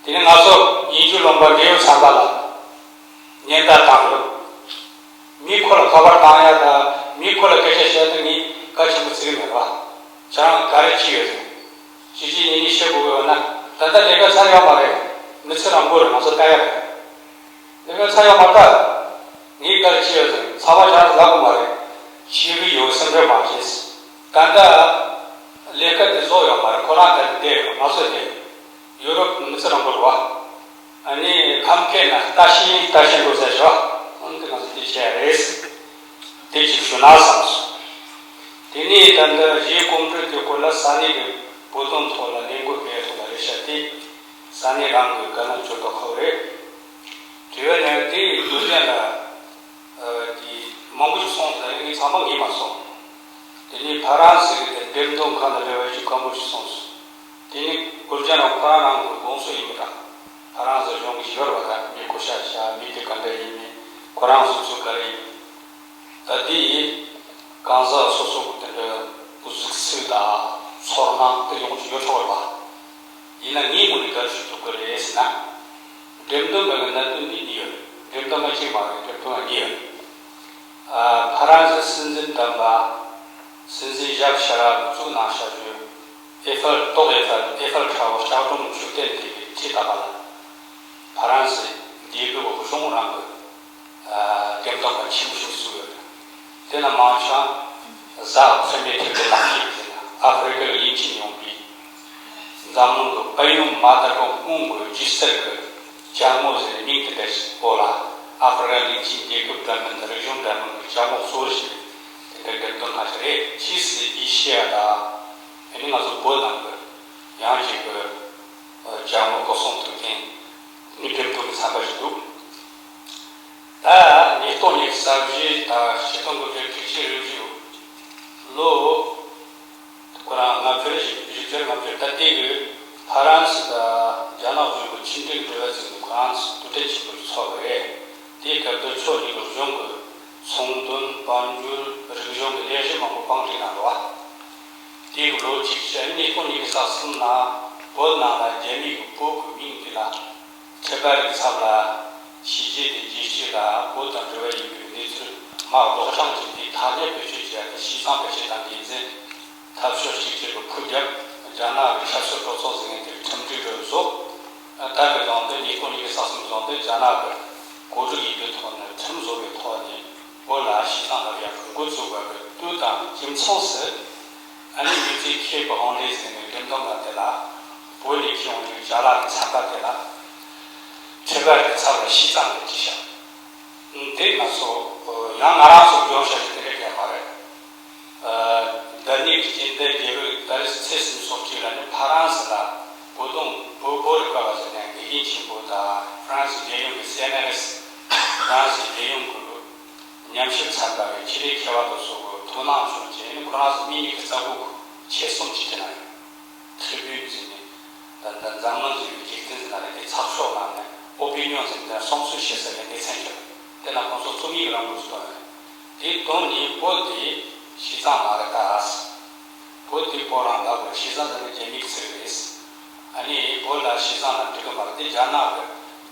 དེ་ནས་ང་ཚོ་ཡིད་འགྱུར་ལུང་པ་འབྲེལ་ཡོད་ཚང་མ་ལ་ཉེན་བརྡ་བཏང་ཡོད། མི་ཁོ་ལ་ཁ་པར་བཏང་ཡ་དང་མི་ཁོ་ལ་སྐད་ཆ་བཤད་དུས་ངས་བཀའ་ཆེན་པོ་བརྩི་གི་མེད་པ། ཁྱེད་རང་ག་རེ་བྱས་ཡོད་ཟེར། གཅིག་གཅིག་གཉིས་གཉིས་བཤད་དགོས་ཡོད་ན་ད་ལྟ་ལས་ཀ་ཚར་ཡོད་མ་རེད། མི་ཚེ་རིང་པོ་རེད། ང་ཚོ་ལྟ་ཡ་རེད། ལས་ཀ་ཚར་ཡོད་མ་རེད། ངས་ག་རེ་བྱས་ཡོད་ཟེར། ཚང་མ་ཁྱེད་རང་ཚོ་ལབ་དགོས་མ་རེད། བྱེད་ཀྱི་ཡོད་སེམས་ཁྲལ་མ་བྱེད། ད་ལྟ་ལས་ཀ་དེ་བཟོ་ཡོད་མ་རེད། ཁོ་རང་དེར་བསྡད་ཡོད། ང་ཚོ་དེ་ཡུ་རོབ་མི་ཚེ་རིང་པོ་རེད་བ། ཨ་ནི་ཁམས་སྐད་ནང་ལྟ་ཤེས་ལྟ་ཤེས་འགྲོ་ཟེར་ཞོ། འོན་ཏེ་ང་ཚོ་དེ་བྱས་རེད། དེ་ཅིག་ཞུ་ན་བསམ་སོང་། དེ་ནས་ད་ལྟ་གཞས་གོམ་བགྲོད་དེ་སྐོར་ལ་ས་གནས་ཀྱི་བོད་དོན་ཐོག་ལ་ལས་འགུལ་སྤེལ་ཐུབ་པ་རེད་ཤག་དེ་ས་གནས་རང་གི་བཀའ་ལན་བྱོལ་ཐོག་ཁག་རེད། དེ་བས་ན་དེ་ཡི་དུས་ཆེན་ལ། ཨ། དེ་མང་པོ་ཞིག་སོང་ཟེར་ངས་ཚང་མ་ངས་མ་སོང་། དེ་ནས་ཕ་རན་སི་གི་དེ་འགྲེམས་སྟོན་ཁང་དང་འབྲེལ་བ་ཞིག་སྐམ་པོ་ཞིག་སོང་སོང་། དེ་ནས་གུར་ཅན་རང་ཁོ་རང་རང་གི་དགོངས་སུ་ཡིན་པ་དང་། ཕ་རན་སི་གཞུང་གི་ཞི་བར་བ་དང་མི་སྐུ་ཤ་ཤ་མི་དེ་ག་འདྲ་ཡིན་མིན་ཁོ་རང་སོ་སོ་ག་རེ་ཡིན་མིན། ད་དེ་ཡིས་གང་ཟག་སོ་སོ་གི་དེ་འདྲ་གཟུགས་ཚིག་དང་ཚོར་སྣང་དེ་ཡོང་རྒྱུ་ཡོད་ཆོག་རེད་པ། ཡིན་ན་ངས་ངོ་ནས་ག་རེ་ཞུ་ཐུབ་ཀྱི་རེད་ཟེར་ན། འགྲེམས་སྟོན་པ་གི་གནད་དོན་འདི་གཉིས་ཡོད། འགྲེམས་སྟོན་པ་གཅིག་མ་རེད། འགྲེམས་སྟོན་པ་གཉིས་ཡོད། ཨ། ཕ་རན་སི་སྲིད་འཛིན་དམ་པ་སྲིད་འཛིན་ཞག་ཤ་ར་གི་གཙུག་ནང་བཞག་རྒྱུ་ཨེ་ཧྥེལ། ཏོག་ཨེ་ཧྥེལ། ཨེ་ཧྥེལ་ཕྲ་བ་ལྕགས་སྒྲོམ་མཆོད་རྟེན་དེ་གི་ཁྲི་ལྟ་བ་ལ་ཕ་རན་སི་རྒྱལ་ཁབ་གཞུང་རང་གི་ཨ། འགྲེམས་སྟོན་པ་ཆེན་པོ་ཞིག་བཙུགས་ཡོད། དེ་ལ་མང་ཆེ་བ་གཟའ་ཚེས་མའི་ཐིག་ལེ་ལག་ཤེས་ཟེར་ན་ཨ་ཧྥེ་རི་ཁ་ལ་ཡིན་ཕྱིན་ཡོང་པའི་འཛམ་གླིང་གི་དཔལ་ཡོན་མ་དར་གོང་སྔོན་གྱི་སྒྱུ་རྩལ་གྱི་ཅ་དངོས་ཟེར་ནས་མིང་དེ་འདྲ་ཞིག་འོག་ལ་ཨ་ཧྥེ་རི་ཁ་ལ་ཡིན་ཕྱིན་རྒྱལ་ཁབ་འདྲ་མིན་དང་རིག་གཞུང་འདྲ་མིན་གྱི་ཅ་དངོས་གཙོ་བོ་ཞིག་དེ་འདྲ་འགྲེམས་སྟོན་ཁང་ཞིག་རེད། ཕྱིས་སུ་ཨེ་ཤེ་ཡ་དང་ཨ་ནི་ང་ཚོ་བོད་ནང་གི་ཡང་ཅིག་གི་ཅ་དངོས་སྐོར་སྲུང་ཐུབ་མཁན་ནི་འགྲེམས་སྟོན་གྱི་ཚན་པ་ཞིག་འདུག་ད་ཉིས་སྟོང་ཉི་ཤུ་རྩ་བཞི་ད་ཕྱི་སྟོན་གྱི་དུས་དྲུག་ཅུ་རེ་བཞི་ལོ། ཁོ་རང་ལྔ་བཅུ་རེ་བཞི་བཅུ་ལྔ་བཅུ་ད་ལྟའི་གི་ཕ་རན་སི་དང་རྒྱ་ནག་གཞུང་གི་ཕྱི་འབྲེལ་འབྲེལ་བ་ཟེར་ནས་ཁོ་རང་ཚོ་དུས་དྲན་ཆེན་པོ་ཞིག་ཚོགས་པ་རེད། དེའི་སྐབས་དུ་ཕྱོགས་གཉིས་ཀྱི་གཞུང་གི་ཚོང་དོན་དཔལ་འབྱོར་རིག་གཞུང་གི་ལས་གཞི་མང་པོ་དཔང་སྒྲིག་གནང་འདུག་བ། དེའི་ལོ་གཅིག་ཕྱིན་ཉིས་སྟོང་ཉི་ཤུ་རྩ་གསུམ་ནང་བོད་ནང་ལ་རྒྱ་མི་གི་བོད་ཀྱི་མིང་འདི་ལ་ཁྲི་པ་རིགས་ཚབ་ལ་ཕྱི་རྒྱལ་དེ་རྒྱལ་སྤྱི་ལ་བོད་དང་འབྲེལ་བ་ཡོད་པའི་གནས་ཚུལ་མ་རྡོག་རྐྱང་ཅིག་དེ་ཐ་སྙད་བེད་སྤྱོད་བྱས་ཏེ་ཞིས་ཙང་ཕལ་ཆེར་དང་འགན་འཛིན་འཐབ་ཕྱོགས་གཅིག་གྱུར་གྱི་ཕུ་རྒྱབ་རྒྱ་ནག་གི་ཆབ་སྲིད་གྲོས་ཚོགས་ཟེར་མཁན་དེར་ཁྲིམས་སྒྲིག་རེ་བཟོ། ད་གི་བཟུང་སྟེ་ཉིས་སྟོང་ཉི་ཤུ་རྩ་གསུམ་བཟུང་སྟེ་རྒྱ་ནག་གི་གོ་སྒྲིག་ཡིན་པའི་ཐོག་ནས་ཁྲིམས་བཟོ་བའི་ཐོག་ནས། བོད་ལ་ཞིས་ཙང་ལབ་ཡག་གི་འགོ་བཙུགས་པ་གི་དུས་དང་དུས་མཚུངས་སུ། ཨ་ནི་མི་ཚེ་མཁས་པའི་དབང་ལས་ཟེར་ནས་འགྲེམས་སྟོན་པ་དེ་ལ་བོད་ནས་ཁྱེར་འོང་བའི་ཅ་ལག་གི་ཚན་པ་དེ་ལ་ཁྲི་པ་གི་ཚབ་ལ་ཞིས་ཙང་ལབ་ཀྱི་ཤག་དེ་ང་ཚོ་ཡང་ང་རང་ཚོ་སྦྱོང་བྱ་རྒྱུ་དེ་འདྲ་གང་མ་རེད། ཨ། འདི་ནས་སྤྱི་ཟླ་བརྒྱད་པའི་ཏ་རིག་ཚེས་སུམ་ཅུ་སོ་གཅིག་ལ་ནི་ཕ་རན་སི་ལ་བོད་དོན་བོད་བོད་རིག་པ་བ་ཟེར་ནས་དགེ་རྒན་ཆེན་པོ་དང་ཧྥ་རན་སི་རྒྱལ་ཡོངས་ཀྱི་སི་ཨེན་ཨར་ཨེས། ཧྥ་རན་སི་རྒྱལ་ཡོངས་ཀྱི་ཉམས་ཞིབ་ཚན་པ་བའི་ཆེད་ལས་མཁས་པ་དང་སོགས་ཀྱི་ཐུགས་སྣང་བྱུང་རྗེས་ ཁོ་རང་ཚོ་མི་གཉིས་ཀྱི་རྩ་དགོས་ཆེད་གསུམ་ཅིག་དེ་ན་ཡོད། ཁྲི་བུའི་འཛིན་ནས་ད་ལྟ་འཛམ་གླིང་འཛིན་པའི་འཇིག་རྟེན་ཟེར་ན་རེད། དེ་ཚགས་ཤོག་ནང་ནས་ཨོ་པི་ནི་ཡོན་ཟེར་ནས་བསམ་ཚུལ་བཤད་ས་ནས་སྡེ་ཚན་ཅིག་དེ་ན་ཁོང་ཚོ་རྩོམ་ཡིག་རང་འགོ་ཚུགས་པ་རེད། དེ་དོན་ནི་བོད་དེ་ཤི་ཙང་མ་རེད་ད། བོད་དེ་བོད་རང་ལ་བོད་ཤི་ཙང་ཟེར་ནས་རྒྱ་མིའི་ཚིག་རེད། ཨ་ནི་བོད་ལ་ཤི་ཙང་ལ་འགྲིག་གི་མ་རེད། དེ་རྒྱ་ནག་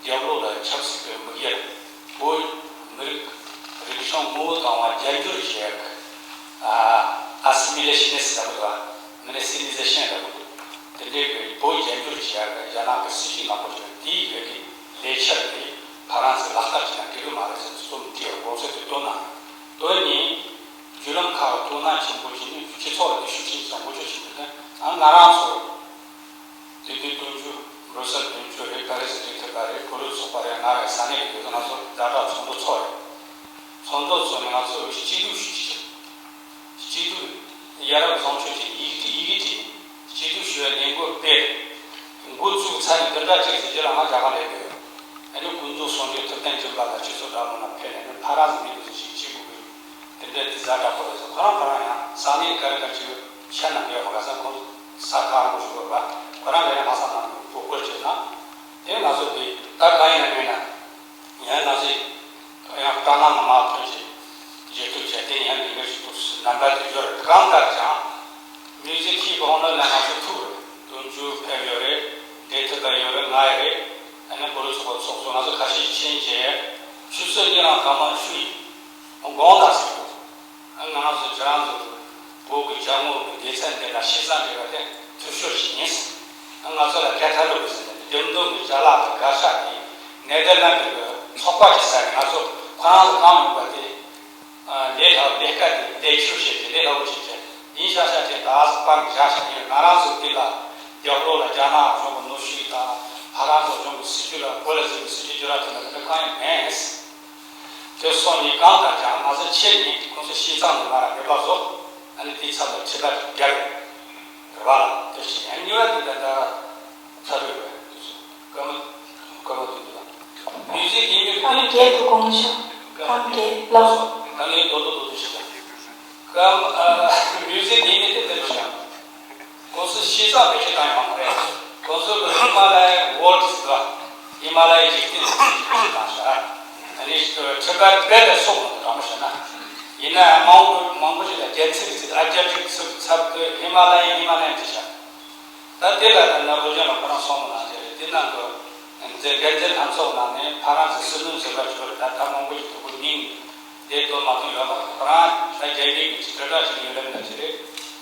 གི་རྒྱབ་ལོགས་ལ་ཆབ་སྲིད་པའི་དམིགས་ཡུལ། བོད་མི་རིགས་རིག་གཞུང་ངོ་བོ་དང་བ་རྒྱ་འགྱུར་བྱེད་ཡག་ཨ་ཨ་སི་མི་ལེ་ཤི་ནི་སི་ལབ་དགོས་པ། མི་ནི་སི་ནི་ཟེ་ཤན་ལབ་དགོས། དེ་འདྲའི་གི་བོད་རྒྱ་འགྱུར་བྱེད་ཡག་གི་རྒྱ་ནག་གི་སྲིད་ཇུས་ནག་པོ་ཞིག་དེའི་ཡོད་ཀྱི་ལས་འཆར་དེ་ཕ་རན་སི་ལག་བསྟར་བྱས་ན་འགྲིག་གི་མ་རེད་ཟེར་ནས་རྩོམ་དེའི་དགོངས་ཚུལ་དེ་བཏོན་གནང་། དོན་ནི་བརྒྱུད་ལམ་ཁག་ལ་དོ་སྣང་ཆེན་པོ་བྱས་ནས་སྤྱི་ཚོགས་ལ་དེ་ཤུགས་ཆེན་བཟང་པོ་ཆོག་ཆེན་པོ་དེ་ཨ་ང་རང་ཚོ་དེ་དུས་སྟོན་རྒྱུ་འགྲོ་ས་སྟོན་རྒྱུ་རེད། ད་རེས་སུ་དེ་ཐེབས་པ་རེད། གོ་རུ་ཚོགས་པ་རེད། ང་རེད། ས་གནས་རེད། དེ་ཚོ་ང་ཚོ་ཛ་དྲག་ཚོགས་འདུ་ཚོགས་རེད། ཚོགས་འདུ་ཚོགས་ནས་ང་ཚོ་སྐྱིད་སྡུག་ཞུ་ཆེད། སྐྱིད་སྡུག་ཡ་རབས་བཟང་སྤྱོད་ཀྱི་ཡི་གེ་ཡི་གེ་བྲིས། སྐྱིད་སྡུག་ཞུ་བའི་ལས་འགུལ་སྤེལ། འགོ་བཙུགས་ཚར་ནས་བདུན་ཕྲག་གཅིག་ཙམ་རྗེས་ལ་ང་རྒྱ་གར་སླེབས་ཡོད། ཨ་ནི་ཀུན་རྫོབ་གསུང་ཆོས་ཐུབ་བསྟན་སྦྱིན་པ་དང་ཁྱེད་ཚོ་འདྲ་མོ་ན་ཕེབས་ནས་ནི་ཕ་ར་ཟི་མི་འདུག་ཟེར་ཞིག་བྱེད་དགོས་ཀྱི་རེད། དེ་འདྲའི་དེ་ཛ་དྲག་པོ་རེད་ཟེར། ཁོ་རང་ཁོ་རང་ཡང་ས་གནས་ག་རེ་ག་རེ་བྱེད་ཤེས་ན་ཡོད་མ་ག་ས་ཁོང་ས་ཁ་རང་གོ་ཞུ་དགོས་པ། ཁོ་རང་ག་ཡང་ལྷ་ས་ནང་གོ་སྐོར་བྱེད་ན་དེ་ང་ཚོ་དེ་ད་གང་ཡིན་ན་མིན་ན། ཡང་ན་ཟིག་ཡང་སྐྲག་སྣང་ངོ་མ་ཐོན་ཅིག་བརྗེད་ཐུབ་བྱས་ཏེ་ཡང་མི་འགའ་ཞིག་ཏུ་རྣམ་པ་དེ་ཡོད་རེད། གང་ལྟར་ཀྱང་མིའུ་ཟིག་ཁྱིའི་གོང་ལ་ལ་ང་ཚོ་ཐུག་རེད། དུང་ཕྱུར་ཕེབས་ཡོད་རེད། འབྲེལ་མཐུད་པ་ཡོད་རེད། ང་ཡི་རེད། ཨ་ནི་གོ་རུ་ཚོགས་པ་ཚོགས་གཙོ་ང་ཚོ་ཁ་ཤས་ཕྱིན་རྗེས་ཆུ་ཚོད་གཉིས་རང་གང་མང་ཞུ་ཡིན། དགོངས་དག་ཟེར་དགོས། ང་རང་ཚོ་ཁྱེད་རང་ཚོ་བོད་ཀྱི་ལྕགས་མོ་གི་སྡེ་ཚན་དེ་ལ་ཤེས་ཚད་འདྲ་བ་དེ་ཐུབ་ཤོར་ཞིག་ཡིན། ང་ཚོ་ལ་སྐད་ཐ་ལོ་གི་ཟེར་ནས་འདེམས་སྡོམ་གྱི་ཅ་ལག་དང་དགག་བྱ་དེ་ནེ་དར་ལན་ཌི་གི་ཚོགས་པ་གི་ས་ནས་ང་ཚོ་ཁོ་རང་ཚོ་གང་ཡོང་པ་དེ་ལས་སླ་ལས་ཀ་དེ་ལས་ཆུ་བཤད་དེ་ལས་སླ་བོ་བྱེད་ཀྱི་ཡིན་ཤག་ཤག་དེ་ད་སྤང་བཞག་ཤག་ཡིན། ང་རང་ཚོ་འདི་ལ་རྒྱབ་ལོགས་ལ་རྒྱ་ནག་གཞུང་གི་གནོན་ཤུགས་དང་ཕ་རང་ཚོ་གཞུང་གི་སྲིད་ཇུས་ལ་གོ་ལ་ཟིན་གྱི་སྲིད་ཇུས་བསྒྱུར་ར་ཐུབ་ན་དེ་འདྲ་གང་ཡང་མེད། དེ་སོང་ནས་གང་ལྟར་ཀྱང་ང་ཚོ་ཆེད་ནས་ཁོང་ཚོ་ཤེས་ཚང་ནས་ང་རང་མེད་པ་བཟོ། ཨ་ནི་དེའི་ཚབ་ལ་ཁྲི་ལ་རྒྱབ་རེད་བ་ལ་དེ་བཞིན་ཡང་གཉིས་པ་དེ་ད་ལྟ་ཚར་རེད་བས་དེ་ཚོ་སྐར་མ་སྐར་མ་དེ་འདུག་ལ་མིའུ་ཟིག་ཡིན་མིན་ཁམས་བརྒྱད་དུ་དགོངས་ཞུ། ཁམས་བརྒྱད་ལགས་སོ། ད་ནི་རྡོ་རྡོ་རྡོ་རྡོ་ཞིག་དང་། སྐར་མ་ཨ་མིའུ་ཟིག་ཡིན་མིན་དེ་འདིར་བཞག་ཁོང་ཚོས་ཤེས་ཚད་བེད་སྤྱོད་བཏང་ཡོད་མ་རེད། ཁོང་ཚོས་ཧི་མ་ལ་ཡའི་ཝོལ་ཟེར་བ། ཧི་མ་ལ་ཡའི་འཇིག་རྟེན་ཟེར་བ་བེད་སྤྱོད་བཏང་ཤག་ཨ་ནི་ཁྲི་པར་དཔེ་ལ་སོགས་མ་འདུག་དྲང་མོ་བཤད་ན། ཡིན་ན་ཡང་མང་པོ་མང་པོ་ཞིག་ལ་རྒྱ་ཚིག་ཚིག་ཨ་རྒྱ་ཚིག་ཚིག་ཚབ་ཏུ་ཧི་མ་ལ་ཡའི་ཧི་མ་ལ་ཡའི་བྲིས་ཤག་ད་དེ་ལ་ད་ན་བོ་ཇོ་ལ་ཁོ་རང་སོང་མ་ན་ཟེར་རེད། དེ་ནང་དུ་མཛད་འགན་འཛིན་ལྷན་ཚོགས་ནང་ནས་ཕ་རན་སི་སྲིད་བློན་ཟེར་བ་ཞིག་ཡོད་རེད། ད་ད་མང་པོ་ཞིག་དུ་གུ་མིང་། དེ་དོན་མ་ཐུབ་ཡོད་མ་རེད། ཁོ་རང་ད་རྒྱ་མིའི་གི་དྲིལ་བསྒྲགས་བྱེད་མཁན་སླེབས་ན་ཅི་རེད།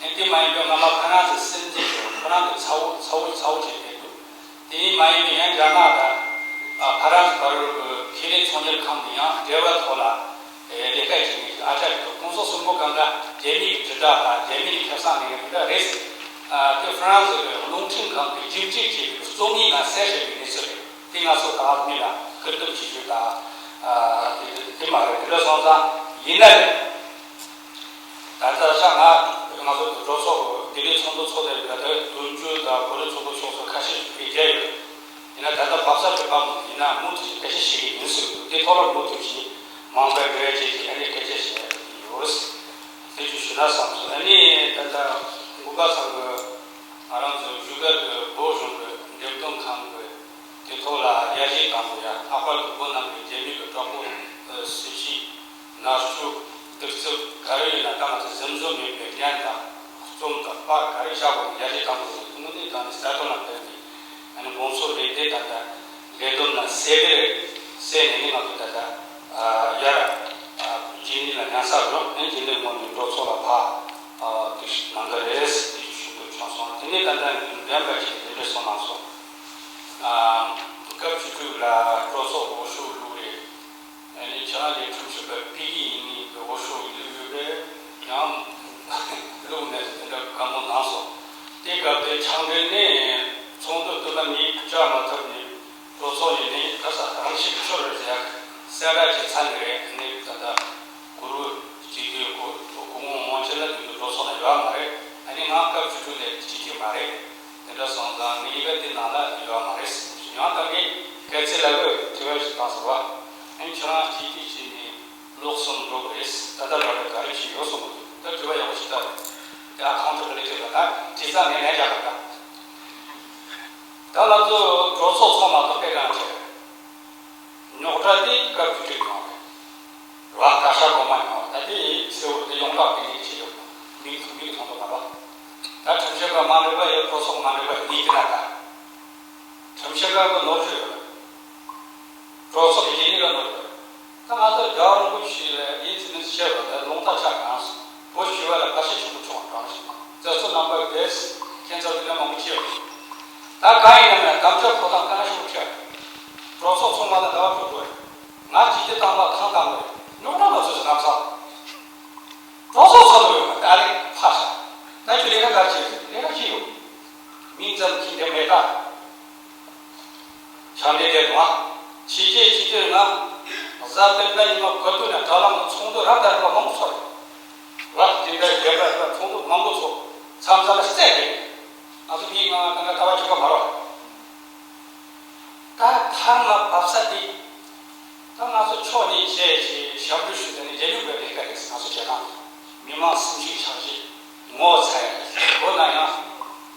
ཨེ་དེ་མ་ཡིན་པའི་སྔ་མ་ཁོ་རང་ཚོའི་སྲིད་འཛིན་གྱིས་ཁོ་རང་ཚོ་ཚ་བོ་ཚ་བོ་ཚ་བོ་བྱས་བསྡད་འདུག་དེ་མ་ཡིན་པའི་ཡང་རྒྱ་ནག་དང་ཨ་ཧྥ་རན་སི་བར་གྱི་ཁེ་ལས་ཚོང་གཉེར་ཁང་དེ་ཡང་འབྲེལ་བ་ཐོག་ལ་ཨེ་ལས་ཀ་བྱེད་མཁན་ཨ་ཅག་གི་ཁོང་ཚོ་གསུམ་པོ་གང་ག་རྒྱ་མིའི་དྲིལ་བསྒྲགས་དང་རྒྱ་མིའི་ཁེ་བཟང་ལེན་མཁན་དེ་འདྲ་རེད། ཨ་དེ་ཧྥ་རན་སི་གི་རླུང་འཕྲིན་ཁང་གི་རྒྱུགས་སྤྲོད་བྱས་པའི་རྩོམ་ཡིག་ནང་གསལ་བཞག་པའི་གནས་ཚུལ་རེད། དེ་ང་ཚོ་ད་མི་ལ་ཁུར་ཐུབ་བྱེད་རྒྱུ་དང་། ཨ་དེ་དེ་མ་རེད། དེ་འདྲ་སོང་ཙང་ཡིན་ན་རེད། ད་ལྟ་ཤག་ང་ང་ཚོ་གྲོས་ཚོགས་ལྡི་ལི་ཚོགས་འདུ་ཚོགས་དེ་རེད། ད་ལྟ་དོན་གཅོད་དང་གོ་རིམ་ཚོགས་འདུ་ཚོགས་སུ་ཁ་ཤས་ཤིག་ཕེབས་བསྡད་ཡོད། ཡིན་ན་ད་ལྟ་བབ་ས་ཕེབས་པ་མོ་ཡིན་ན་མུ་མཐུད་སྐད་ཆ་བཤད་ཀྱི་ཡིན་ཟེར་འདུག་དེ་ཐོག་ལ་མུ་མཐུད་ཀྱིས་མང་པོའི་འབྲེལ་བ་བྱས་ཀྱིས་ཨ་ནི་སྐད་ཆ་བཤད་ཡོད། དེ་ཚོ་ཞུ་ན་བསམ་སོང་། ཨ་ནི་ད་ལྟ་དགུན་ཁ་ཚང་གི་ང་རང་ཚོ་བཞུགས་སྒར་གྱི་བོད་གཞུང་གི་འགྲེམས་སྟོན་ཁང་གི་དེ་ཐོག་ལ་ཡར་རྒྱས་དང་པོ་ཡ། ལྷག་པར་དུ་བོད་ནང་གི་རྒྱ་མི་གི་གྲོགས་པོ་སྲིད་ཇུས་མནར་གཅོད་གདུག་རྩུབ་ག་རེ་ཡིན་ན་ད་ང་ཚོ་གཟིམ་འཛུལ་མེད་པའི་ངན་དང་རྩོམ་དང་པར་ག་རེ་བཞག་པ་ཡར་རྒྱས་དང་པོ་དངོས་གནས་དྲང་གནས་གསལ་སྟོན་ལ་ཕེབས་ཏེ་ཨ་ནི་དགོངས་ཚུལ་རེ་དེ་ད་ལྟ་ལས་བསྡོམས་ན་གསལ་གི་རེད། གསལ་ནས་ནི་ང་ཚོ་ད་ལྟ་ཡར་རྗེས་ནི་ལ་ཉན་ས་རོགས་ཨ་ནི་རྗེས་ནི་ངོ་ནས་འགྲོ་ཚོགས་ལ་ཕ། ཨ་དེ་ཞིག་གནང་གི་རེད། དེ་ཞུ་དགོས་བྱུང་སོང་། དེ་ནས་ད་ལྟ་འདེམས་པ་ཞིག་དེ་འདྲ་སོང་གནང་སོང་། ཨ་སྐབས་བཅུ་དྲུག་ལ་གྲོས་ཚོགས་འོས་ཤོག་བླུགས་རེད། ཨ་ནི་ཁྱེད་རང་གི་ཁྲིམས་ཞིབ་པ་པི་ཀི་ཡིན་ནི་གི་འོས་ཤོག་བླུགས་ཡོད་པས་ཡང་བླུགས་མེད་དེ་འདྲ་བཀའ་མོལ་གནང་སོང་། དེ་སྐབས་དེ་ཕྱག་འབྲེལ་ནས་ཚོགས་འདུ་དེ་ལ་མི་བཅར་མ་ཐུབ་ནས། གྲོས་ཚོགས་ཡིན་ནའི་ཁ་ས་རང་ཤི་ཆོར་རེད་ཟེར་ཡག་གསལ་བསྒྲགས་བྱས་ཚར་ནི་རེད། ཨ་ནི་ད་ལྟ་གུ་རུ་སྤྱི་འཐུས་སྐུ་སྐུ་ངོ་དབང་ཆེན་ལ་དེ་ཚོ་གྲོས་ཚོགས་ལ་ཡོད་མ་རེད། ཨ་ནི་ང་སྐབས་བཅུ་དྲུག་ལས་སྤྱི་འཐུས་མ་རེད། དེ་འདྲ་སོང་ཙང་ངའི་སྐད་དེ་ནང་ལ་ཡོད་མ་རེད། ཡང་ད་ངས་སྐད་ཆ་ལ་ལོས་དྲི་བ་ཞིག་བཏང་ཟེར་བ། ཨ་ནི་ཁྱོད་རང་སྤྱི་འཐུས་བྱས་ནས་ལོ་གསུམ་འགྲོ་གི་རེད། ད་ལྟ་བར་དུ་ག་རེ་བྱས་ཡོད་གསུངས་གི་འདུག་དྲི་བ་ཡག་པོ་ཞིག་བཏང་། ཡ་གང་ཐུབ་ཀྱི་ལས་བྱེད་པ་དང་དྲི་ས་ངས་ལན་རྒྱག་པ་དང་། ད་ང་ཚོ་གྲོས་ཚོགས་ཚང་མ་དང་དཔེ་གང་བྱས། རྙོག་དྲ་དེ་སྐབས་བཅུ་དྲུག་ཡོང་བ་རེད། ར་ཁ་ཤ་གོ་མ་ཡོང་བ་ད་དེ་ཡིན་ཚེ་འུར་དེ་ཡོངས་གྲགས་དེ་ཡིན་ཞེས་ཡོད། མིག་མིག་མཐོང་དུ་མ་ར། ད་ཁྲིམས་ཞིབ་པ་མ་འགྲིག་པ་ཡོད། གྲོས་ཚོགས་མ་འགྲིག་པ་ཡིན་དེ་ན་ད། ཁྲིམས་ཞིབ་པ་གི་ནོར་འཁྲུལ་ཡོད། གྲོས་ཚོགས་ཀྱི་ཡིན་ནི་ག་ནོར་ཡོད། ད་ང་ཚོ་རྒྱལ་བ་རིན་པོ་ཆེ་ལ་ཡིན་ཚེ་མིན་ཚེ་བཤད་པ་ད་རླུང་རྟ་ཆག་གང་སོང་། བོད་ཞི་བ་ལ་བར་ཆད་ཆེན་པོ་བྱུང་བ་གང་ཞིག་མཛད་གཙོ་རྣམ་པ་བས་ཁྱེད་ཚོ་དེ་འདྲ་མང་པོ་བྱས་ཡོད། ད་གང་ཡིན་ན་མེད་དམ་བཅའ་ཕོག་སྟངས་ག་ན་ཞིག་བྱས། གྲོས་ཚོགས་ཚང་མ་ལ་ཟླ་བ་དྲུག་དགོས། ང་སྤྱི་བདེ་དང་པ་ཐང་དང་པོ་རྙོག་དྲ་མ་བཟོས་སུ་ལམ་སང་། གྲོས་ཚོགས་ཚོགས་འདུ་ཡོད་པ་ད་རེས་ཕར་ཤ། ད་ཁྱོད་ལས་ཀ་ག་བྱེད་ཟེར་ལས་ཀ་ཅི་ཡོད། མིང་ཙམ་གྱིས་འདི་མེད་ད། ཆང་འདྲེན་དེ་དང་། ཕྱི་རྒྱལ་སྤྱི་འཐུས་ནང་། གཟའ་སྤེན་པ་ཉི་མ་གོ་ཐུག་ནས་དྲ་ལམ་ལ་ཚོགས་འདུ་རབ་དང་རིམ་པ་མང་པོ་ཚོགས་ཡོད། རབ་དེ་འདྲ་རྒྱལ་བ་རབ་ཚོགས་འདུ་མང་པོ་ཚོགས་མཚམས་མཚམས་ལ་བསད་དེ། ང་ཚོ་གཉིས་ང་ང་ང་ལྟ་བ་གཅིག་པ་མ་རོགས། ད་ཐར་མ་བབས་ས་དེ། ད་ང་ཚོ་ཕྱོགས་ནས་བྱས་བྱས་ཞབས་བྲོ་ཞུས་ཏེ་ནས་རྒྱལ་ཡོངས་པའི་ལས་ཀ་རེད། ང་ཚོ་བྱེད་སྟངས་མི་མང་སེམས་ཤུགས་ཆག་ཤས་ངོ་ཚ་ཡ་རེད། འོ་ན་ཡང་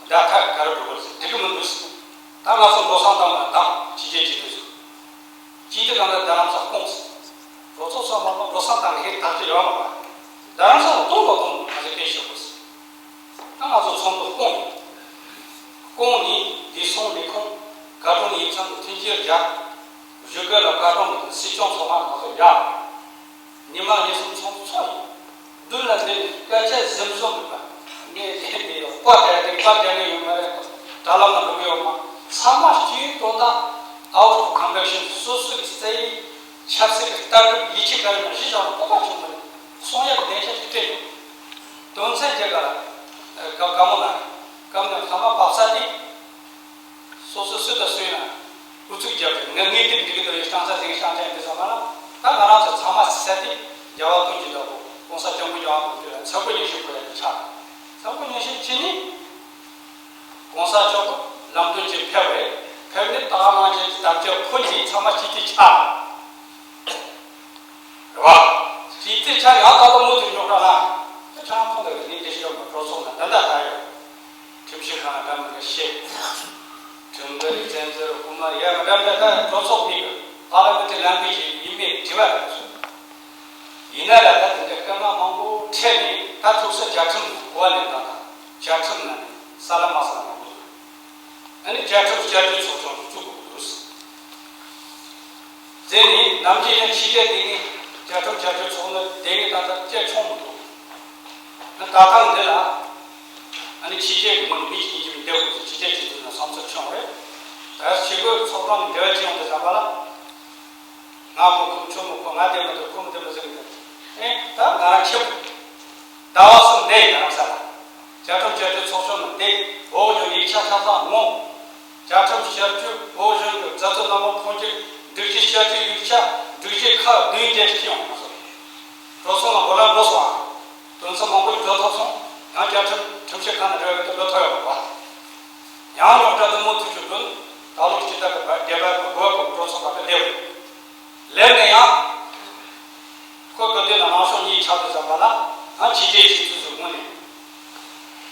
ད་ཐར་ག་རེ་འགྲོ་དགོས་རེད་ཟེར་འགྲིག་གི་མི་འདུག་ཟེར། ད་ང་ཚོ་འགྲོ་སོང་བཏང་ན་དང་ཕྱི་རྒྱལ་སྤྱི་འཐུས་ཚོ་སྤྱི་འཐུས་གང་ལ་རྡ་རམ་ས་སྐོང་ཟེར། གྲོས་ཚོགས་ཚང་མ་ལ་འགྲོ་སོང་བཏང་ནས་ཐག་གཅོད་ཡོང་བ་རེད། རྡ་རམ་ས་ལ་གཏོང་དགོས་གཏོང་དགོས་ང་ཚོས་སྐད་ཆ་བཤད་དགོས་ཟེར། ད་ང་ཚོ་ཚོགས་འདུ་སྐོང་ཡོད། སྐོང་ནས་བདེ་སྲུང་ལས་ཁུངས་བཀའ་དྲུང་ཡིག་ཚང་དུ་མཐུན་རྐྱེན་སྦྱར། བཞུགས་སྒར་ལ་བཀའ་དྲུང་དང་སྲིད་སྐྱོང་ཚོགས་ཁང་ནང་དུ་ཡར། ཉི་མ་ཉི་གསུམ་ཚོགས་འདུ་ཚོགས་ཡོད། མདུན་ལ་འདི་སྐད་ཆ་གཟིམ་བཟུང་མེད་པ། ངས་དེ་འདི་བཀའ་བསྡད་དེ་བཀའ་བསྡད་ནི་ཡོད་མ་རེད། དྲ་ལམ་ལ་འགྲོ་གི་ཡོད་མ། ཚང་མ་སྤྱི་ཡོངས་དོན་དག་out of convention སོ་སོ་གི་རྩ་ཡིག་ཆབ་སྲིད་ཀྱི་ལྟ་གྲུབ་ཡིད་ཆེས་ག་རེ་ཡོད་ན་གཞི་བཞག་ན་སྤོབས་པ་བྱུང་མ་རེད། གསུང་ཡག་གི་བདེན་ཤ་ཞིག་སྤྲད་ཡོད། དོན་ཚན་བརྒྱད་ཀ་ལ་བཀའ་བཀའ་མོལ་གནང་རེད། བཀའ་མོལ་ཚང་མ་བབས་ས་དེ། སོ་སོ་སུ་དང་སུ་ཡིན་ན་ཨུ་ཚུགས་རྒྱབ་སྟེ་ངས་ངས་འདི་འགྲིག་གི་འདུག་ཡོད་ཤང་ཚ་ཟིང་ཤང་ཚ་འདི་ཚང་མ་ལ་ད་ང་རང་ཚོ་ཚང་མ་སི་ས་དེ་རྒྱལ་བ་དོན་གྱི་བདག་པོ་གོང་ས་སྐྱབས་མགོན་རྒྱལ་བ་དོན་གྱི་ལ་ཚ་གོ་ཉི་ཤུ་གོ་ཡ་གི་ཆ་ཚ་གོ་ཉི་ཤུ་ཕྱི་ནི་གོང་ས་མཆོག་གི་ལམ་སྟོན་གྱི་ཕེབས་རེད། ཕེབས་ནི་ད་ང་ཅན་གྱི་དམ་བཅའ་ཁོ་གཉིས་ཚང་མ་སྤྱི་འཐུས་ཆགས། རེད་བ། སྤྱི་འཐུས་ཆགས་ཡང་ད་ལྟ་མུ་མཐུད་རྙོག་དྲ་ལ། ད་ཆང་ཕོང་དེ་ལ་ནི་དེ་ཤི་ཡོད་མ་གྲོས་ཚོགས་ན་ད་ལྟ་ད་ཡོད། ཁྲིམས་ཞིབ་ཁང་འདྲ་མི་འདྲ་བཤད། ཁྲིམས་འགལ་བཙན་འཛུལ་དབུ་མ་ཡ་འདྲ་འདྲ་ད་གྲོས་ཚོགས་མི་གི་པར་ལ་མི་དེ་ལམ་བི་ཞིག་ཡིན་མེད་དྲི་བ་རེད་སོང་། ཡིན་ན་ལ་ད་དེ་འདྲ་སྐར་མ་མང་པོ་འཕྲད་ནས་ད་ཐུག་ས་བཅའ་ཁྲིམས་གོ་བ་ལེན་སྟངས་དང་བཅའ་ཁྲིམས་ནང་ནས་ས་ལ་མ་ས་ལ་མང་པོ་འདུག་ཨ་ནི་བཅའ་ཁྲིམས་བསྐྱར་བཅོས་ཚོགས་ཆུང་དུ་བཙུགས་དགོས་འདུག་དེ་ནི་ནམ་རྒྱུན་ཡང་ཕྱི་རྒྱལ་སྡེ་ངེས་བཅའ་ཁྲིམས་བསྐྱར་བཅོས་ཚོགས་འདུ་སྡེ་ངེས་ད་ལྟ་བཅའ་ཆོག་མི་འདུག་ད་ཐེངས་འདི་ལ་ཨ་ནི་ཕྱི་རྒྱལ་གྱི་ངོས་ནས་མི་གཅིག་གཉིས་ཀྱི་མི་བསྡད་དགོས་ཚེ་ཕྱི་རྒྱལ་སྤྱི་འཐུས་ནང་བསམ་ཚུལ་བྱུང་རེད། ད་ཕྱི་རྒོལ་ཚོགས་ཁང་གི་འབྲེལ་བ་ཅི་ཡོང་དུ་བསམ་པ་ལ། ང་མི་ཁོམ་ཁྱོད་མི་ཁོམ་ང་བསྡད་མི་འདུག་ཁོ་མི་བསྡད་མི་ཟེར་གི་འདུག་ཨེ་ད་ང་རང་ཁྱེད། ཟླ་བ་གསུམ་འདས་ཡིན་ནམ་ས་ལ། བཅའ་ཁྲིམས་བཅའ་སྒྲིག་ཚོགས་ཆུང་ནང་འདས་འོག་གཞུང་ཡིག་ཆ་ཆ་ཚང་ངོ་། བཅའ་ཁྲིམས་བསྐྱར་བཅོས་འོག་གཞུང་གི་མཛད་གཙོ་རྣམ་པ་ཁོང་ཀྱི་སྒྲིག་གཞི་བསྐྱར་བཅོས་ཡིག་ཆ་སྒྲིག་གཞི་ཁག་བདུན་བརྒྱད་ཅིག་ཡོང་མ་སོང་། གྲོས་ཚོགས་ནང་འགོ་ལ་འགྲོ་སོང་ཨ། དོན་ཚན་མང་པོ་ཞིག་འགྲོ་ཐུབ་སོང་། ཡང་བཅའ་ཁྲིམས་ཁྲིམས་ཞིབ་ཁང་ནང་འགྲོ་ཡག་གི་འགྲོ་ཐུབ་ཡོད་པ། ཡང་རྙོག་དྲ་དུ་མུ་མཐུད་བྱུང་དོན་ད་ལོ་སྤྱི་ཟླ་གི་བར་བརྒྱད་པ་གི་དགུ་པ་གི་གྲོས་ཚོགས་བར་དུ་སླེབས། སླེབས་ནས་ཡང་། ཁོ་གི་དོན་ལ་མང་ཤོས་གཉིས་ཆགས་དུ་བསམ་པ་ལ་ང་ཕྱི་རྒྱལ་སྤྱི་འཐུས་ཚོའི་ངོས་ནས།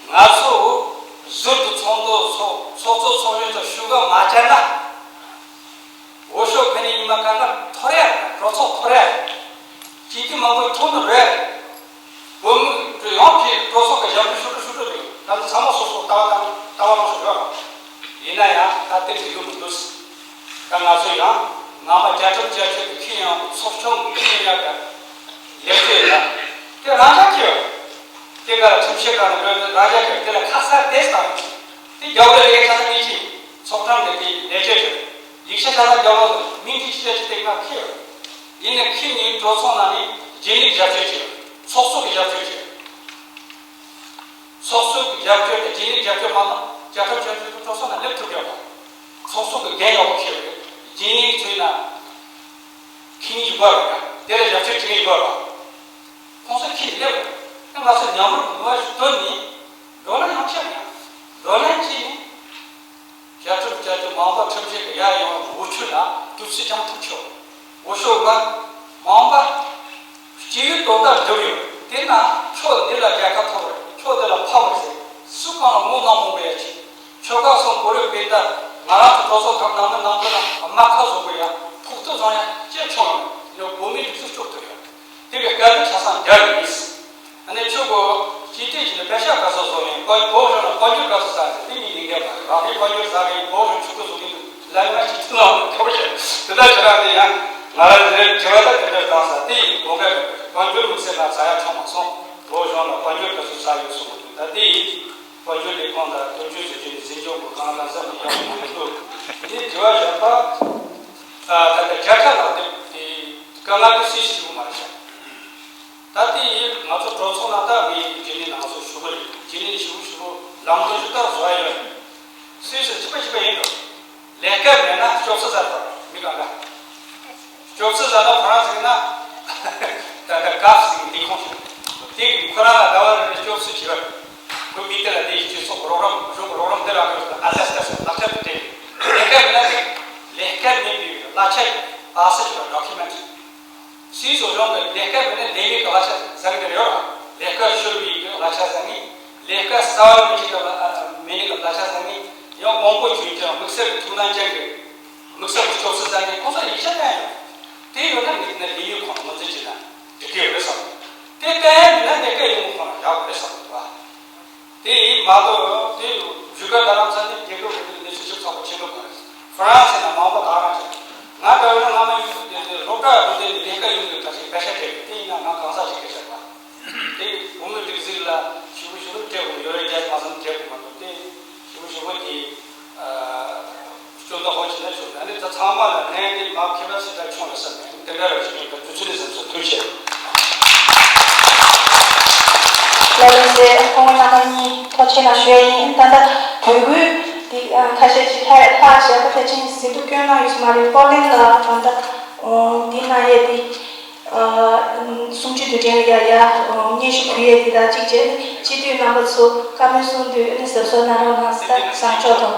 ང་ཚོ་ཟུར་དུ་ཚོགས་འདུ་ཚོགས་ཚོགས་གཙོ་ཚོགས་གཞོན་ཚོ་ཤུགས་ག་མ་བཅར་ན། འོས་ཤོག་ཁ་ནས་ཉི་མ་གང་ག་འཐོར་ཡ་རེད། གྲོས་ཚོགས་འཐོར་ཡ་རེད། སྤྱི་འཐུས་མང་པོའི་ཐོག་ནས་རེད། བོད་མི་ཡོངས་ཀྱིས་གྲོས་ཚོགས་ཀྱི་ཞབས་ཞུ་ཞུ་འགྲོ་ཞུ་འགྲོ་འདུག་ད་ཚོ་ཚང་མ་སོ་སོ་ལྟ་བ་དང་ལྟ་བ་རང་སོ་ཡོད་རེད། ཡིན་ན་ཡང་ད་དེ་འགྲིག་གི་མི་འདུག་ད་ང་ཚོ་ཡང་སྔ་མ་བཅའ་ཁྲིམས་བཅའ་ཆོས་ཀྱི་ཁྱི་ཡང་ཚོགས་ཆུང་གི་ཁྱི་ཡང་ག་ལེགས་བཅོས་ཡོད་ལ། དེ་རང་ཅག་གི་ཡོད། དེ་ག་ལ་ཁྲིམས་ཞིབ་ཁང་ནས་འགྲོ་ནས་རང་ཅག་གི་ཡོད། དེ་ལ་ཁ་གསལ་དེ་ལྟ་བ་དེ་རྒྱ་བོད་ལ་ཡོད་ཁ་གསལ་ངེས་ཅི་ཚོགས་ཁྲིམས་དེ་དེ་ལེགས་བཅོས་ཡོད། ཡིག་ཆ་ཆ་ཚང་རྒྱ་བོད་མིང་དེ་ཅི་བྱ་ཅི་དེ་ང་ཁི་ཡོད། ཡིན་ནའི་ཁྱེད་གཉིས་གྲོས་ཚོགས་ནང་ནས་རྗེས་ལུས་རྒྱབ་སྐྱོར་བྱེད། ཚོགས་གཙོ་གི་རྒྱབ་སྐྱོར་བྱེད། ཚོགས་གཙོ་གི་རྒྱབ་སྐྱོར་དང་རྗེས་ལུས་རྒྱབ་སྐྱོར་མ་གནང་བཅའ་ཁྲིམས་བཅའ་སྒྲིག་གྲོས་ཚོགས་ནང་སླེབས་ཐུབ་ཡོད་པ། ཚོགས་གཙོ་གི་འགན་ཡག་པོ་འཁྱེར་ཡོད། རྗེས་ལུས་ཚོས་ན་ཁྱེད་གཉིས་ཀྱི་དགོས་རེད། དེ་ལ་རྒྱབ་སྐྱོར་བྱེད་མཁན་དགོས་རེད། ཁོང་ཚོ་ཁྱེད་སླེབས་རེད། ང་ཚོ་ཉམས་རུབ་ངོ་བོ་ཞིག་བཏོན་ནས་བགྲོ་གླེང་ཡང་བྱས་མེད། བགྲོ་གླེང་བྱས་ནས། བཅའ་ཁྲིམས་བཅའ་སྒྲིག་མང་པོ་ཁྲིམས་ཞིབ་ཀྱི་ཡར་ཡོང་བའི་འོས་ཆོས་ལ་དུས་ཚོད་ཀྱང་ཐུབ་ཆོག་འོས་ཤོག་ལྔ་མང་པ་སྤྱི་ཡོངས་དོན་དག་བསྒྲུབས་ཡོད། དེ་ དེས་ན་ཁྱོད་འདི་ལ་རྒྱལ་ཁ་ཐོབ་རེད། ཁྱོད་འདི་ལ་ཕམ་རེད་ཟེར། སུ་གང་ལ་ངོ་གནག་མོ་བས་ཡ་ཆེ། ཆོལ་ཁ་གསུམ་བོད་རིགས་སྤུན་ཟླ། ང་རང་ཚོ་གྲོས་ཚོགས་ཁག་ནང་མི་ནང་ཚོ་ལ་དམག་ཁ་བཟོ་དགོས་ཡ། ཕུགས་གཏོགས་བཟང་ཡ་ཅེས་ཆོག་ཡོང་ཡོད། བོད་མིའི་སྒྲིག་འཛུགས་སྐྱོབ་ཐུབ་ཡོད། དེ་གི་སྐད་རིགས་ཆ་ཚང་རྒྱ་རིགས་ཡིན། ཨ་ནི་ཁྱོད་གོ་སྤྱི་འཐུས་ཀྱི་ནི་པད་ཤག་ག་ཚོད་བཟོ་ཡིན། བོད་བོད་གཞུང་ལ་དཔལ་འབྱོར་ག་ཚོད་བཟོ་ཡིན། དེ་གཉིས་ལས་འགལ་མ་རེད། རང་ནི་དཔལ་འབྱོར་བཟོ་གི་ཡིན། བོད་གཞུང་ཕྱུག་པོ་བཟོ་གི་འདུག་ལབ་ན་ཅིག་ཐུག་ལ་འགྲོ་བ་ཞིག་དེ་ལྟར་བྱེད་རང་དེ་ཡང་ང་རང་དེ་འདྲའི་དྲི་བ་དང་དེ་འདྲ་བཏང་ས་དེ་ཡིན། དགོངས་འགལ་མེད་པའི་དཔལ་འབྱོར་དམིགས་བསལ་ལ་ཟ་ཡ་ཆོག་མ་སོང་། བོད་གཞུང་ལ་དཔལ་འབྱོར་ག་ཚོད་ཟ་ཡོད་གསུངས་པ་འདུག་ད་དེ་ཡིན། དཔལ་འབྱོར་ལས་ཁུངས་དང་དོན་གཅོད་ཟེར་རྒྱུ་ནི་འཛིན་སྐྱོང་གི་གང་ལ་ཟ་མི་ཡག་པོ་མི་འདུག་འདི་དྲི་བ་བཞག་པ། ད་ལྟ་བརྒྱ་ཆ་ལ་དེ་དེ་དཀའ་ངལ་དེ་སུས་ཤེས་ཀྱི་མ་རེད་ཤག་ད་དེ་ཡིན། ང་ཚོ་གྲོས་ཚོགས་ནང་ད་ངའི་རྗེས་ནས་ང་ཚོ་ཞུ་གི་རེད། རྗེས་ནས་ཞུ་ཞུ་ལམ་དུ་ཞུ་ད་བཟོ་ཡ་ཡོད། སུས་ཟེར་གཅིག་པ་གཅིག་པ་ཡིན་འགྲོ། ལས་ཀ་མེད་ན་སྐྱོབ་ས་ཟ་དགོས་མི་གང་ག་སྐྱོབ་ས་ཟ་ན་ཕ་ར་ཟིག་ན་ད་ད་གབ་ཟིག་འདི་ཁོང་ཆུ་དེ་གི་ཁོ་རང་ལ་ཟླ་བ་རེ་རེ་སྐྱོབ་ས་བྱེད་པ་ཁོ་མི་དེ་ལ་དེ་ཡི་སྤྱི་ཚོགས་རོགས་རམ་གཞུང་གི་རོགས་རམ་དེ་ལ་ཁོ་ཨ་ཟ་ཟ་ཟ་ལག་ཆ་དུ་སྤྲད་ལས་ཀ་མེད་ན་དེ་ལས་ཀ་མེད་པའི་གླ་ཆ་ཡི་པ་ས་བྱེད་པ་ཌོ་ཀུ་མེན་ཊི། སུའི་སོ་སོ་གི་ལས་ཀ་མེད་ན་ལས་མེད་གི་གླ་ཆ་ཟ་གི་རེད་ཡོད་ར། ལས་ཀ་ཤོར་བའི་གི་གླ་ཆ་ཟ་ནི། ལས་ཀ་གསར་བ་མི་ཅིག་གི་མེད་ནི་གི་གླ་ཆ་ཟ་ནི། ཡང་དབང་པོ་ཆོས་ཀྱང་དམིགས་བསལ་གི་ཐུགས་སྣང་ཅན་གི་དམིགས་བསལ་གི་སྐྱོབ་ས་ཟ་ནི་ཁོང་ཚོ་ཡིག་ཆ་བསྟན་ཡོད། དེ་ཡོད་ན་མི་ན་ལས་ཡུལ་ཁོང་ངོ་འཛིན་བྱེད་ན་འགྲིག་གི་ཡོད་རེད་བསམ། དེ་བསྟན་ཡ་མེད་ན་ལས་ཀ་ཡོང་གི་ཁོང་ལ་ཡག་པོ་རེད་བསམ་གི་བ། དེ་ཡིན་མ་གཏོགས་དེ་བཞུགས་སྒར་རྡ་རམ་ས་ནི་རྒྱལ་ཁབ་རེ་རེ་ནས་སུ་ཞིག་ཚོགས་པ་ཆེན་པོ་གང་རེད། ཧྥ་རན་སི་ནང་མང་པོ་དག་རང་ཆེ། ང་འདྲ་བོ་ན་ང་མ་ཡུལ་དེ་དེ་སློབ་གྲྭ་དུ་དེ་ནི་ལས་ཀ་ཡོང་གི་ད་ཞིག་པེ་ཤ་སྤྲད་དེ་ཡིན་ན་ང་གང་ཟག་ཞིག་སྐད་ཆ་པ། དེ་བུ་མོའི་སྒྲིག་འཛུགས་ལ་ཞུ་བ་ཞུ་བ་སྤྲད་དགོས་ཡོད་རེད་རྒྱ་མ་སང་སྤྲད་དགོས་མ་གཏོགས་དེ་ཞུ་བ་ཞུ་བ་དེ། སྐྱོན་དང་ཧོ་ཅི་ན་ཆོག་ཨ་ནི་ད་ཚང་མ་ལ་ནན་ཏན་མ་ཁེ་པ་སི་ད་ཆོག་ལ་བསམ་ནས་དེ་འདྲ་ར་ཞིག་ཡོད་པ་དུས་ཚོད་ནི་བསམ་སོང་། ཐུགས་རྗེ་ཆེ། ལ་ལུང་ཟེར་ཁོང་རྣམ་པ་གཉིས་ཐུགས་རྗེ་ཆེ་ཞུ་ཡ་ཡིན། ད་ལྟ་དོན་དགོས་འདི་ཁ་ཤས་ཅིག་ལྷག་ལྷག་བྱས་པ་ཕལ་ཆེར་ཟིན་ཐུབ་སྐྱོན་གནང་ཡོད་ས་མ་རེད། པོ་ལན་ལ་ད་ལྟ་འདི་གནང་ཡས་འདི། གསུང་ཆོས་དུས་དྲན་ལ་ཡ་ཡ་སྙན་ཞུ་ཕུལ་ཡས་འདི་དང་གཅིག་བྱས་ནས་སྤྱི་འཐུས་རྣམ་པ་ཚོ་བཀའ་མོལ་གསུང་དུས་ཨ་ནི་གཟབ་གཟབ་གནང་རོགས་གནང་ཟེར་ད་བཟང་ཕྱོགས་དང་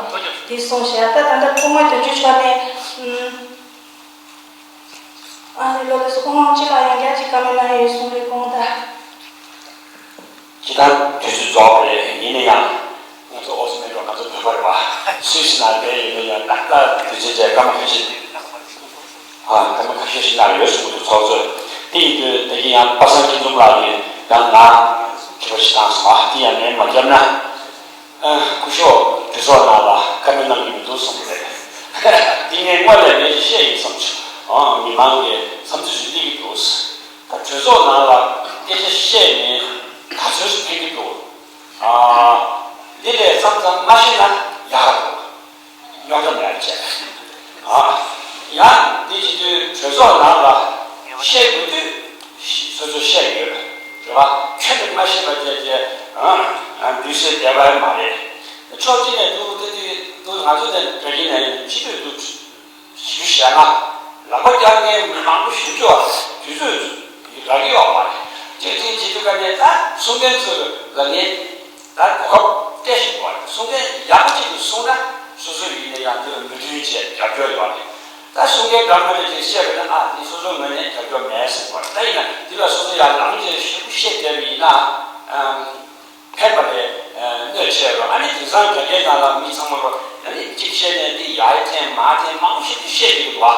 འདི་གསུངས་བཞག་ད་ད་ལྟ་སྐུ་ངོ་དོན་གཅོད་མཆོག་ནས་ཨ་ནི་ལོ་དེ་སྐུ་ངོ་སྤྱི་ལ་ཡང་བསྐྱར་ཅིག་བཀའ་མོལ་གནང་ཡས་ཡོད་གསུང་རེད་དགོངས་དག་ཇི་ལྟར་དུས་ཚོད་རྫོགས་པ་རེད། ཡིན་ན་ཡང་ང་ཚོ་ཨོ་སི་མེད་རོགས་ང་ཚོ་བོད་པ་རེད་པ། སུད་སི་ནང་བསྡད་ཡོད་ན་ཡང་ད་ལྟ་དུས་ཚོད་བཅད་སྐར་མ་ཁ་ཤས་ཨ་སྐར་མ་ཁ་ཤས་ཤིག་གནང་ཡོད་གསུངས་འདུག་ཚོགས་གཙོས། དེ་ཡིན་དུས་ད་གིན་ཡང་པ་སངས་སྐྱིད་འཛོམས་ལགས་ཀྱིས་ཡང་ང་དྲི་བ་ཞིག་བཏང་སོང་། ཨ་དེ་ཡང་ལན་མ་བརྒྱབ་ན། ཨ་སྐུ་ཞབས་གྲོས་ཚོགས་ནང་ལ་བཀའ་མོལ་གནང་གི་མི་འདུག་གསུངས་པ་རེད། དེ་ངས་སྔོན་ལ་ངས་བཤད་ཡིན་བསམ་བྱུང་། ཨ་མི་མང་གིས་བསམ་ཚུལ་ཞིག་གླེང་གི་འདུག་ད་གྲོས་ཚོགས་ནང་ལ་སྐད་ཆ་བཤད་ནས་ག་ཚོད་ཕན་གྱི་འདུག་ཨ་འདི་ལས་མཚམས་མཚམས་མ་བཤད་ན་ཡག་ག་འདུག་རྙོག་དྲ་མེད་པ་བྱས། ཨ་ཡང་འདི་བྱེད་དུས་གྲོས་ཚོགས་ནང་ལ་བཤད་དགོས་དུས་སོ་སོ་བཤད་ཡོད་རེད་བ། ཁྱོན་ནས་མ་བཤད་པ་བྱས་རྗེས་ཨ་འདུས་སེ་བསྡད་པ་མ་རེད། ཕྱོགས་གཅིག་ནས་འདུག་ལྟ་དུས་འདུག་ང་ཚོ་དེ་འདྲ་ཡིན་ན་ཡིན་སྤྱི་འཐུས་འདུག་ཞུ་བྱས་ན་ལག་པ་བརྐྱངས་མཁན་མི་མང་པོ་ཞུ་རྒྱུ་བ་དུས་ཚོད་རག་གི་ཡོད་མ་རེད། གཅིག་གཅིག་བྱེད་དུས་ཀ་ནས་ད་གསུང་མཁན་ཚོ་ལ་ངས་ད་གོ་སྐབས་སྤྲད་བཞིན་པ་རེད། གསུང་མཁན་ཡག་པོ་གཅིག་ཏུ་གསུངས་ན་སོ་སོ་ཡིན་ན་ཡང་དེ་ལ་མོས་མཐུན་བྱས་རྒྱབ་སྐྱོར་ཡོད་རེད། ད་གསུང་མཁན་འདྲ་མི་འདྲ་ཅིག་བཤད་པ་ན་ཨ་དེ་སོ་སོའི་ངོས་ནས་རྒྱབ་སྐྱོར་མེད་ཟེར་བ་རེད། ད་ཡིན་ན་དེ་ལ་སོ་སོ་ཡང་ལམ་གྱི་ཞིབ་པོ་བཤད་བསྡད་པ་ཡིན་ན། ཕན་པ་རེད། གནོད་ཆེ་རུ་ཨ་ནི་དེང་སང་དྲ་རྒྱའི་ནང་ལ་མི་ཚང་མ་རུ་ཨ་ནི་གཅིག་བཤད་ནས་འདི་ཡར་འཐེན་མར་འཐེན་མང་པོ་ཞིག་བཤད་ཀྱི་འདུག་བ།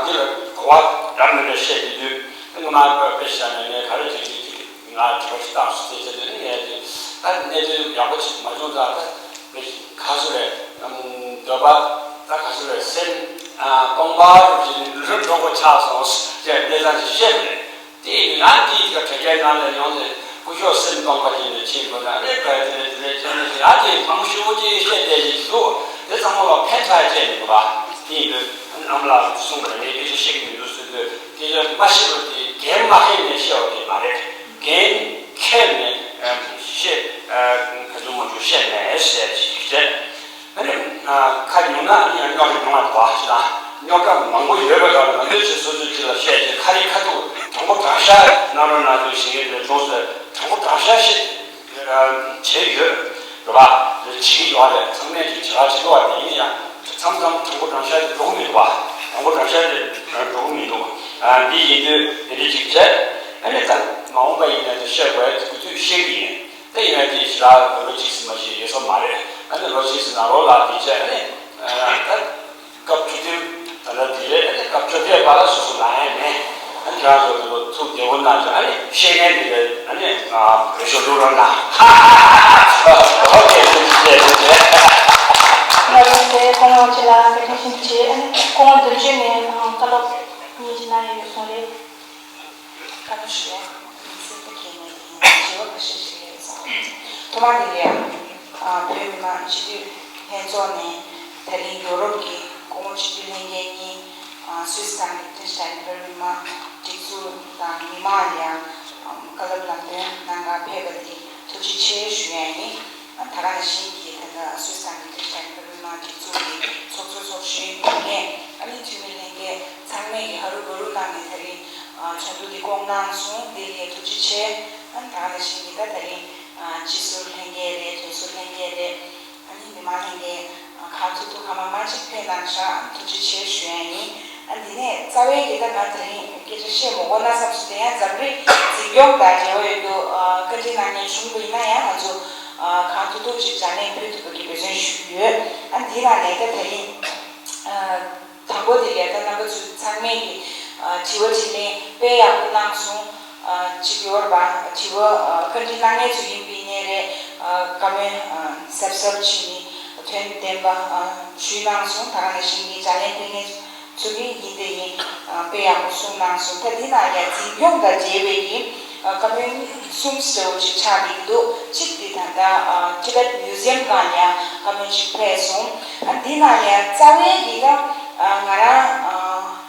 འདི་ལ་གོ་བ་འདྲ་མི་འདྲ་བཤད་ཀྱི་དུས་ང་དཔེ་བཤད་ནས་ངས་ག་རེ་བྱེད་ཀྱི་ཅིག་ང་དྲི་བ་ཞིག་བཏང་སོང་། དེ་བྱས་ནས་ངས་ད་གནད་དོན་ཡག་པོ་ཞིག་མ་བྱུང་ཙང་ད་ག་ཚོད་རེད། འདོད་པ་ད་ག་ཚོད་རེད། སེམས་སྟོང་པ་རུ་ཅིག་འགྲོ་དགོས་ཆགས་སོང་ཅེས་གནས་སྟངས་ཞིག་བཤད་པ་རེད། དེ་ཡང་དེའི་དྲ་རྒྱའི་ནང་ལ་ཡོང་ནས་སྐུ་ཞབས་སེམས་སྟོང་པ་ཅན་ནས་ཕྱིན་པ་དང་ཨ་ནི་བལ་དེ་ནས་དེ་ནས་ཁྱེད་ནས་ཡང་དེ་མང་ཤོས་ཅིག་བཤད་བསྡད་ཀྱི་འདུག་དེ་ཚང་མ་ལ་ཕན་ཐོགས་ཅན་མི་འདུག་བ། དེ་ཡིན་དུས་ཨ་ནི་ཨ་མ་ལགས་གསུངས་པ་ལ་ངས་སྐད་ཆ་བཤད་ཀྱི་མི་འདུག་ཟེར་དུས་སྐད་ཆ་མ་བཤད་པ་དེ་འགན་མ་འཁྱེར་ནས་བཤད་པ་དེ་མ་རེད། འགན་འཁྱེར་ནས་བཤད་ག་ཚོད་མང་ཤོས་བཤད་མེད་ཟེར་ཞིག་བཤད། ཨ་ནི་ཁ་ཉུང་ན་ཨ་ནི་རྙོག་དྲ་ཉུང་བ་འདུག་བ། ཞེ་ན་རྙོག་དྲ་མང་པོ་ཡོད་པ་དང་ང་ཚོས་ཅིག་སོ་སོའི་ཅིག་ལ་བཤད་ཅིག་ཁ་རི་ཁ་ཐུག་དྲང་པོ་དྲང་བཞག་གནང་རོགས་གནང་ཞུ་ཞིག་རེད། གྲོགས་ཚོས་དྲང་པོ་དྲང་བཞག་བཤད་བྱས་ཡོད་རེད་བ། བྱེད་ཀྱི་ཡོད་རེད། ཚང་མས་ཅིག་བྱ་བ་བྱེད་ཀྱི་ཡོད་རེད། ཡིན་ན་ཡང་མཚམས་མཚམས་དྲང་པོ་དྲང་བཞག་དེ་འགྲོ་གི་མི་འདུག་བ། དྲང་པོ་དྲང་བཞག་དེ་འགྲོ་གི་མི་འདུག་འདི་ཡིན་དུས་དེ་འདྲ་ཅིག་བྱས་ཨ་ནི་ད། མ་འོངས་པ་ཡིན་ན་དེ་བཤད་དགོས་ཡ་དེ་དུས་བཤད་ཀྱི་ཡིན། དེ་ཡིན་ན་དེ་ཞི་ལ་ལོ་གཅིག་ཙམ་མ་ཞིག་ཡོད་ས་མ་རེད། ཨ་ནི་ལོ་གཅིག་ཙམ་ནང་ལོགས་ལ་དེ་བྱས་ཨ་ནི་ད་སྐབས་དུས་དུས་ད་ལྟ་དེ་རེད། ཨ་ནི་སྐབས་དུས་དུས་པ་ལ་སོ་སོ་ལ་ཡང་མེད། ཨ་ནི་ཁྱེད་རང་ཚོ་དེ་ཚོ་ཐུགས་བདེ་པོ་གནང་བྱས་ཨ་ནི་བཤད་མཁན་དེ་རེད། ཨ་ནི་ང་བེད་སྤྱོད་འགྲོ་རོགས་གནང་། ཨོ་ཁེ་ཐུགས་རྗེ་ཆེ་ཐུགས་རྗེ་ཆེ། ང་རང་ཚོའི་སྐུ་ངོ་ཁྱེད་ལ་བཀའ་དྲིན་ཆེ། ཨ་ནི་སྐུ་ངོ་དོན་གཅོད་ནས་བཀའ་སློབ་གཉིས་ཅིག་གནང་ཡ་ཡོད་གསུངས་རེད། བཀའ་དྲིན་ཆེ། སེམས་པ་གལ་གནད་ཡིན། དྲི་བ་ཁ་ཤས་ཤིག་ཡོད་ཙང་། ཐོག་མ་དེ་ལ་ཡང་བོད་མི་མང་སྤྱི་འཐུས་ལྷན་ཚོགས་ནས་ད་རིང་ཡོ་རོབ་ཀྱི་སྐུ་ངོ་སྤྱི་འཐུས་ལྷན་རྒྱས་གཉིས་སུད་སི་དང་ལིག་ཏེན་ཤི་ཏན་བོད་མི་མང་སྒྲིག་འཛུགས་དང་མི་མང་ལ་ཡང་བཀའ་སློབ་ལམ་སྟོན་གནང་གར་ཕེབས་པ་དེ་ཐུགས་རྗེ་ཆེ་ཞུ་ཡ་ཡིན། ད་ག་ནང་བཞིན་གྱི་ད་ལྟ་སུད་སི་དང་ལིག་ཏེན་ཤི་ཏན་བོད་མི་མང་སྒྲིག་འཛུགས་ཀྱི་ཚོགས་གཙོ་ཚོགས་གཞོན་ནས་ཨ་ནི་འཐུས་མི་ལྷན་རྒྱས་ཚང་མས་ཀྱི་ཧ་རུ་བུ་རུ་གནང་ནས་ད་རིང་ཚོགས་འདུ་འདི་བསྐོང་གནང་སོང་། འདི་ལ་ཐུགས་རྗེ་ཆེ། ཨ་ནི་ད་ག་ནང་བཞིན་གྱི་ད་ད་རིང་སྤྱི་ཟུར་ལྷན་རྒྱས་རེད། དོན་ཟུར་ལྷན་རྒྱས་རེད། ཨ་ནི་མི་མང་ལྷན་རྒྱས་གང་ཐུབ་ཐུབ་གང་མང་མང་ཅིག་ཕེབས་གནང་ཤག་ཐུགས་རྗེ་ཆེ་ཞུ་ཡ་ཡིན། ཨ་འདི་ནས་རྩ་བའི་གི་ད་ང་དེ་རིང་སྐད་ཆ་བཤད་མི་དགོས་ན་བསམ་སོང་། དེ་ཡང་འཛམ་གླིང་འཛིན་སྐྱོང་དང་འབྲེལ་བ་ཡོད་རྒྱུ་བཀའ་འདྲི་གནང་མཁན་བྱུང་བ་ཡིན་ན་ཡང་ང་ཚོ་གང་ཐུབ་ཐུབ་ཅིག་ལྗགས་ལན་ཕུལ་ཐུབ་པ་གི་འབད་བརྩོན་ཞུ་གི་ཡོད། ཨ་འདི་ལ་ནས་ད་དེ་རིང་དང་པོ་དེ་ལས་ད་རྣམ་པ་ཚོ་ཚང་མས་ཀྱི་དྲི་བ་དྲིས་ལན་དཔེ་ཡག་པོ་གནང་སོང་། ཅིག་ཡོད་རེད་པ། དྲི་བ་བཀའ་འདྲི་གནང་མཁན་ཚོ་ཡིན་པ་ཡིན་ནའི་རེད། བཀའ་མོལ་གཟབ་གཟབ་བྱས་ནས་དོན་ལྡན་པ་ཞུས་གནང་སོང་། ད་ག་ནང་བཞིན་གྱི་ལྗགས་ལན་ཕུལ་མཁན་ཚོ་གི་ཡིན་དེ་ཡིན། དཔེ་ཡག་པོ་གསུངས་གནང་སོང་། ད་འདི་ན་ཡང་འཛིན་སྐྱོང་དང་འབྲེལ་བའི་གི་བཀའ་མོལ་གསུམ་འདྲ་བོ་ཅིག་ཆགས་བསྡད་ཀྱི་འདུག་གཅིག་དེ་ད་ལྟ་Tibet Museum སྒང་ལ་ཡང་བཀའ་མོལ་ཅིག་ཕེབས་སོང་། ཨ་འདི་ན་ཡང་རྩ་བའི་གི་ད་ང་རང་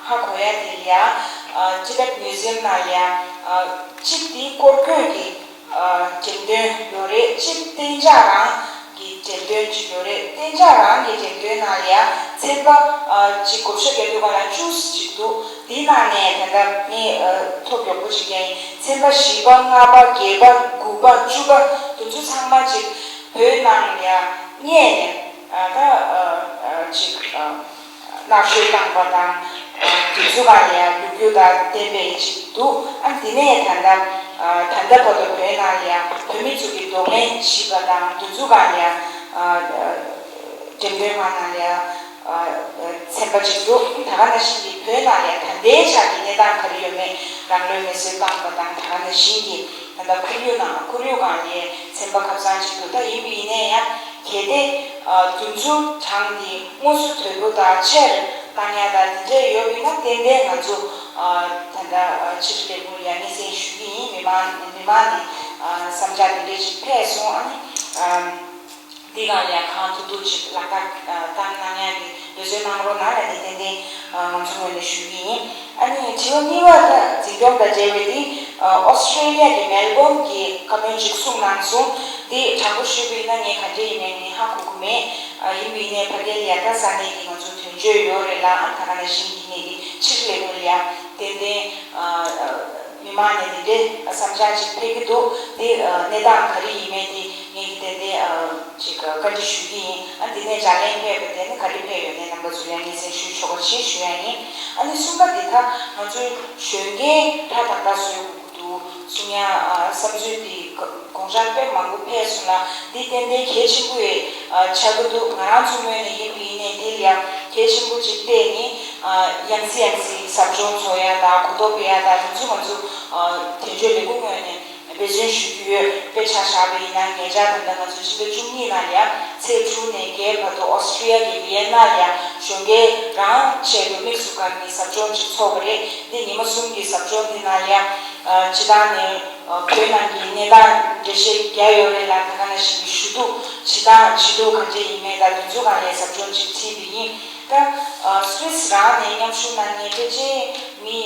ཧ་གོ་ཡ་དེ་ལ་ཡང་Tibet Museum ནང་ལ་ཡང་གཅིག་དེ་སྐོར་སྐྱོད་ཀྱི་འགྲེམས་སྟོན་ཡོད་རེད། གཅིག་གཏན་འཇགས་རང་གི་འགྲེམས་སྟོན་ཅིག་ཡོད་རེད། གཏན་འཇགས་རང་གི་འགྲེམས་སྟོན་ནང་ལ་ཡང་ཚན་པ་ཅིག་བགོ་བཤའ་རྒྱག་དུས་ག་ལ་བཅུ་ཅིག་འདུག་དེའི་ནང་ནས་ད་ལྟ་ངས་ཐོ་མགྱོགས་པོ་ཅིག་རྒྱག་ཡིན། ཚན་པ་བཞི་པ་ལྔ་པ་བརྒྱད་པ་དགུ་པ་བཅུ་པ་དེ་ཚོ་ཚང་མ་ཅིག་བོད་ནང་ལ་ཡང་རྙེད་ནས་ད་ཅིག་མནར་གཅོད་བཏང་པ་དང་དེ་ཚོ་ག་ལ་ཡང་ལོ་རྒྱུས་དང་ལྡན་པའི་ཅིག་འདུག་ཨ་དེ་ནས་ད་ལྟ་ད་ལྟ་བར་དུ་བོད་ནང་ལ་ཡང་བོད་མི་ཚོ་གི་གདོང་ལེན་བྱས་པ་དང་དེ་ཚོ་ག་ལ་ཡང་འགྲེམས་སྟོན་ཁང་ནང་ལ་ཡང་ཚན་པ་ཅིག་འདུག་ད་ག་ནང་བཞིན་གྱི་བོད་ནང་ལ་ད་ལྟའི་ཆར་གྱི་གནས་སྟངས་ག་རེ་ཡོད་མེད་རང་ལུས་མེར་སྲེག་བཏང་པ་དང་། ད་ག་ནང་བཞིན་གྱི་ད་ལྟ་ཁོར་ཡུག་ནང་ཁོར་ཡུག་སྒང་ལ་ཚན་པ་ཁ་སང་ཅིག་འདུག་ད་ཡིན་པ་ཡིན་ནའི་ཡང་གལ་ཏེ་དེ་ཚོ་གྲངས་འདི་དངོས་སུ་དོད་པོ་དང་ཆེར་བཏང་ཡ་དང་འདི་འདྲས་ཡོད་པ་ཡིན་ན་ཏན་ཏན་ང་ཚོ་ད་ལྟ་ཕྱི་དྲིལ་ལས་ཁུངས་ལ་ཡང་སྙན་སེང་ཞུ་གི་ཡིན། མི་མང་མི་མང་ནས་བསམ་འཆར་འདི་འདྲས་ཅིག་ཕེབས་སོང་། ཨ་ནི། འདི་གང་ལ་ཡང་གང་ཐུབ་ཐུབ་ཅིག་ལག་བསྟར་བཏང་གནང་ཡག་གི་འབད་བརྩོན་གནང་རོགས་གནང་ལབ་ནས་ཏན་ཏན་ང་ཚོ་ངོས་ནས་ཞུ་གི་ཡིན། ཨ་ནི་དྲི་བ་གཉིས་པ་ད་འཛིན་སྐྱོང་དང་འབྲེལ་བའི་འདི་ཨོ་སི་ཀྲེ་ལི་ཡ་གི་མེལ་བོན་གྱི་བཀའ་མོལ་ཅིག་གསུངས་གནང་སོང་། འདི་དྲང་པོ་ཞུས་པ་ཡིན་ན་ངས་ག་འདྲ་ཡིན་མིན་ངས་ཧ་གོ་གི་མེད། ཡིན་པ་ཡིན་ནའི་ཕ་གིར་ཡ་ད་ས་གནས་ཀྱི་ང་ཚོ་དོན་གཅོད་ཡོད་རེད་ལ། ཨ་ད་ག་ནང་བཞིན་གྱི་ངེད་ཀྱི་ཕྱི་དྲིལ་ལས་ཁུངས་ལ་ཡ་ཏན་ཏན་མི་མང་ནས་འདི་འདྲའི་བསམ་འཆར་ཅིག་ཕེབས་ཀྱི་འདུག་འདི་གནས་སྟངས་ག་རེ་ཡིན་མིན་དེ་ངེད་ཀྱིས་ཏན་ཏན་ཅིག་བཀའ་འདྲི་ཞུ་གི་ཡིན། ཨ་འདི་ནས་ལྗགས་ལན་ཕེབས་པ་དེ་ནི་ག་རེ་ཕེབས་ཡོད་ནས་རྣམ་པ་ཚོ་ལ་སྙན་སེང་ཞུ་ཆོག་པ་ཞིག་ཞུ་ཡ་ཡིན། ཨ་ནི་གསུམ་པ་འདི་ད་ང་ཚོའི་གཞོན་སྐྱེས་ཧྲ་ཏག་ཏག་བཟོ་དགོས་ཀྱི་འདུག་གསུང་ཡ་བསམ་ཚུལ་འདི་དགོངས་འཆར་དཔེ་མང་པོ་ཕེབས་སོང་ལ། འདི་ཏན་ཏན་གལ་ཆེན་པོ་ཡི་ཆགས་ཀྱི་འདུག་ང་རང་ཚོའི་ངོས་ནས་ཡིན་པ་ཡིན་ནའི་འདི་ལ་ཡང་གལ་ཆེན་པོ་ཅིག་བལྟས་ནས་ཡང་སེ་ཡང་སེ་ཟབ་སྦྱོང་འཚོགས་ཡ་དང་གོ་རྟོགས་སྤེལ་ཡ་དང་དེ་ཚོ་ང་ཚོ་དོན་གཅོད་ལས་ཁུངས་ངོས་ནས་འབད་བརྩོན་ཞུ་གི་ཡོད། དཔེ་ཆ་བཞག་པ་ཡིན་ན་ཉེ་ཆར་ད་ལྟ་ང་ཚོ་ཕྱི་ཟླ་བཅུ་གཉིས་ནང་ལ་ཡ་ཚེས་དྲུག་ནས་བརྒྱད་བར་དུ་ཨོ་སི་ཀྲི་ཡ་གི་ཝི་ཡན་ན་ལ་ཡ་གཞོན་སྐྱེས་རང་ཆེད་དུ་དམིགས་སུ་བཀར་ནས་ཟབ་སྦྱོང་ཅིག་འཚོགས་པ་རེད། འདི་ཉི་མ་གསུམ་གྱི་ཟབ་སྦྱོང་འདི་ནང་ལ་ཡ་སྤྱི་བཏང་ནས་བོད་ནང་གི་གནས་སྟངས་འགྲེལ་བཤད་རྒྱག་ཡོད་རེད་ལ། ད་ག་ནང་བཞིན་གྱི་ཞུ་གཏུག་བྱེད་སྟངས་བྱེད་ལུགས་ག་འདྲ་ཡིན་མིན་དང་དེ་ཚོ་སྒང་ལ་ཟབ་སྦྱོང་ཅིག་ཁྲིད་པ་ཡིན། ད་སུད་སི་རང་ནས་མཉམ་ཞུགས་གནང་མཁན་ཕལ་ཆེར་མི་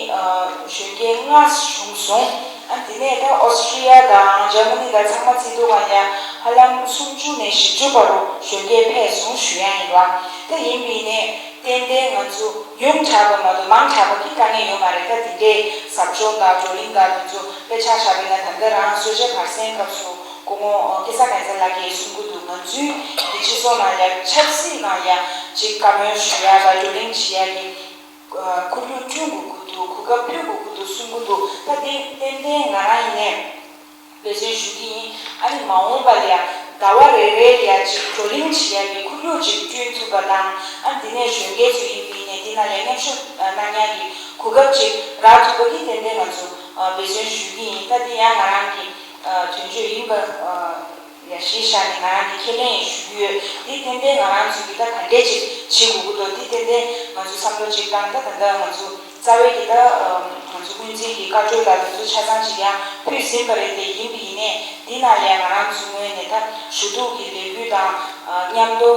གཞོན་སྐྱེས་ལྔ་བྱུང་སོང་། ཨ་དེ་ནས་ད་ཨོ་སི་ཀྲི་ཡ་དང་འཇར་མ་ནི་དང་ཚང་མ་བརྩི་དུས་ག་ལ་ཧ་ལམ་སུམ་ཅུ་ནས་བཞི་བཅུ་བར་དུ་གཞོན་སྐྱེས་ཕེབས་སོང་ཞུ་ཡ་ཡིན་པ། ད་ཡིན་པ་ཡིན་ནའི་ཏན་ཏན་ང་ཚོ་ཉུང་དྲགས་པ་མ་གཏོགས་མང་དྲགས་པ་གི་དཀའ་ངལ་ཡོད་མ་རེད། ད་དེ་འདྲའི་ཟབ་སྦྱོང་དང་བགྲོ་གླེང་དང་དེ་ཚོ་དཔེ་ཆ་བཞག་པ་ཡིན་ན་ད་ལྟ་རང་གསོལ་ཇ་བར་གསེང་སྐབས་སུ་སྐུ་ངོ་སྐལ་བཟང་སྒྲོལ་མ་ལགས་ཀྱིས་གསུང་གི་འདུག་ང་ཚོའི་འདི་སྤྱི་ཚོགས་ནང་ཡ་ཆབ་སྲིད་ནང་ཡ་ཅིག་བཀའ་མོལ་ཞུ་ཡ་དང་བགྲོ་གླེང་བྱེད་ཡ་གི་ ཁོར་ཡུག་བསྐྲུན་དགོས་ཀྱི་འདུག་གོ་སྐབས་ཕུལ་དགོས་ཀྱི་འདུག་གསུང་གི་འདུག་ད་དེ་ཏན་ཏན་ང་རང་ཡིན་ནའི་འབད་བརྩོན་ཞུ་གི་ཡིན། ཨ་ནི་མ་འོངས་པ་ལ་ཡང་ཟླ་བ་རེ་རེ་ལ་ཡང་ཅིག་བགྲོ་གླེང་བྱེད་ཡག་གི་ཁོར་ཡུག་ཅིག་བསྐྲུན་ཐུབ་པ་དང་། ཨ་ནི་དེ་ནས་གཞོན་སྐྱེས་ཚོ་ཡིན་པ་ཡིན་ནའི་དེ་ནང་ལ་མཉམ་ཞུགས་གནང་ཡག་གི་གོ་སྐབས་ཅིག་རག་ཐུབ་པ་གི་ཏན་ཏན་ང་ཚོ་འབད་བརྩོན་ཞུ་གི་ཡིན། ད་དེ་ཡང་ང་རང་གི་དོན་གཅོད་ཡིན་པ། ཡ་གཞི་བཞག་ནས་ང་རང་གིས་ཁས་ལེན་ཞུ་གི་ཡོད། འདི་ཏན་ཏན་ང་རང་ཚོ་གིས་ད་ག་འདྲས་ཅིག་བྱེད་དགོས་ཀྱི་འདུག་འདི་ཏན་ཏན་ང་ཚོས་བསམ་བློ་ཅིག་བཏང་། ད་ད་ལྟ་ང་ཚོ་རྩ་བའི་གི་ད་ང་ཚོ་སྔོན་རྩིས་ཀྱི་བཀའ་འཁྲོལ་དང་དེ་ཚོ་ཆ་ཚང་ཅིག་ཡང་ཕུལ་ཟིན་པ་རེད་དེ། ཡིན་པ་ཡིན་ནའི་འདི་ནང་ལ་ཡང་ང་རང་ཚོའི་ངོས་ནས་ད་ཞུ་གཏུག་གི་ལས་འགུལ་དང་མཉམ་དུ་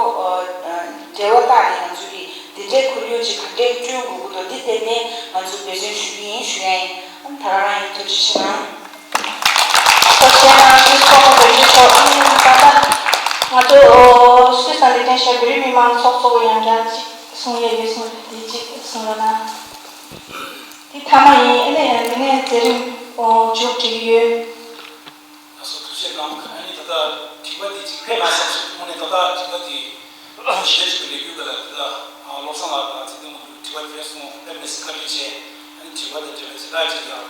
འབྲེལ་བ་བཏགས་ནས་ང་ཚོ་གིས་འདི་འདྲའི་ཁོར་ཡུག་ཅིག་ག་འདྲས་བསྐྲུན་དགོས་ཀྱི་འདུག་འདི་ཏན་ཏན་ང་ཚོས་འབད་བརྩོན་ཞུ་གི་ཡིན་ཞུ་ཡ་ཡིན། ད་ག་རང་ཡིན། ཐུགས་རྗེ་ཆེ་གནང་། ཐུགས་རྗེ་གནང་། ཚོགས་གཙོ་རྡོ་རྗེ་མཆོག་ཨ་ནི་ད་ལྟ་ང་ཚོ་ཤུལ་ཙམ་ལས་དོན་བྱེད་བོད་རིགས་མི་མང་ཚོགས་གཙོ་བོ་ཡང་བསྐྱར་ཅིག་གསུང་ཡས་ཡོད་གསུངས་པ་དེ་ཅིག་གསུང་རོགས་གནང་། དེ་མཐའ་མ་ཡིན། ཨ་ནི་དེ་ནས་མཛད་རིམ་མཇུག་སྒྲིལ་གྱི་ཡོད། ལགས་སོ། ཐུགས་རྗེ་གནང་། ཨ་ནི་ད་ལྟ་དྲི་བ་དེ་ཅིག་ཕེབས་མ་སོང་ཞིག་དངོས་གནས་ད་ལྟ་དྲི་བ་དེ་གཞི་རྒྱ་ཆེ་བའི་ལས་འགུལ་སྐབས་ལ་ད་ལྟ་བློ་བཟང་ལགས་དང་ཚེ་བརྟན་མ་དྲི་བ་དེ་སོང་ཕེབས་མེད་ཟེར་བཀའ་དྲིན་ཆེ། ཨ་ནི་དྲི་བ་དང་འབྲེལ་བའི་ཞུ་དག་ཅིག་ཡང་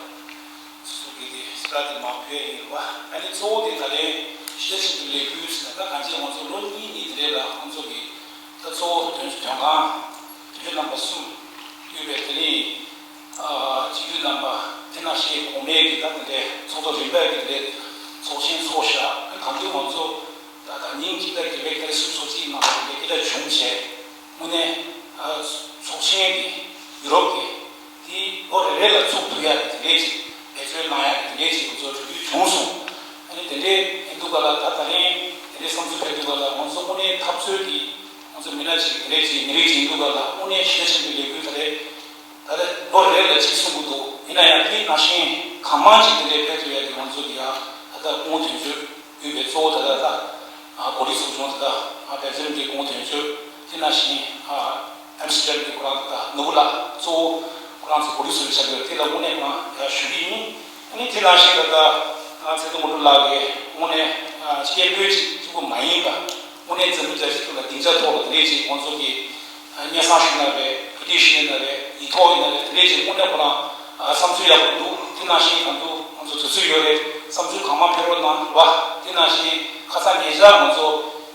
སོ་སོ་གི་དེ་ཞུ་དག་དེ་མ་ཕེབས་ཡིན་པ། ཨ་ནི་གཙོ་བོ་དེ་ད་ལན་གཞི་རྒྱ་ཆེ་བའི་ལས་འགུལ་ཟེར་ན་ད་གང་ཅི་ང་ཚོ་ལོ་གཉིས་གཉིས་དེ་རེད་ལ་ང་ཚོ་གི་ད་གཙོ་བོ་དོན་དོན་ཁང་དོན་གཅོད་རྣམ་པ་གསུམ་ཡོད་པའི་དེ་རིང་སྤྱི་འཐུས་རྣམ་པ་དེ་ནང་བཞིན་གོང་མའི་གི་ད་དེ་འདྲའི་ཚོགས་གཙོ་རིམ་པས་ཀྱི་དེ་འདྲའི་ཚོགས་ཆེན་ཚོགས་བཞག་གང་དུས་ང་ཚོ་ད་ད་ཉིན་གཅིག་ད་རྒྱལ་བའི་བཀའ་སློབ་ཚོགས་གཅིག་གནང་བ་དེ་འདྲའི་སྐད་ཆ་བྱུང་བྱས། དངོས་གནས་ཚོགས་ཆེན་གྱི་ཡུ་རོབ་ཀྱི་དེ་ལོ་རེ་རེ་ལ་ཚུགས་ཐུབ་ཡ་དེ་འདྲའི་ཅིག་འབད་བརྩོན་གནང་ཡ་དེ་འདྲའི་ཅིག་ང་ཚོ་གྲོས་མཐུན་བྱུང་སོང་། ཨ་ནི་དེ་འདྲའི་ཡིན་དུས་ག་ལ་ད་ད་རིང་དེ་འདྲའི་བསམ་ཚུལ་ཕེབས་དུས་ག་ལ་ང་ཚོ་དངོས་གནས་འཐབ་རྩོད་ཀྱི་ང་ཚོ་མི་སྣ་ཅིག་དེ་འདྲའི་ཅིག་མི་རིགས་ཅིག་ཡིན་དུས་ག་ལ་དངོས་གནས་གཞི་རྒྱ་ཆེན་པོའི་ལས་འགུལ་ད་རེས་ད་རེས་ལོ་རེ་རེ་ལ་གཅིག་གསུང་གི་འདུག་ཡིན་ན་ཡང་དེ་ནང་བཞིན་གང་མང་ཅིག་དེ་འདྲའི་ཕེབས་ཐུབ་ཡ་དེ་ང་ཚོ་གི་ཡ་ད་ལྟ་སྐུ་ངོ་དོན་གཅོད་ཡོད་པའི་གཙོ་བོ་ད་ལྟ་ད་གོ་སྒྲིག་ཚོགས་ཆུང་ད་ལྟ་བལ་ཙེ་རིམ་གྱི་སྐུ་ངོ་དོན་གཅོད་དེ་ནང་བཞིན་ཨེམ་སི་ཊར་ཌམ་གྱི་ཁོ་རང་ད་ལྟ་ནོར་བུ་ལགས་གཙོ་བོ་ཁོ་རང་ཚོ་གོ་སྒྲིག་ཚོགས་པའི་ཆ་འགྲོ་དེ་ལ་དངོས་གནས་ཁོ་རང་ཡ་ཞུ་གི་ཡིན། ཨ་ནི་དེ་ནང་བཞིན་ད་ལྟ་ཚེ་བརྟན་དངོས་གྲུབ་ལགས་ཀྱིས་དངོས་གནས་སྐད་འབོད་ཅིག་གཅིག་པུ་མ་ཡིན་པ་དངོས་གནས་འཛམ་བུ་རྒྱ་ཆེ་ཐོག་ལ་སྡིངས་ཆ་ཐོག་ལ་དེ་འདྲས་ཅིག་ང་ཚོ་གི་སྙན་སེང་ཞུས་ན་རེད། ཕུ་ཏི་ཞུས་ན་རེད། ཡིག་ཐོག་ཡིན་ན་རེད། དེ་འདྲས་ཅིག་དངོས་གནས་ཁོ་རང་བསམ་ཚུལ་ཡག་པོ་འདུག་དེ་ནང་བཞིན་གང་དུ་ང་ཚོ་དུས་ཚོད་ཡོད་རེད། བསམ་ཚུལ་གང་མང་ཕེབས་རོགས་གནང་བ། དེ་ནང་བཞིན་ཁ་སང་ཉེ་ཆར་ང་ཚོ་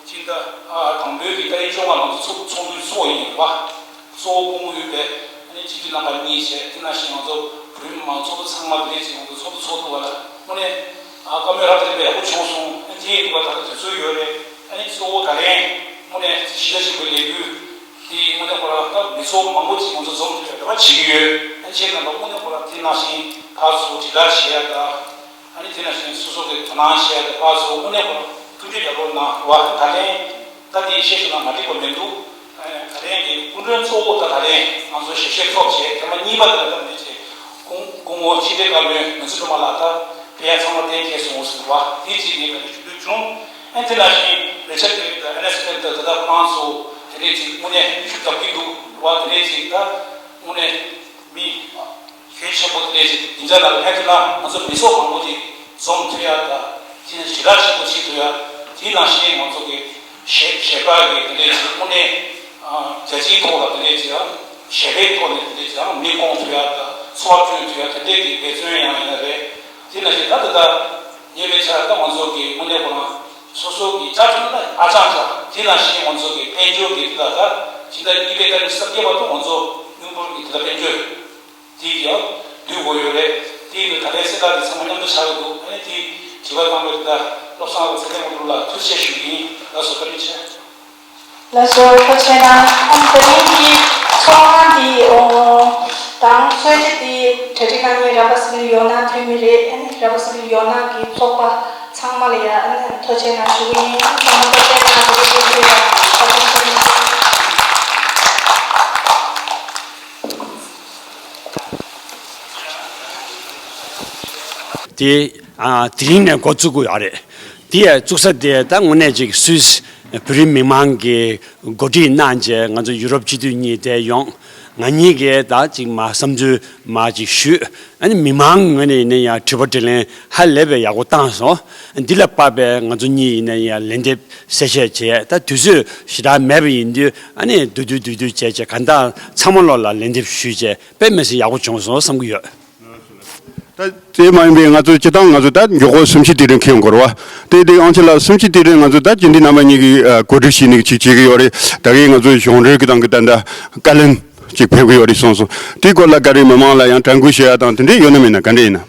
སྤྱི་ཟླ་དང་པོའི་གི་ཏ་རིག་བཅོ་ལྔ་ལ་ང་ཚོ་ཚོགས་ཚོགས་འདུ་ཚོགས་ཡིན་པ། གཙོ་བོ་སྐུ་ངོ་ཡོད་པའི་ཨ་ནི་སྤྱི་འཐུས་རྣམ་པ་གཉིས་བྱས། དེ་ནང་བཞིན་ང་ཚོ་བོད་རིགས་མང་ཚོགས་ཚང་མ་དེ་འདྲས་ཅིག་ང་ཚོ་ཚོགས་འདུ་ཚོགས་ཐུབ་པ་ལ་དངོས་གནས་བཀའ་མོལ་རབ་དང་རིམ་པ་ཡག་པོ་བྱུང་སོང་། ཨ་ནི་དེ་ཡིན་དུས་ད་ལྟ་དུས་ཚོད་ཡོད་རེད། ཨ་ནི་གཙོ་བོ་ད་ལན་དངོས་གནས་གཞི་རྒྱ་ཆེན་པོའི་ལས་འགུལ་དེ་དངོས་གནས་ཁོ་རང་ད་མི་ཚོགས་མང་པོ་ཅིག་ང་ཚོ་འཛོམས་ཐུབ་པའི་རེ་བ་བྱེད་ཀྱི་ཡོད། ཨ་ནི་ཁྱེད་རྣམ་པ་དངོས་གནས་ཁོ་རང་དེ་ནང་བཞིན་ཕར་ཚུར་དྲིལ་བསྒྲགས་བྱེད་ཡ་དང་། ཨ་ནི་དེ་ནང་བཞིན་སོ་སོ་གི་དོ་སྣང་བྱས་ཏེ་ཕར་ཚུར་དངོས་གནས་ཁོ་རང་མཐུན་སྒྲིལ་ཡག་པོ་གནང་བ། ད་ལན་ད་དེ་བཤད་ཤེས་ན་མ་འགྲིག་པ་མི་འདུག་ད་ལན་གྱི་སྐུ་མགྲོན་གཙོ་བོ་ད་ད་ལན་ང་ཚོ་ཞལ་བཞེས་ཐོབ་བྱས། ཐེངས་མ་གཉིས་པ་དེ་ལ་ད་མི་བྱས་སྐུ་སྐུ་ངོ་ཕྱི་དྲིལ་བཀའ་བློན་ནོར་འཛིན་སྒྲོལ་མ་ལགས་ད་ཕེབས་ཡ་ཚང་མ་གཏན་འཁེལ་སོང་ཟེར་བ་དེ་གཅིག་ངས་ད་ལན་ཞུ་འདོད་བྱུང་། ཨ་ནི་དེ་ནང་བཞིན་རི་ཆར་ཌེ་ཝིཌ་དང་ཨེ་ལེག་སི་སྤེན་སར་ད་ལྟ་ཁོ་རང་ཚོ་དེ་འདྲས་ཅིག་དངོས་གནས་ཤུགས་རྒྱབ་ཀྱི་འདུག་བ། དེ་འདྲས་ཅིག་ད་དངོས་གནས་མི་གལ་ཆེན་པོ་དེ་འདྲས་ཅིག་སྡིངས་ཆ་ནང་ལ་ཕེབས་ཐུབ་ན་ང་ཚོ་མི་ཚོགས་མང་པོ་ཅིག་འཛོམས་ཐུབ་ཡ་དང་། དེ་ནས་ཞེ་དྲག་ཆེན་པོ་བྱེད་ཐུབ་ཡ། དེ་ནང་བཞིན་ང་ཚོ་གི་གཞས་གཞས་པ་གི་དེ་འདྲས་ཅིག་དངོས་གནས་རྒྱལ་སྤྱིའི་ཐོག་ལ་དེ་འདྲས་ཅིག་གཞས་པའི་ཐོག་ནས་དེ་འདྲས་ཅིག་མིང་སྐོང་ཐུབ་ཡ་དང་། འཚོ་བ་བསྐྲུན་ཐུབ་ཡ་དེ་འདྲས་ཀྱི་འབད་བརྩོན་ཡང་ཡིན་ན་རེད། དེ་ནང་བཞིན་ད་ལྟ་ད་ཉེ་བའི་ཆར་ད་ང་ཚོ་གི་དངོས་གནས་ཁོ་རང་སོ་སོ་གི་བཅའ་ཁྲིམས་ལ་ཨ་ཅང་ཅང་། དེ་ནང་བཞིན་ང་ཚོ་གི་དཔལ་འབྱོར་གི་དེ་ལ་ད་ཕྱི་ཟླ་གཉིས་པའི་ཏ་རིག་གསུམ་བརྒྱད་བར་དུ་ང་ཚོ་མྱོང་འབོར་གི་དེ་ལ་དཔལ་འབྱོར་དེ་ཡང་བསྡུ་དགོས་ཡོད་རེད། དེ་ཡིན་དུས་ད་ལན་གསལ་བསྒྲགས་དེ་ཚང་མ་མཉམ་དུ་ཆགས་ཀྱི་འདུག་ཨ་ནི་དེ་དྲི་བ་བཏང་བའི་དེ་ལ་བློ་བཟང་ཚེ་བརྟན་དངོས་གྲུབ་ལ་ཐུགས་རྗེ་ཆེ་ཞུ་གི་ཡིན། ལགས་སོ། བཀའ་དྲིན་ཆེ། ལགས་སོ། ཐུགས་རྗེ་གནང་། ཨ་ནི་ད་རིང་གི་ཚོགས་ཁང་འདི་དང་གསོལ་ཇ་འདི་གྲ་སྒྲིག་གནང་མཁན་ར་བ་སི་ལི་ཡོ་ན་ཐོན་མི་རེད། ཨ་ནི་ར་བ་སི་ལི་ཡོ་ན་གི་ཚོགས་པ་ཚང་མ་ལ་ཡ་ཨ་ནི་ཐུགས་རྗེ་གནང་ཞུ་གི་ཡིན། ཚང་མ་ཐུགས་རྗེ་གནང་ཞུ་གི་ཡིན། ཐུགས་རྗེ་གནང་། དེ་ཨ་དེ་རིང་ནས་འགོ་བཙུགས་དགོས་ཡོད་རེད། དེ་ཡ་བཙུགས་ས་དེ་ད་དངོས་གནས་ཅིག་སུད་ བོད་རིགས་མི་མང་གིས་གོ་སྒྲིག་གནང་བྱས་ང་ཚོ་ཡུ་རོབ་སྤྱི་འཐུས་གཉིས་དེ་ཡོང་། ང་གཉིས་ཀྱིས་ད་ཅིག་མ་བསམ་ཚུལ་མ་ཅིག་ཞུས། ཨ་ནི་མི་མང་ངོས་ནས་ཡིན་ན་ཡང་དྲི་བ་དྲིས་ལན་ཧ་ལས་པའི་ཡག་པོ་བཏང་སོང་། འདི་ལ་དཔག་པའི་ང་ཚོ་གཉིས་ཡིན་ན་ཡང་ལན་འདེབས་གསལ་བཤད་བྱས། ད་དུས་ཚོད་ཞེ་དྲག་མེད་པ་ཡིན་དུས་ཨ་ནི་བསྡུས་བསྡུས་བསྡུས་བསྡུས་བྱས་བྱས་གང་ལྟར་ཚང་མ་ལོག་ལ་ལན་འདེབས་ཞུས་བྱས་དཔེ་མི་སྲིད་ཡག་པོ་བྱུང་སོང་བསམ་གྱི་ཡོད། ད་དེ་མ་ཡིན་པའི་ང་ཚོ་སྤྱི་བཏང་ང་ཚོ་ད་མགྱོགས་པོ་གསུམ་བཅུའི་དུས་དྲན་འཁེལ་ཡོང་གི་རེད་བ། དེ་དེ་ཨང་ཆི་ལགས་གསུམ་བཅུའི་དུས་དྲན་ང་ཚོ་ད་སྤྱི་འཐུས་རྣམ་པ་གཉིས་ཀྱིས་ཨ་གོ་སྒྲིག་བྱས་ནས་ཅིག་བྱེད་ཀྱི་ཡོད་རེད། ད་གིན་ང་ཚོ་གཞུང་འབྲེལ་གྱི་སྟེང་གི་ད་ལྟ་བཀའ་བློན་ཅིག་ཕེབས་ཀྱི་ཡོད་རེད་གསུངས་སོང་། དེའི་སྐོར་ལ་ག་རེ་མི་མང་ལ་ཡང་དྲན་སྐུལ་ཞུ་ཡ་དང་དེ་འདྲས་ཡོད་ན་མེད་ན་ག་འདྲས་ཡིན་ན།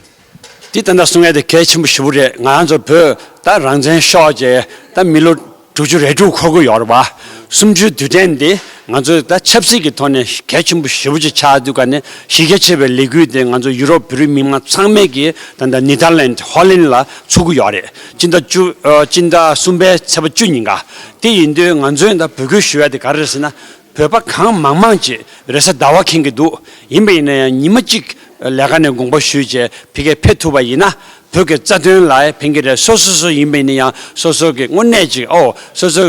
དེ་ད་ལྟ་གསུང་ཡ་དེ་གལ་ཆེན་པོ་ཞེ་པོ་རེད། ང་རང་ཚོ་བོད་ད་རང་བཙན་ཤོར་བྱས་ད་མི་ལོ་དྲུག་ཅུ་རེ་དྲུག་འཁོར་གྱི་ཡོད་རེད་བ། གསུམ་བཅུའི་དུས་དྲན་འདི་ང་ཚོས་ད་ཆབ་སྲིད་ཀྱི་ཐོག་ནས་གལ་ཆེན་པོ་ཞེ་པོ་ཅིག་ཆགས་དུས་ག་ནས་གཞི་རྒྱ་ཆེ་བའི་ལས་འགུལ་དེ་ང་ཚོ་ཡུ་རོབ་བོད་རིགས་མི་མང་ཚང་མས་ཀྱིས་ད་ལྟ་ནེ་དར་ལན་ཧོ་ལན་ལ་ཚུགས་ཀྱི་ཡོད་རེད། སྤྱི་ཟླ་བཅུ་ཨ་སྤྱི་ཟླ་གསུམ་པའི་ཚེས་པ་བཅུ་ཉིན་ཀ། དེ་ཡིན་དུས་ང་ཚོས་ད་འབོད་སྐུལ་ཞུ་ཡ་དེ་ག་རེ་རེད་ཟེར་ན། བོད་པ་གང་མང་མང་ཅིག་རེས་གཟའ་ཟླ་བ་འཁེལ་གྱི་འདུག་ཡིན་པ་ཡིན་ན་ཡང་ཉི་མ་གཅིག་ལས་ཀ་ནས་དགོངས་པ་ཞུས་བྱས་ཕ་གིར་ཕེབས་ཐུབ་པ་ཡིན་ན་བོད་ཀྱི་རྩ་དོན་ལ་ཕན་གྱི་རེད། སོ་སོ་སོ་ཡིན་པ་ཡིན་ན་ཡང་སོ་སོ་གི་དངོས་གནས་ཅིག་ཨོ་སོ་སོ་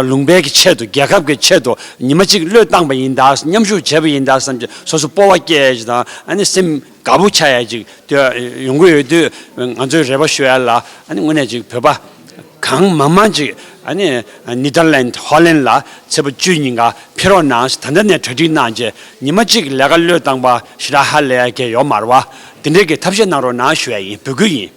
ལུང་པའི་གི་ཆེད་དུ་རྒྱལ་ཁབ་ཀྱི་ཆེད་དུ་ཉི་མ་གཅིག་བློས་བཏང་པ་ཡིན་ད། མཉམ་ཞུགས་བྱས་པ་ཡིན་ད་བསམ་གྱི་སོ་སོ་སྤོབས་པ་སྐྱེ་ཡ་ཅིག་དང་ཨ་ནི་སེམས་དགའ་པོ་ཆགས་ཡ་ཅིག་དེ་ཡོང་གི་ཡོད་དུས་ང་ཚོས་རེ་བ་ཞུ་ཡ་ལ་ཨ་ནི་དངོས་གནས་ཅིག་བོད་པ་གང་མང་མང་ཅིག་ཨ་ནི་ནེ་དར་ལན་ཧོ་ལན་ལ་ཚེས་པ་བཅུ་ཉིན་ཀ་ཕེབས་རོགས་གནང་། ད་ལྟ་ནས་གྲ་སྒྲིག་གནང་རྗེས་ཉི་མ་གཅིག་ལས་ཀ་བློས་བཏང་པ་ཞེ་དྲག་ཧ་ལས་ཡ་གི་ཡོད་མ་རེད་བ། དེ་འདྲའི་གི་ཐབས་ཤེས་གནང་རོགས་གནང་ཞུ་ཡ་ཡིན། འབོད་སྐུལ་ཡིན།